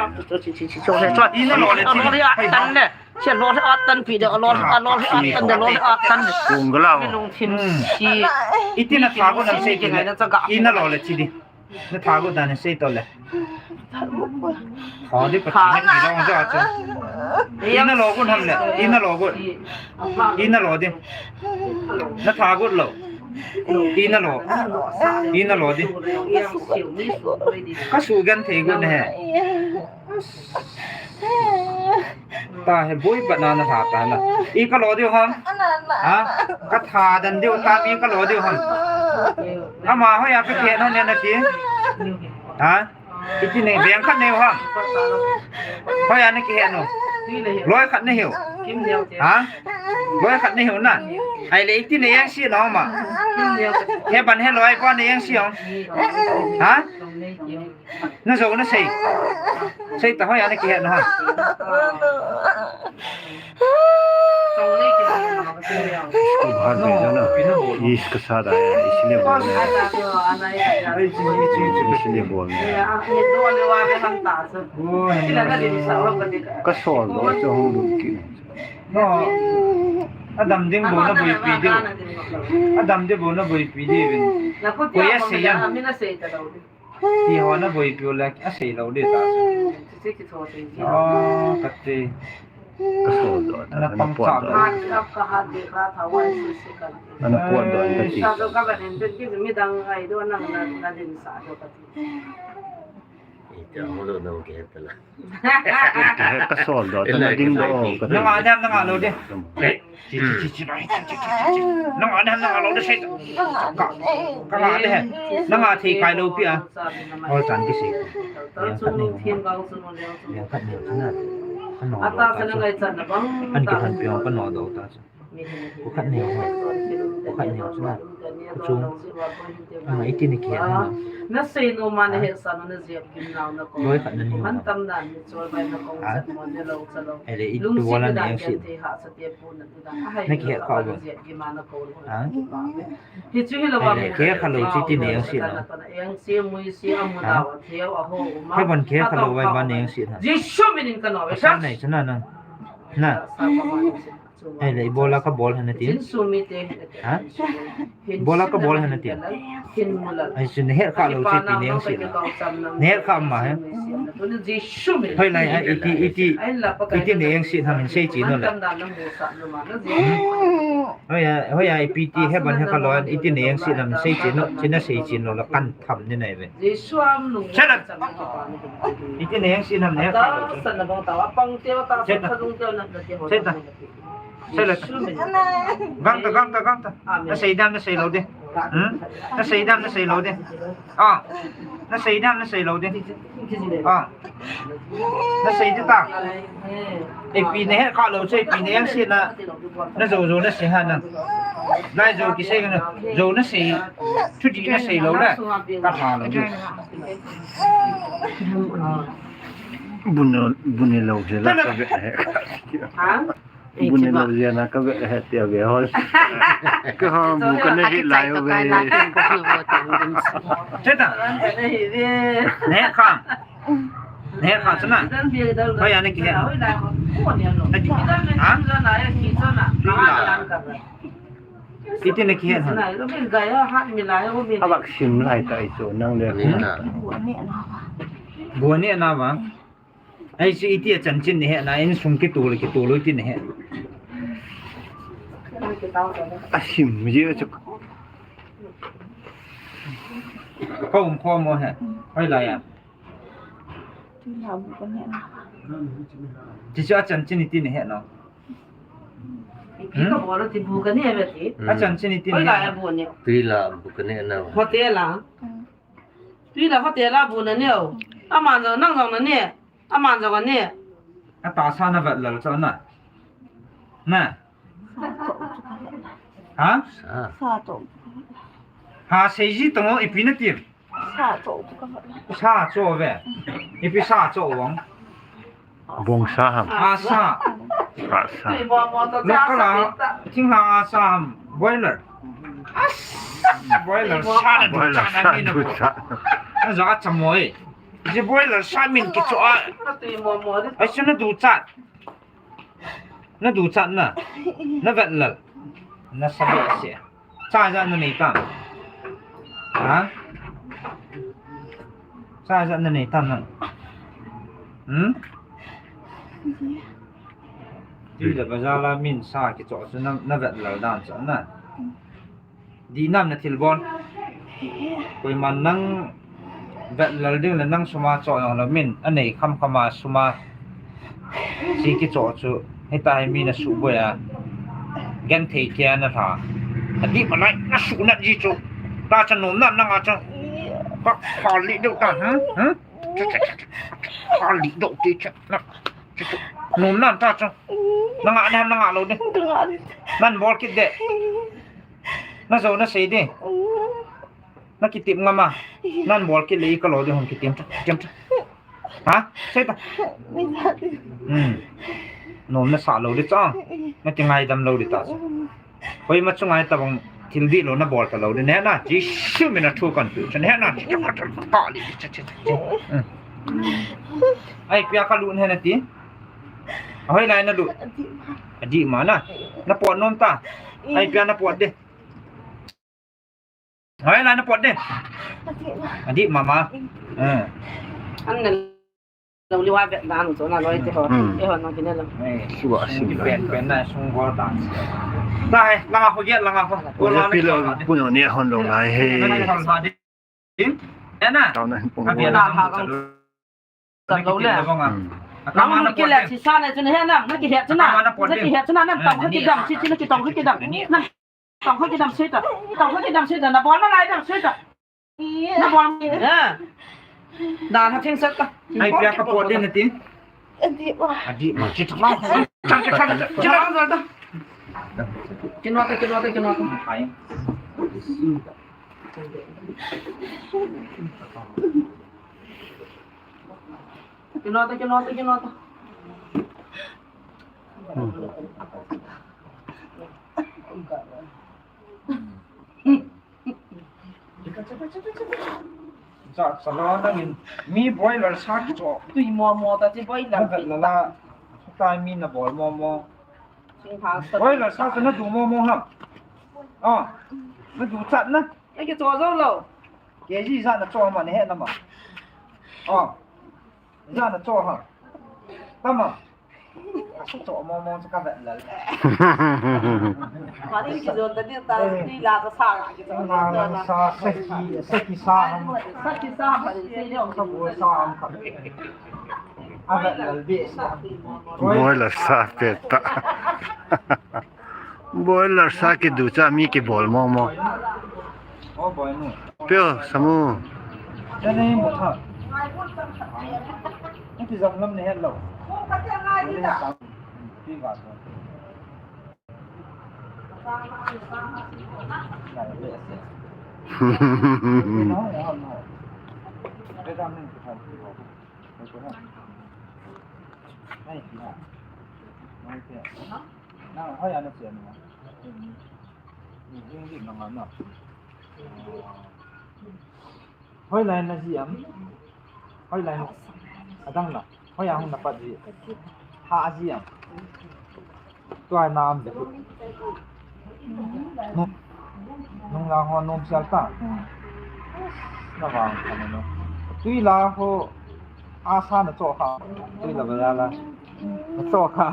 Ina lo le ti. Alo le a tan ne. Sia lo le a tan pi de, alo, alo le a tan de, lo le a tan de. Kung galau. Mi lungthim si. Iti na tha got dan sei ti le. Ina lo le ti di. Na tha got dan sei to le. Tha di pa ti na ki long ja chu. Ina lo got ham le. Ina lo got. Ina lo di. Na tha got lou. Ina lo. Ina lo di. Ka su gan thei gu ne he. Ta he boi ba na na ha ta na. I ka lo di ham. Ha? Ka tha dan di ta mi ka lo di ham. Ama ho ya ka ke no ne na ti. Ha? Iti ne, beng khat ne ham. Hoi a na kihe no. Loi khat ne hiu. Ha? Loi khat ne hiu na. Ai le iti ne yang si no ma. He ban he loi ko ne yang si ong. Ha? Na zo na sei. Sei ta hoi a na kihe no ha. इसको बाहर भेजना ना, ये इसके साथ आया है, इसलिए बोल रहे हैं। इसलिए बोल रहे हैं। Ka sol do, cho hung lut ki. No. Adam ding bou na boipi diu. Adam ding bou na boipi diu. Ko ya sei yan. Ti ho na boipi u le, a sei lou de ta. Chu chu kitho sei ji. Ah, kati. Ka sol do ta, na pang pon do. Ka hat de ka tha wan si si ka. Na pon do ta ti. Sa do ka ba nen ki mi dang ai do na na na din sa do kati. Ita ho do na ke ta la. Ka sol do ta na ding do. Na nga dam na nga lou de. Chi, chi, chi, chi, chi, chi, chi, chi. Nang a, nang a, nang a lo de sei. Ka, ka nga de he. Nang a thei kai lou pi a. Ol chan kisei. Yang khat ni. Yang khat ni na. Ka no do ta chu. An kihan pi ong ka no do ta chu. Ko khat ni ho. Ko khat ni ho chu na. Ko chu. Ama iti ni kihe na. Na sei no ma na he sa no na jep kim nau na ko. Loi khat na ni ho. Man tam dan ni chol bai na ko. Ha? Chat mo ne lo cha lo. Ele itu wala na yang si. Na kihe kha ba? Ha? Kihe kha lou chu iti ne yang si na. Ha? He ban kihe kha lou vai ban ne yang si na. Jesu minin ka no. Sa nei chana na. Na. Ai le, ibola ka bol hana tin. Ha? Bola ka bol hana tin. Ai, chu ne he kha lou chu iti ne yang si na. Ne he kha ma he. Hoi lai, ai, iti, iti, iti ne yang si na min sei chi no le. Hoi ya, hoi ya, ipi ti he ban he kha lou, iti ne yang si na min sei chi no, chi na sei chi no la kan tham ni nai ve. Chana. Iti ne yang si na min he kha lou chu. Chana. Chana. Sei le ta. Gam ta, gam ta, gam ta. Na sei dam, na sei lou de. Hmm? Na sei dam, na sei lou de. Ah. Na sei dam, na sei lou de. Ah. Na sei de ta. Ipi ne he kha lou chu, ipi ne yang si na. Na zo zo na sei ha na. Lai zo kisei na. Zo na sei. Chu di na sei lou na. Ka ha lou de. Bun, bun lou he la ka ve he. Ha? Bun lou jia na ka ve he tia ve ho. Ka ha bu ka na hi lai ve. Cheta. Ne kha. Ne kha chana. Hoi ya ne kihe. Ha? Iti ne kihe ha. Abak sim lai ta i chu nang le. Bu ne na ba. Ai, chu iti a chanchin ne he na, insung kitu le, kitu lou ti ne he. A sim ji chu. Ka um kho mo he. Hoi lai a. Ti chu a chanchin iti ne he no. Hmm? A chanchin iti ne he. Tui la bu ka ne na. Hotel a. Tui la hotel a bu na ne o. Aman jong nang jong na ne. Aman jong a ne. A ta sa na vet lal cha na. Na. Ha? Sa. Sa to. Ha, sei ji to ipi na ti. Sa to ka vet lal. Sa to ve. Ipi sa to wang. Bong sa ham. A sa. A sa. Lo ka la. Thing ha a sa ham. Boiler. Boiler sa na. Boiler sa na. Na ja cha mo e. Ji boiler sa min kicho a. Ai, chu na duchat. Na duchat na. Na vet lal. Na sa behseh. Cha ja na nei tam. Ha? Cha ja na nei tam na. Hmm? Tui le bazar la min sa kicho chu na, na vet lal dan chu na. Dinam na thilbol. Koiman nang vetlal ding le nang suma cho jong lo min, anei khamkhama suma. Chi kicho chu. Hita hi mi na suboi a. Genthei kia na tha. Adih malai na sunat ji chu. Ta cha nom na nanga cha. Ka khali deuh ta, ha? Ha? Khali deuh ti cha. Na. Nom nan ta cha. Nanga na nanga lo de. Nan bol kit de. Na jo na sei de. Na kitip ngam a. Nan bol kit le i ka lo de hon kitip cha. Kitip cha. Ha? Sei ta. Hmm. Nom na sa lo de cha. Na ti ngaidam lo de ta cha. Hoi ma chunga tabang thil dih lo na bol ta lo de ne na. Jesu min a thu kan tu. Cha ne na. Cha cha cha. Hmm. Ai pia ka lut he na ti. Ahoi lai na lut. Adih ma na. Na pot nom ta. Ai pia na pot de. Hoi lai na pot de. Adih ma ma. Eh. An na lo liwa bet dan chu na loi te ho. Hmm. Te ho na kine lo. Eh. Sua sim lai. Pen pen na sung gol dan. Dai, langa ho ye, langa ho. Ko la pi lo, pu no ne hon lo lai he. Ana hon ma de. Ana. Tao na pung. Abia la ha lo. Chan lo le. Hmm. Nang mun kile chi sa ne chun he nam, na kihet chun na. Na kihet chun na, nam tong kha kidam, chi chi na kitong kha kidam. Nam tong kha kidam sei ta. Tong kha kidam sei ta, na bol na lai dam sei ta. Na bol. Ha. Dan ha thing sat ta. Ai pia ka pot de na ti. Adih ma. Adih ma. Chi ta ma. Chan, chan, chan, chan, chan, chan. Kinwa ta, kinwa ta, kinwa ta. Ai. Kinwa ta, kinwa ta, kinwa ta. Hmm. Cha, cha lo nangin mi boiler sa kicho. Tui mo mo ta chi boiler. Na vet la la. Chuta mi na bol mo mo. Sing ha sa. Boiler sa chu na du mo mo ham. Ah. Na du chat na. Na kicho jo lo. K G ijat na cho ham, na he na ma. Ah. Ijat na cho ham. Tama. Asa cho mo mo chu ka vet lal. Mani kijon ta ni ta, eh, tui la ka sa ka kijon. Tui la ka sa, saki, saki sa ham. Saki sa ham, sei le ong sa bo sa ham ka. A vet lal be sa. Boiler sa pe ta. Boiler sa kidu cha mi kibol mo mo. O boinu. Pio, Samu. Cha nei mo tha. Ni kijam lam nei het lo. Ni het ta. Ti va to. Ni no, ni no. Ni dam ni ki tham ki va. Ni ko na. Nei ki ha. Nei ki. Na, hoi ana che na. Ni jing jing na ma na. Hoi lai na ji am. Hoi lai na. Adang na. Hoi a hung na pat ji. Ha a ji am. Tua na am de. Nung, nung la ho nom sial ta. Na vang ka no. Tui la ho. Asa na cho kha. Tui la ba la. Na cho kha.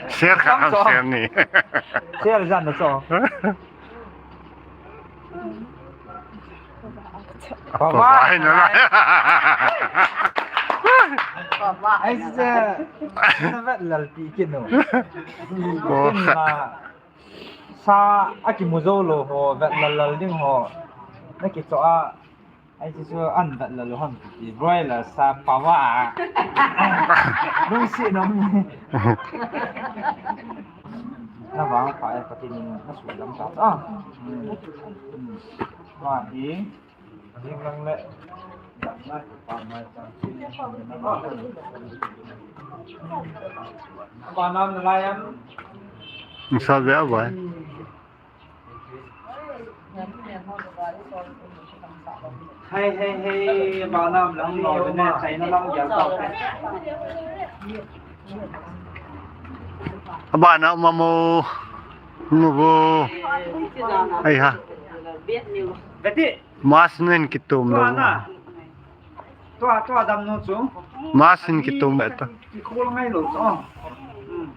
Ser kha am cho. Ser ni. Ser jan na cho. Pavai na la. Pavai. Ai se. Na vet lal pi kin no. Ko. Kin ma. Sa a kimu jou lou ho, vet lal lal ding ho. Na kicho a, ai chu chu an vet lal lou ham kiti. Broiler sa pavai a. Lungset nom. Na vang pha e, Pathen in na sudam ta. Ah. Hmm. Hmm. Wa hi. Sa ve a vai. Hei, hei, hei, ba nam lang lo ne, China lang ya ta. Aba na mamo. Nugo. Ai ha. Beti. Mask nen kitum lo. Tua na. Tua, tua dam nu chu. Mask nen kitum beta. Kikhol ngai lo chu. Hmm.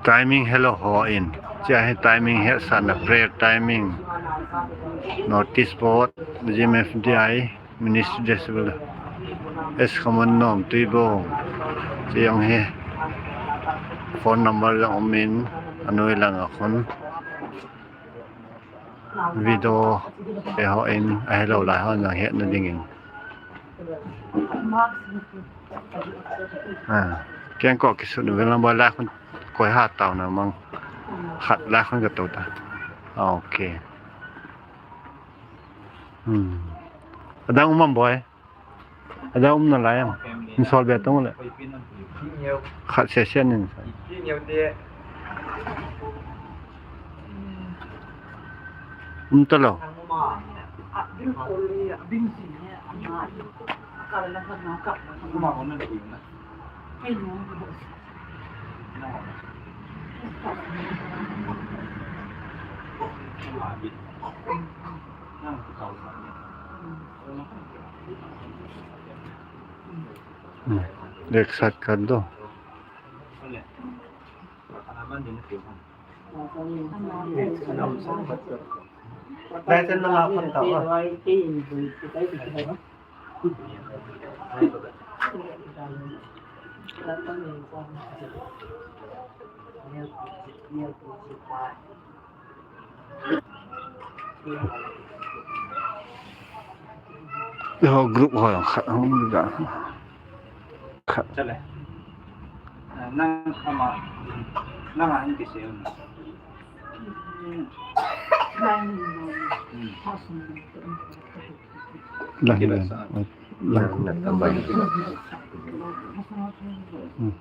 Timing hello ho in. Chia hi timing hetsahna prayer timing. Notice board, G M F D I, Ministry Decibel. S Common Nom, Tuibo. Chia hi phone number jong um in, anoi lang a khun. Video te ho in, ahelou lai ho jong hetna dingin. Ah, keng ko kisu nu velang ba lai khun koi ha tao na mang. Khat lai khun ka to ta. Ah, okay. Hmm. Adang umam boy. Ada um na lai am. Insol be tong le. Khat se se nin. Um ta lo. Hmm. Ek sat kar do. Eiho group ho jong khat hung da. Khat. Chale. Nang ama, nang a hung kisei un. Hmm. Lang, lang. Lang. Hmm.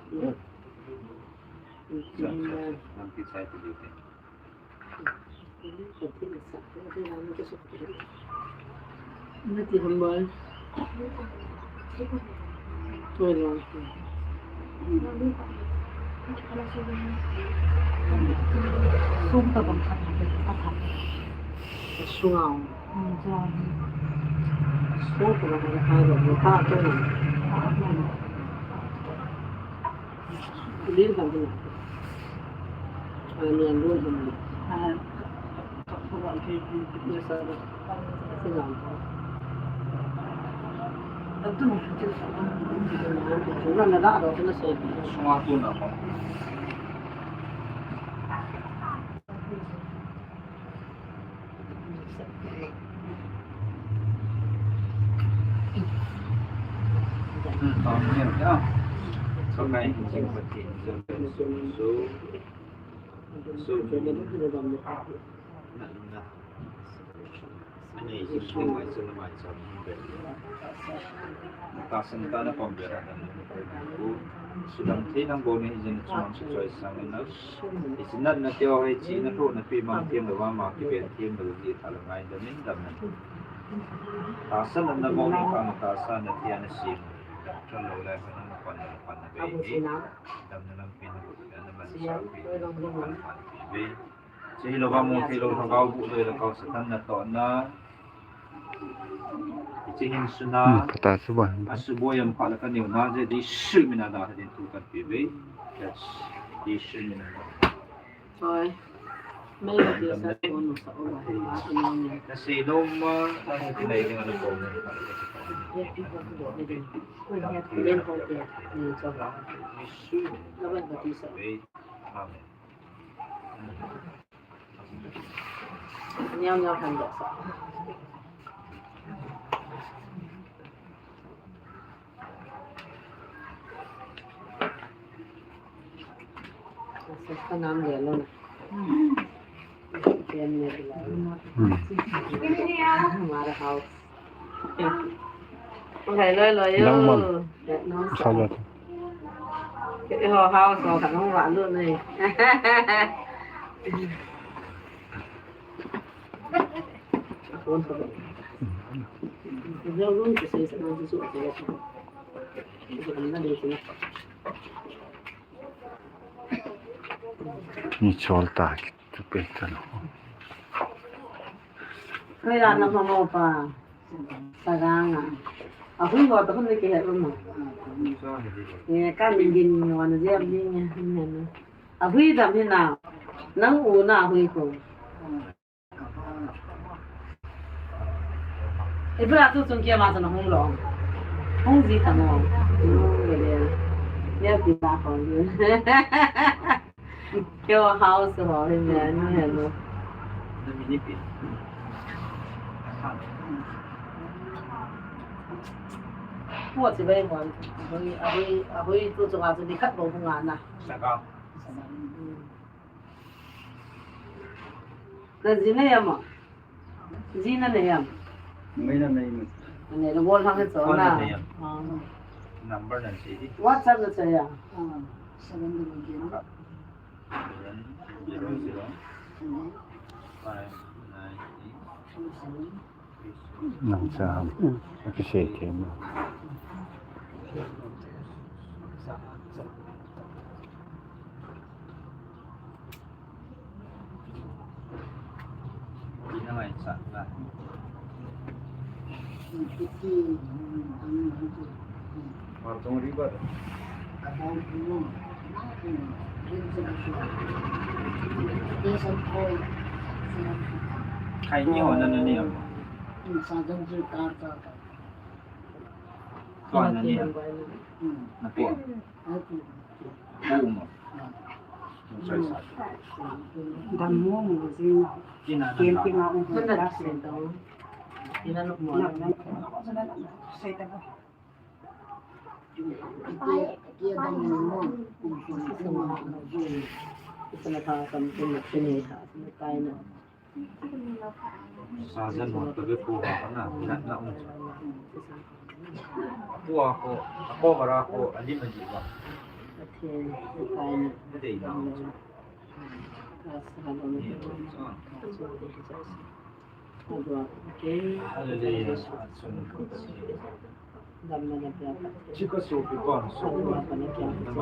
Tahsan tah na pom be ra dan na ko. Sudam thei nang bou ni jin chuan su choi sang na. Isin nat na teo hei chi na tho na pi mang thiam lo ma ki ben thiam lo ji tha la ngai dan in dam na. Tahsan na bou ni ka tahsan na tia na si. Than lo lai ka na pan na pan na be ni. Dam na lam pi na ko na man sa pi. Pan pan pi be. Hiche hilou vang mu thei lou lhagao bu loi lhagao Satan natohna. Hiche hin suna. Hmm, phatah a suboi. Asuboi am pha le kaneo na je Jesu mina da din thu kan pe ve. Yes. Jesu mina da. Hoi. Mai ba ti sa ko no sa o ba. Ba ko no ni. Nasei nom ma, nang ti nai ding a na ko ni. Ye ti ko ko ni. Ko ni ko ni. Jesu. Amen. Niam niam han da sa. Sa ka nam le lo na. Ken ne la. Hmm. Mara house. Ngai loi loi yo. Nang man. Nang sa. Sao loi. Ke ho house ho ka nong wa lu nei. Ni chol ta ki tu pe ta lo. Koi la na mama pa. Saganga. Ahui ho to khun ni ke he ma. Ye ka ni gin ni wan je ni ni ni. Ahui dam hi na. Nang u na ahui ko. Ibra tu chung kia ma sana hung lo. Hung ji ta mo. Hung le le. Ya ti na ko ni. Kyo house ho ni ni ni. Kua chi bai hon, ahui, ahui, ahui tu chunga chu ni khat bou hung ana. Saka. Na ji na ya ma? Ji na ne ya? Mai na mai ma. Ne lo bol hang cho na. Number na si di. WhatsApp na cha ya. Ah, seven double zero. Seven zero zero five nine eight two seven. Nang cha, kisei thei ma. Khaini ho na na ni am? Ko na ni am? Na ko. Ko mo. Dam mo mo jing. Ina na. Ken pi ma mo. Ina na mo. Sai ta. Sajan ho to be ko ha na, na, na um. Ko a ko, a ko bara ko, a lim a ji ba. Dei na um.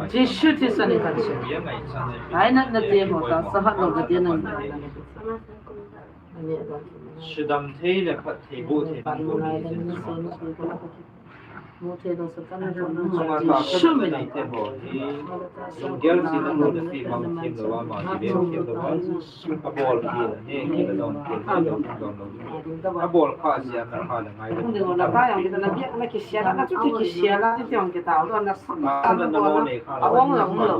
Jesu Christa ni kan se. Ai na na te mo ta sa ha lo ga te na. Sudam thei le phat thei bu thei. Mu thei dong sa kan na. Chunga ta sa na te ho hi. Lunggel si na lo na ti bang thim lo wa ma ti be thim lo wa. A bol ki na ne ki na dong ki na dong dong lo. A bol kha sia na kha le ngai lo. Kung ding na ta yang kita na biak na kisia la, na chu ti kisia la, ti tiang kita, na sa. A na na mo ne kha. A ong la ong lo.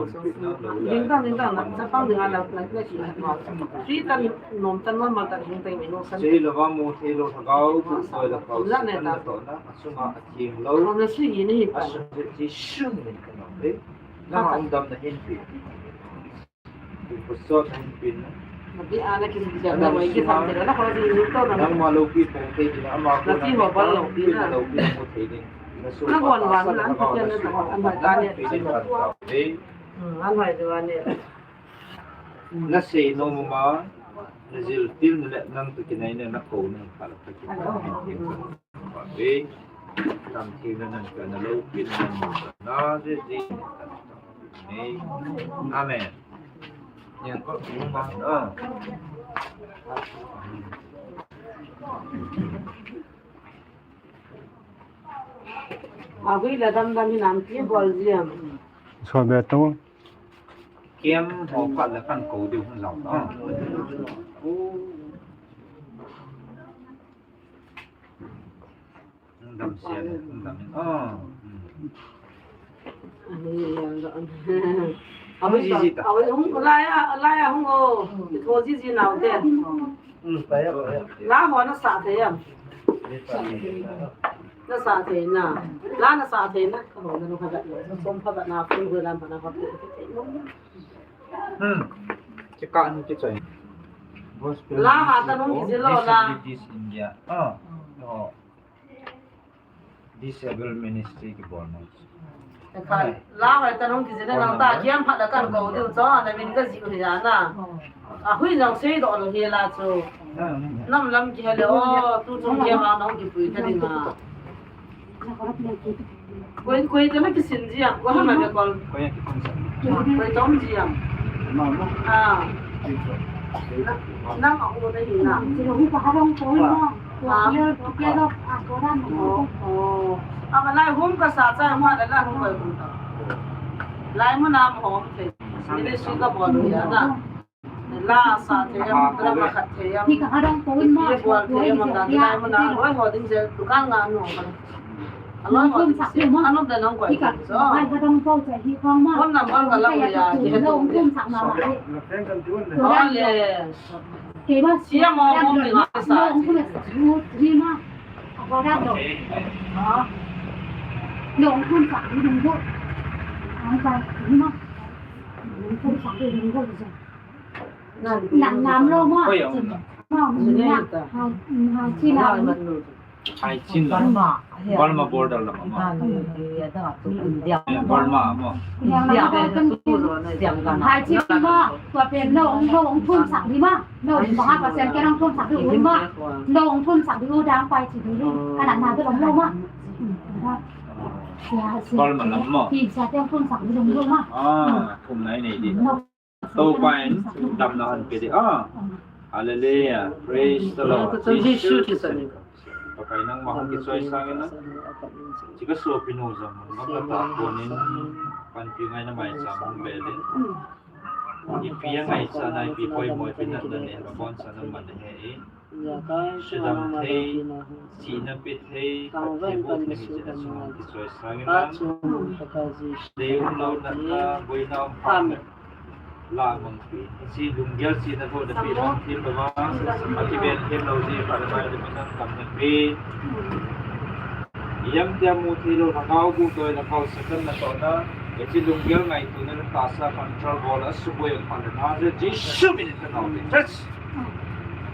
Ding dang ding dang na sa pang ding na na na ki na. Ti tan nom tan ma ma tan ding tan mi no san. Sei lo wa mu thei lo thagau bu soi la kau. La ne ta. Sunga a thim lo. Ko na sui ni hi pa. A sui ti sung ni ka nom le. Na ma um dam na hin pi. Pu sot na hin pi na. Na pi ana ki ja na mai ki tham te na ko ji ni to na. Nang ma lo pi pong te na ama ko na. Na ti ho bal lo pi na. Lo pi ko te ni. Na su. Na gon wan na an ko na ta an ba ta ne. Pi ni ta. Hmm, an hai de wa ne. Na sei nom ma, na jil til na le nang tu kinai na na ko na kha la ta ki. Ve, tam thei na nan ka na lo pi na nan na de de. Amen. Yang ko ma. Ah. Ahui la dam dam hi nam ki bol jiam. So be to. Kem ho phat la kan ko diu hun lau. Ah. Dam sia le, dam. Ah. Ahui la dam. Ahui ji ji ta. Ahui hung la ya, la ya hung o. Tho ji ji nau te. La ho na sa thei am? Na sa thei na. La na sa thei na. Ka ho na no ka da. Som pha da na phun go lam pha na ka. Hmm. Ki ka ni ki choi. La ha ta nung ki jilo la. India. Ah. Oh. Disable ministry kibol na. Khai, la hoi ta nung kijina nang ta kiam phat la kan ko diu cho, na min ka ji u hi ya na. Ahui jong sei doh lou hi la chu. Nam lam ki ha le o, tu chung kiam a nung kipui ta ding a. Koi, koi ta na kisin ji a, ko ha ma le kol. Koi a kisin sa. Koi tom ji a. Ma, ma. Ah. Nang a u na hi na. Silo hi ka harong ko hi mo. Ko ha? Kilo, kilo, a ko dan mo. Oh, oh. Ama lai hum ka sa cha ma la la hum ko hum ta. Lai mo na mo hom the. Ni le si ka bol ya na. La sa the ya, drama khat the ya. Hi ka harong ko hi mo. Ye bol the ya, ma ka lai mo na. Loi ho ding je dukan nga no. Aloi ho ding je. Anom da nang ko. Hi ka. Ai ka dong ko che hi ko ma. Kon na bol ka la ya. Lo kum sa ma. Ole. Kei ba sia mo mo mi nga sa. Lung kun sa lu ri ma. Wa da lo. Ha? Lung kun sa lu dung bo. Ang sa ri ma. Lung kun sa lu dung bo. Nang nam lo ma. Ko yo. Ma, ma, ha, ha, chi la. Hai Chin la. Burma border la ma. India. Burma mo. India. Hai Chin ma, tua pen lo, lo, thum sak di ma. Lo, ba ha pa sen ke lo, thum sak di u ma. Lo, thum sak di u dang pai chi di. Ka na na de lo ma. Burma la mo. Hi sa te thum sak di lo ma. Ah, thum nai nei di. Toupa in damna hinpe di a. Hallelujah. Praise the Lord. Jesu Christ. Pakai nangma hung kichoi sangin lang. Chika sopinu jong nangma ta konin panpi ngaina maicham hung velin. Ipi a ngaichat na, ipi poimo, ipi natna nei, nabonchauvin naman ahi. Sudam thei, chihna pe thei, phattheiboh thei hiche nachunga kichoi sangin lang. Deium lou natna, boina um phat. Lamang pi. Hiche lunggel chihna toh napi lang thil louva. Akiven thil lou ji phat le mai le minam tam napi. Ijemtia mu thei lou, lhagao bu toh, lhagao Satan natohna. Hiche lunggel ngaitona le tahsa control bol a suboi phat le na je Jesu min in kanao ve. Church.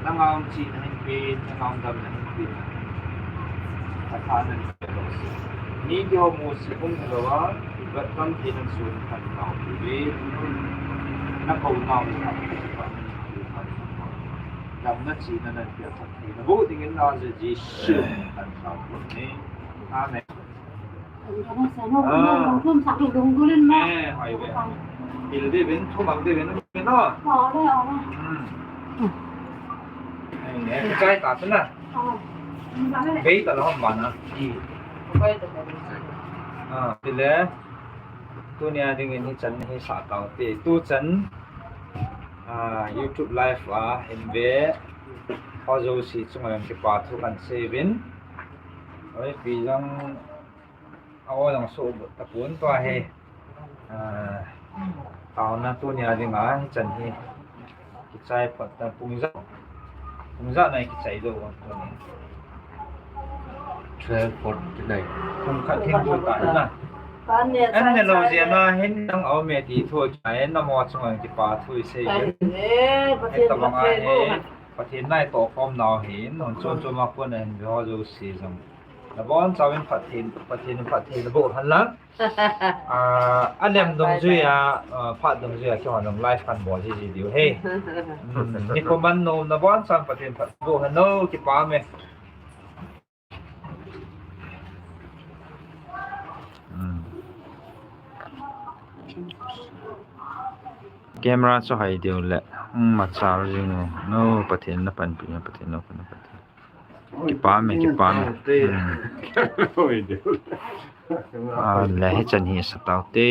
Nangma um chihna hinpe, nangma um damna hinpe. Atha nan pe lou se. Mi kihou mu se um lou a, vet kam thei nan sun kan nao ve. Na kou nao ni kan pe pa nan pe pa. Damna chihna nan pe pa. Na bu ding in na je Jesu kan nao ve. Amen. Thum sak di lung gulin ma. Eh, hai ve. Pil di vin, thum ak di vin, vin no. Ole, ole. Hmm. Eh, eh, chai ta sina. Bei ta lo ma na. Ah, pile. Tunia dingin hichan hi sa tau te. Tuchan, ah, YouTube live a hin ve. Ho jouse chunga kipa thu kan sei vin. Oi, pi jong A o jong so tapon tua hi. Ah, taona tunia dinga hichan hi. Kichai phot ta pung ja. Pung ja nai kichai jou tuni. Twelve forty-nine. Pung khat hin bu ta na. An ne lou jeh a hin nang a um e ti thu kichai na mo chunga kipa thu sei. Eh, Pathen, Pathen nai tohkhom nau hin, non chom chom a kon a hin ve ho jouse jong. Nabonchauvin phatthei, phatthei, phatthei naboh hen lang. Ah, alem dungjui a, ah, phat dungjui a, keiho jong live kan bol ji ji diu ahi. Hmm, nikho man nom, nabonchauvin phatthei phat boh hen lang, kipa me. Hmm. Camera chu hai diu le, hmm, machal jing o. No, Pathen na panpi, Pathen na panpi. Kipa me, kipa me. Hmm. Ah, le hichan hi sa tau te.